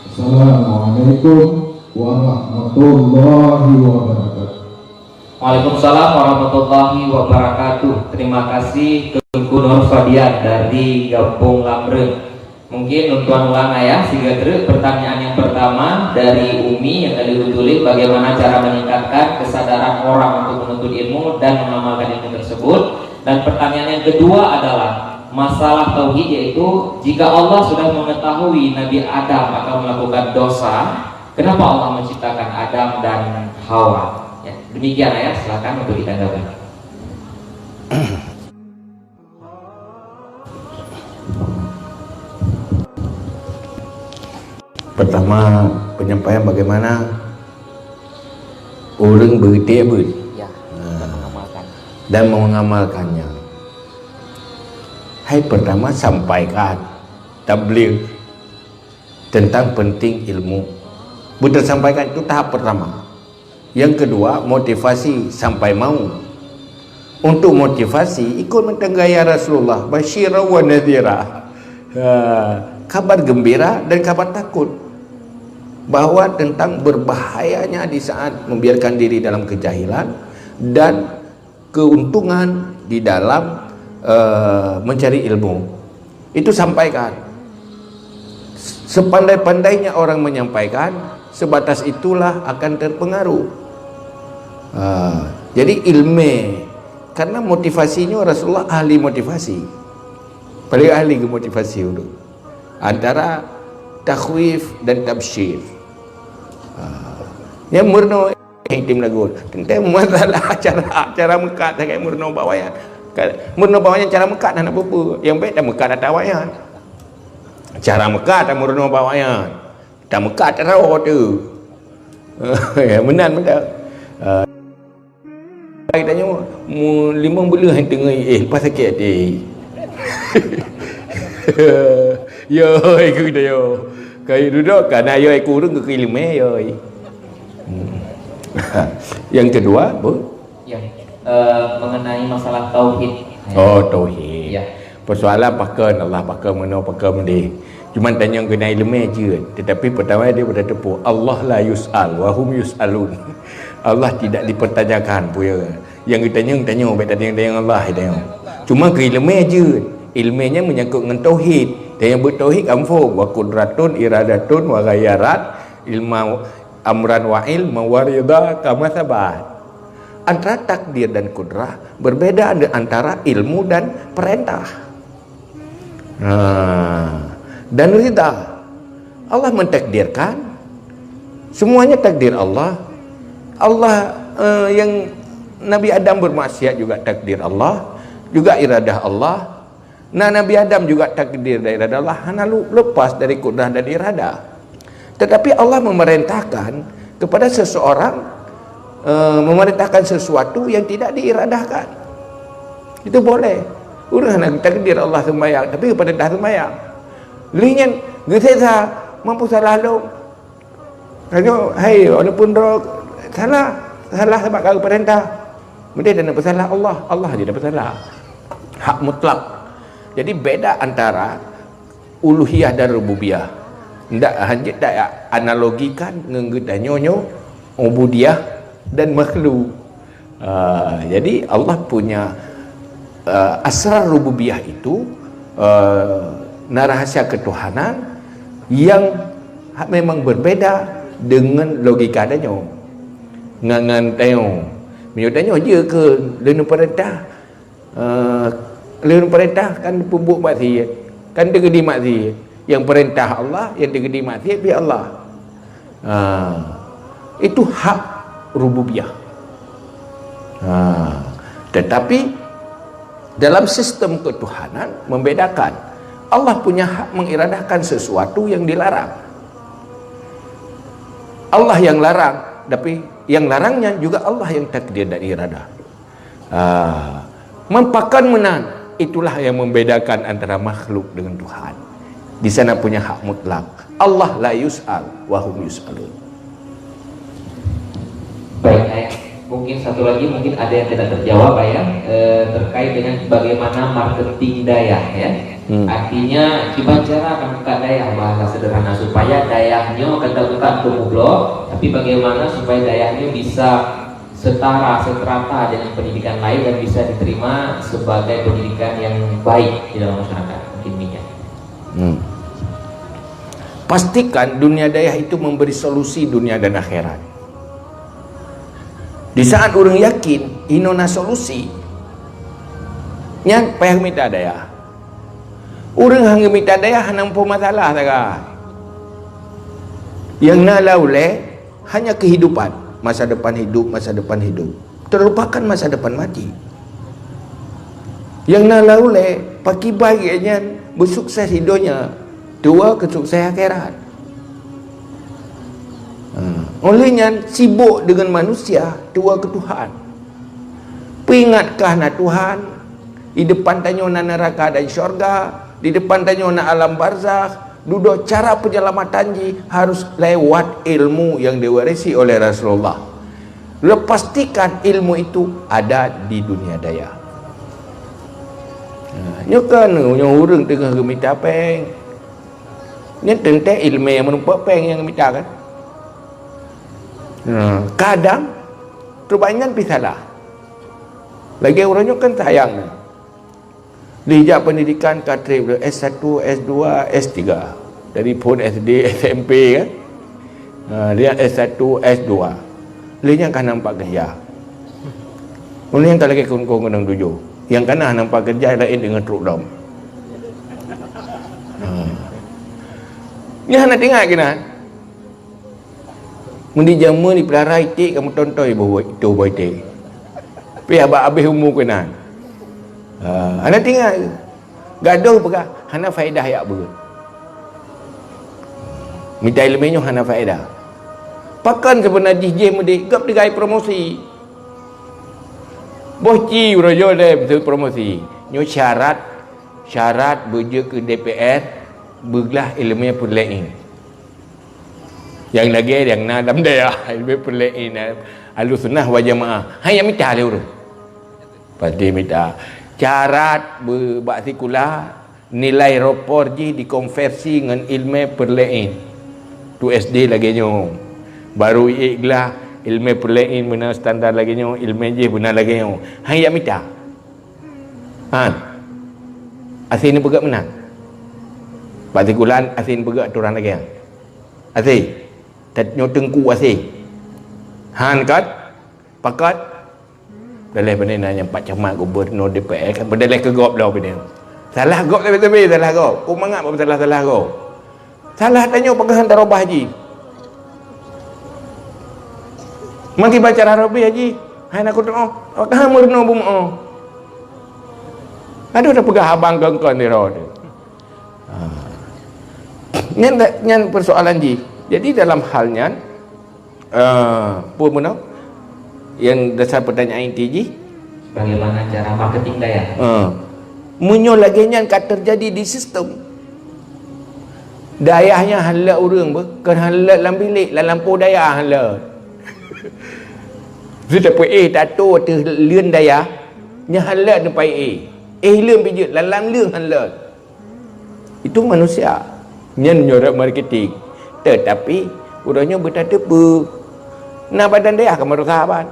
Assalamualaikum warahmatullahi wabarakatuh. Waalaikumsalam warahmatullahi wabarakatuh. Terima kasih Teungku Nur Fadian dari Gampông Lamreung. Mungkin lôn tuan ulang, Ayah, siga treuk pertanyaan yang pertama dari Umi yang tadi lôn tuléh, bagaimana cara meningkatkan kesadaran orang untuk menuntut ilmu dan mengamalkan ilmu tersebut. Dan pertanyaan yang kedua adalah masalah tauhid, yaitu jika Allah sudah mengetahui Nabi Adam akan melakukan dosa, kenapa Allah menciptakan Adam dan Hawa? Ya, demikian, Ayah, silakan untuk ditanggapi. Pertama, penyampaian bagaimana ureuëng beureuti buet. Ya, Ha. Dan mengamalkan. Dan mengamalkannya. Hai pertama, sampaikan tabligh tentang penting ilmu. Beuteusampaikan itu tahap pertama. Yang kedua, motivasi sampai mau. Untuk motivasi, ikut mantong gaya Rasulullah, basyira wa nadhira. Ha, kabar gembira dan kabar takut, bahwa tentang berbahayanya di saat membiarkan diri dalam kejahilan dan keuntungan di dalam, eh, mencari ilmu. Itu sampaikan. Sepandai-pandainya orang menyampaikan, sebatas itulah akan terpengaruh. Ha, jadi ilmu, karena motivasinya Rasulullah ahli motivasi. Paling ahli ke motivasi dulu. Antara takhwif dan tabsyir. Ha, yang murni Itim lagu. Teuntang masalah cara, cara meukat sagai meurunoe bak wayang. Ka-, meurunoe bak wayang cara meukat hana peue-peue. Nyang bèk tameukat ata wayang. Cara meukat tameurunoe bak wayang. Tameukat ata droe teuh. Ya, meunan, meunan. Ah. Tanyoe, mu-, limong buleuen teungoh, eh, leupah sakét até. Yoi, keu tanyoe. Kayu duduk, kana yoi kureueng keu ileumèe, yoi. Hmm. Yang kedua, Bu? Ya, eh, mengenai masalah tauhid. Oh, tauhid. Ya. Persoalan pakon Allah, pakon meunoe, pakon meudéh. Cuma tanyong keunan ileumèe jeuet. Tetapi pertama dia pada teupeu, Allah la yus'al, wa hum yus'alun. Allah tidak dipertanyakan, peue ya. Yang geutanyong, tanyong, bèk tanyong-tanyong Allah, tanyong. Cuma keu ileumèe jeuet. Ileumèe nyan menyangkut ngon tauhid. Dan nyang beutauhid kan phôn, wa qudratun, iradatun, wa ghayarat, ilma, amran wa ilma, wa ridha, kama sabat. Antara takdir dan kudrah berbeda antara ilmu dan perintah. Ha. Dan ridha. Allah mentakdirkan. Semuanya takdir Allah. Allah, eh, yang Nabi Adam bermaksiat juga takdir Allah, juga iradah Allah. Nah, Nabi Adam juga takdir dan iradah Allah, hana lu-, lepas dari kudrah dan iradah. Tetapi Allah memerintahkan kepada seseorang, eh, memerintahkan sesuatu yang tidak diiradahkan. Itu boleh. Ureueng hana takdir Allah sembahyang, tapi geupeurintah sembahyang. Lheueh nyan, geusesa, mampu salah lom. Tanyoe, hai, walaupun droe salah, salah sabab ka geupeurintah. Meudeh dan peusalah Allah, Allah je peusalah. Hak mutlak. Jadi, beda antara uluhiyah dan rububiyah. Ndak hanjeuet ta analogikan ngon geutanyoe nyoe ubudiyah dan makhluk. Ah, jadi Allah punya, ah, asrar rububiyah itu, ah, na rahasia ketuhanan yang ha-, memang berbeda dengan logika tanyoe. Ngan, ngan tanyoe. Meunyoe tanyoe je ke leuneuk peurintah, ah, leuneuk peurintah kan peubuet maksiat, kan teukeudi maksiat. Yang perintah Allah, yang teukeudi maksiat pih Allah. Ha, itu hak rububiyah. Ha, tetapi dalam sistem ketuhanan membedakan. Allah punya hak mengiradahkan sesuatu yang dilarang. Allah yang larang, tapi yang larangnya juga Allah yang takdir dan iradah. Ah, mempakan meunan, itulah yang membedakan antara makhluk dengan Tuhan. Di sana punya hak mutlak. Allah la yus'al wa hum yus'alun. Baik, eh, mungkin satu lagi, mungkin ada yang tidak terjawab, Ayah, eh, terkait dengan bagaimana marketing dayah, ya. Hmm. Artinya, kiban cara akan buka dayah, bahasa sederhana, supaya dayah nyoe akan terbuka untuk mubloe, tapi bagaimana supaya dayah nyoe bisa setara, seterata dengan pendidikan lain dan bisa diterima sebagai pendidikan yang baik di dalam masyarakat. Mungkin demikian. Hmm. Pastikan dunia dayah itu memberi solusi dunia dan akhirat. Di saat ureuëng yakin inoe na solusi, nyan payah mita dayah. Ureuëng hana mita dayah hana muphom masalah saga. Yang na lam ulée hanya kehidupan, masa depan hidup, masa depan hidup. Terlupakan masa depan mati. Yang na lam ulée pakiban geuh nyan beusukses di donya, tuwoe keu sukses akhirat. Ha. Oleh nyan sibok dengan manusia, tuwoe keu Tuhan. Peuingat kah na Tuhan, di depan tanyoe na neraka dan syurga, di depan tanyoe na alam barzakh, dudoe cara penyelamatan jih harus lewat ilmu yang diwarisi oleh Rasulullah. Lepas pastikan ilmu itu ada di dunia dayah. Ha, nyoe kan, nyoe ureuëng teungoh geumita péng. Nyan teuntée iéleumé nyang meureumpok péng nyang geumita kan. Ha, kadang, teubanyang pih salah. Lagée ureuëng nyoe kan sayang. Lheueh jak pendidikan ka treb lé S satu, S dua, S tiga. Dari phon S D, S M P kan. Ha, dia S satu, S dua. Lheueh nyan ka nampak kerja. Ulih nyang ka lagée kongkong keunong tujoh. Nyang kana nampak kerja laén deungon trok dom. Ha. Nyan hana teuingat keunan. Meunyoe jameun dipeulara iték ka meutontoi boh itu boh iték. Pih abah abéh umu keunan. Ha, hana teuingat. Gadoh peugah hana faedah yak beuet. Mita iéleumé nyoe hana faedah. Pakon sibeuna jih jih mudik gob teugai promosi. Boh ci uroe nyoe lé beutôi promosi. Nyoe syarat, syarat beujeuet keu D P R beuglah iéleumé peureulée. Nyang lagée nyang na lam dayah, iéleumé peureulée na Ahlussunnah wal Jamaah. Hai nyang mita lé ureuëng. Pasti mita. Syarat beu bak sikula, nilai rapor jih dikonversi ngon iéleumé peureulée. Tu S D lagée nyoe. Baru iék glah iéleumé peureulée meunan standar lagée nyoe, iéleumé jih beuna lagée nyoe. Hai yak mita. Ha. Asai neupeugah meunan. Bak sikula asai neupeugah atoran lagée nyan. Asai. Tat nyoe teungku asai. Han kat? Pakat? Daleh bani na nyang Pak Camat, gubernur, D P R kan berdaleh keu gob lom bini. Salah gob tapi tapi salah gob. Kok mangat bak salah-salah gob. Salah tanyoe peugah antara bah ji. Maki baca Arabi haji. Hai nak kutu oh. Apakah meurunoe bumoe? Aduh dah peugah abang kongkon di roh tu. Ha. Nyan, nyan persoalan ji. Jadi dalam hal nyan, uh, apa meunan? Yang dasar pertanyaan inti ji, bagaimana cara marketing dayah? Uh, meunyoe lagée nyan ka terjadi di sistem. Dayah nyan hana ureuëng beh, kon hana lam bilik, lam lampôh dayah hana. Siteupeu eh tato ateueh leuen dayah, nyan hana neupai eh. Eh leuen bijeuet, lam lam leuen hana. Itu manusia. Nyan nyoe rot marketing. Tetapi, uroe nyoe beutateupeue. Na badan dayah ka marosa ban.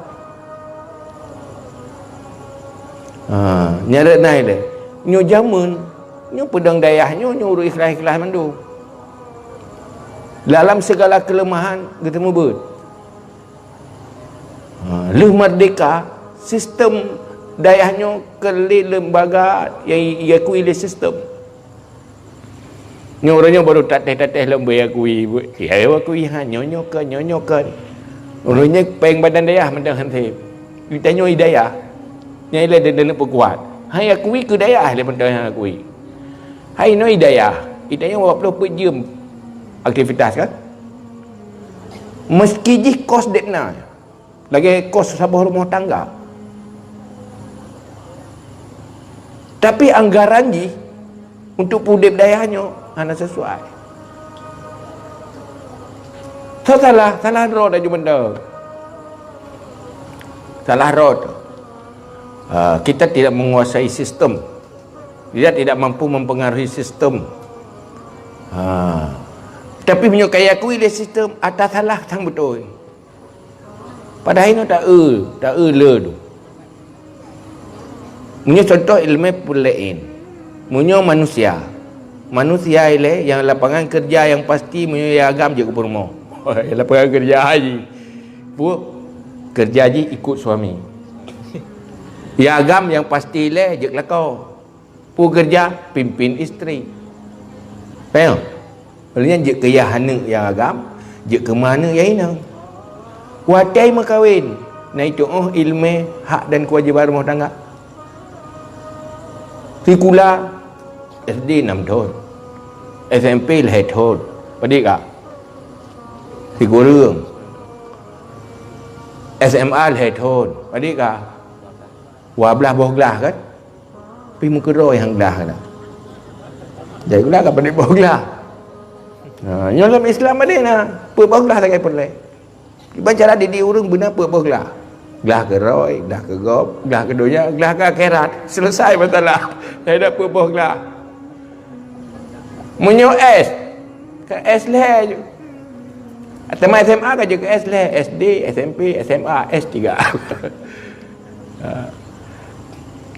Ha, nyan rot na ilée. Nyoe jameun, nyoe peudong dayah nyoe, nyoe ureuëng ikhlas-ikhlas mandum. Dalam segala kelemahan, geuteumeubeuet. Ha, lheueh merdeka, sistem dayah nyoe keu lé lembaga nyang diakui lé sistem. Nyoe ureuëng nyoe baru tatéh-tatéh lom beu akui, ya akui ha, nyoe nyoe kon, nyoe nyoe kon. Ureuëng nyoe péng badan dayah mantong han sép. Geutanyoe i dayah. Nyang ilée dan peukuat. Hai akui keu dayah lé mantong han akui. Hai inoe i dayah. Geutanyoe dua ploh peuet jeuem aktivitas kan? Meski jih kos dép na. Lagée kos saboh rumoh tangga. Tapi anggaran jih untuk peudép dayah nyoe hana sesuai. So salah, salah droe aju mantong. Salah droe. Ah, kita tidak menguasai sistem. Kita tidak mampu mempengaruhi sistem. Ha. Tapi meunyoe ka iakui lé sistem, ata salah sang beutôi. Padahai nyoe taeu, taeu le tu. Meunyoe contoh ileumé peulaén. Meunyoe manusia. Manusia ilée nyang lapangan keureuja nyang pasti meunyoe nyang agam jeuet keu peurumoh. Lapangan keureuja jih. Peue? Keureuja jih ikut suami. Nyang agam nyang pasti ilée jeuet keu lakoe. Peue keureuja? Pimpin istri. Paham? Lheueh nyan jeuet keu yah aneuk nyang agam, jeuet keu ma aneuk nyang inong. Watée meukawen, na itu'oh ileumé hak dan keuwajéban rumoh tangga. Sikula S D nam thon, S M P lhée thon, padit ka? Sikureueng. S M A lhée thon, padit ka? Dua blaih boh glah kan? Pi meukeuroi han glah na. Jadi glah ka padit boh glah. Ha, nyoe lam Islam ada na. Peuet boh glah sagai peureulée. Kiban cara didik ureuëng beuna peuet boh glah. Glah keurôi, glah keu gob, glah keu donya, glah keu akhirat. Selesai masalah. Dah ada peuet boh glah. Meunyoe S, ka S lhée ju. Teuma S M A ka jeuet keu S lhée, S D, S M P, S M A, S tiga. Ha.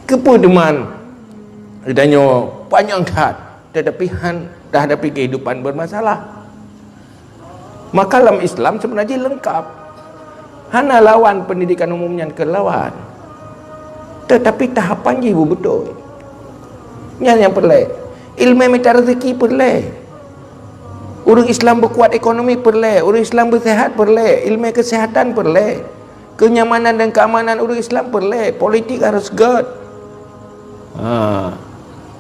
Keupeue teuma geutanyoe panyang that, tetapi han tahadapi kehidupan bermasalah? Maka lam Islam sebenarnya lengkap. Hana lawan pendidikan umum nyan keu lawan. Tetapi tahapan jih beutôi. Nyan nyang peureulée. Ileumé mita rezeki peureulée. Ureuëng Islam beukuat ekonomi peureulée, ureuëng Islam beusehat peureulée, ileumé keusehatan peureulée. Kenyamanan dan keamanan ureuëng Islam peureulée, politik harus gét. Ha.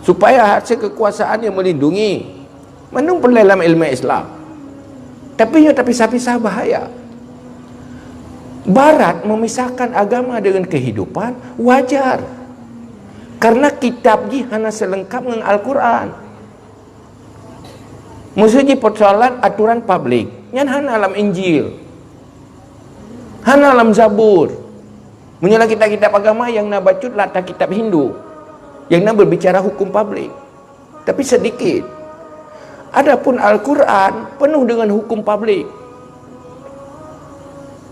Supaya hasil kekuasaan yang melindungi. Mandum peureulée lam ileumé Islam. Tapi nyoe tapisah-pisah bahaya. Barat memisahkan agama dengan kehidupan wajar. Karena kitab jih hana selengkap ngon Al-Quran. Maksud jih persoalan aturan publik. Nyan hana lam Injil. Hana lam Zabur. Meunyoe lam kitab-kitab agama nyang na bacut lam kitab Hindu. Nyang na berbicara hukum publik. Tapi sedikit. Adapun Al-Quran penuh dengan hukum publik.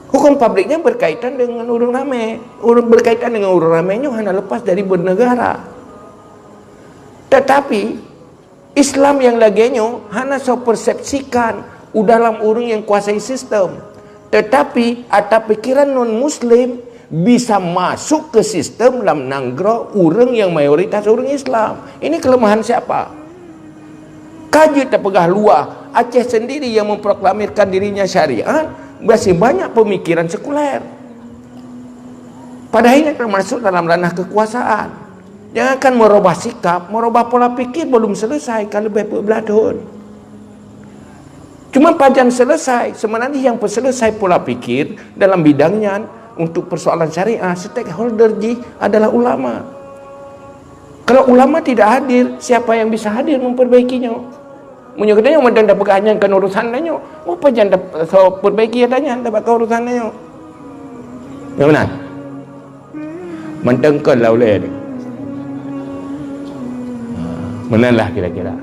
Hukum publiknya berkaitan dengan ureuëng ramé. Ureuëng berkaitan dengan ureuëng ramé nyoe hana lepas dari bernegara. Tetapi Islam nyang lagée nyoe hana soe persepsikan u dalam ureuëng nyang kuasai sistem. Tetapi ata pikiran non muslim bisa masuk ke sistem lam nanggroe ureuëng nyang mayoritas ureuëng Islam. Ini kelemahan siapa? Ka jeuet tapeugah luwah, Aceh sendiri yang memproklamirkan dirinya syariat, masih banyak pemikiran sekuler. Padahai ini termasuk dalam ranah kekuasaan. Jangankan merubah sikap, merubah pola pikir belum selesai, ka leubeh peuet blaih thon. Cuma pajan selesai, sebenarnya yang peuselesai pola pikir dalam bidang nyan untuk persoalan syariah, stakeholder jih adalah ulama. Kalau ulama tidak hadir, siapa yang bisa hadir memperbaikinya? Meunyoe geutanyoe mantong tapeugah nyan kon urusan tanyoe, oh pajan ta-, so perbaiki ata nyan, tabak urusan tanyoe. Ya benar? Mantong kon lah ulée. Ha, meunan lah kira-kira.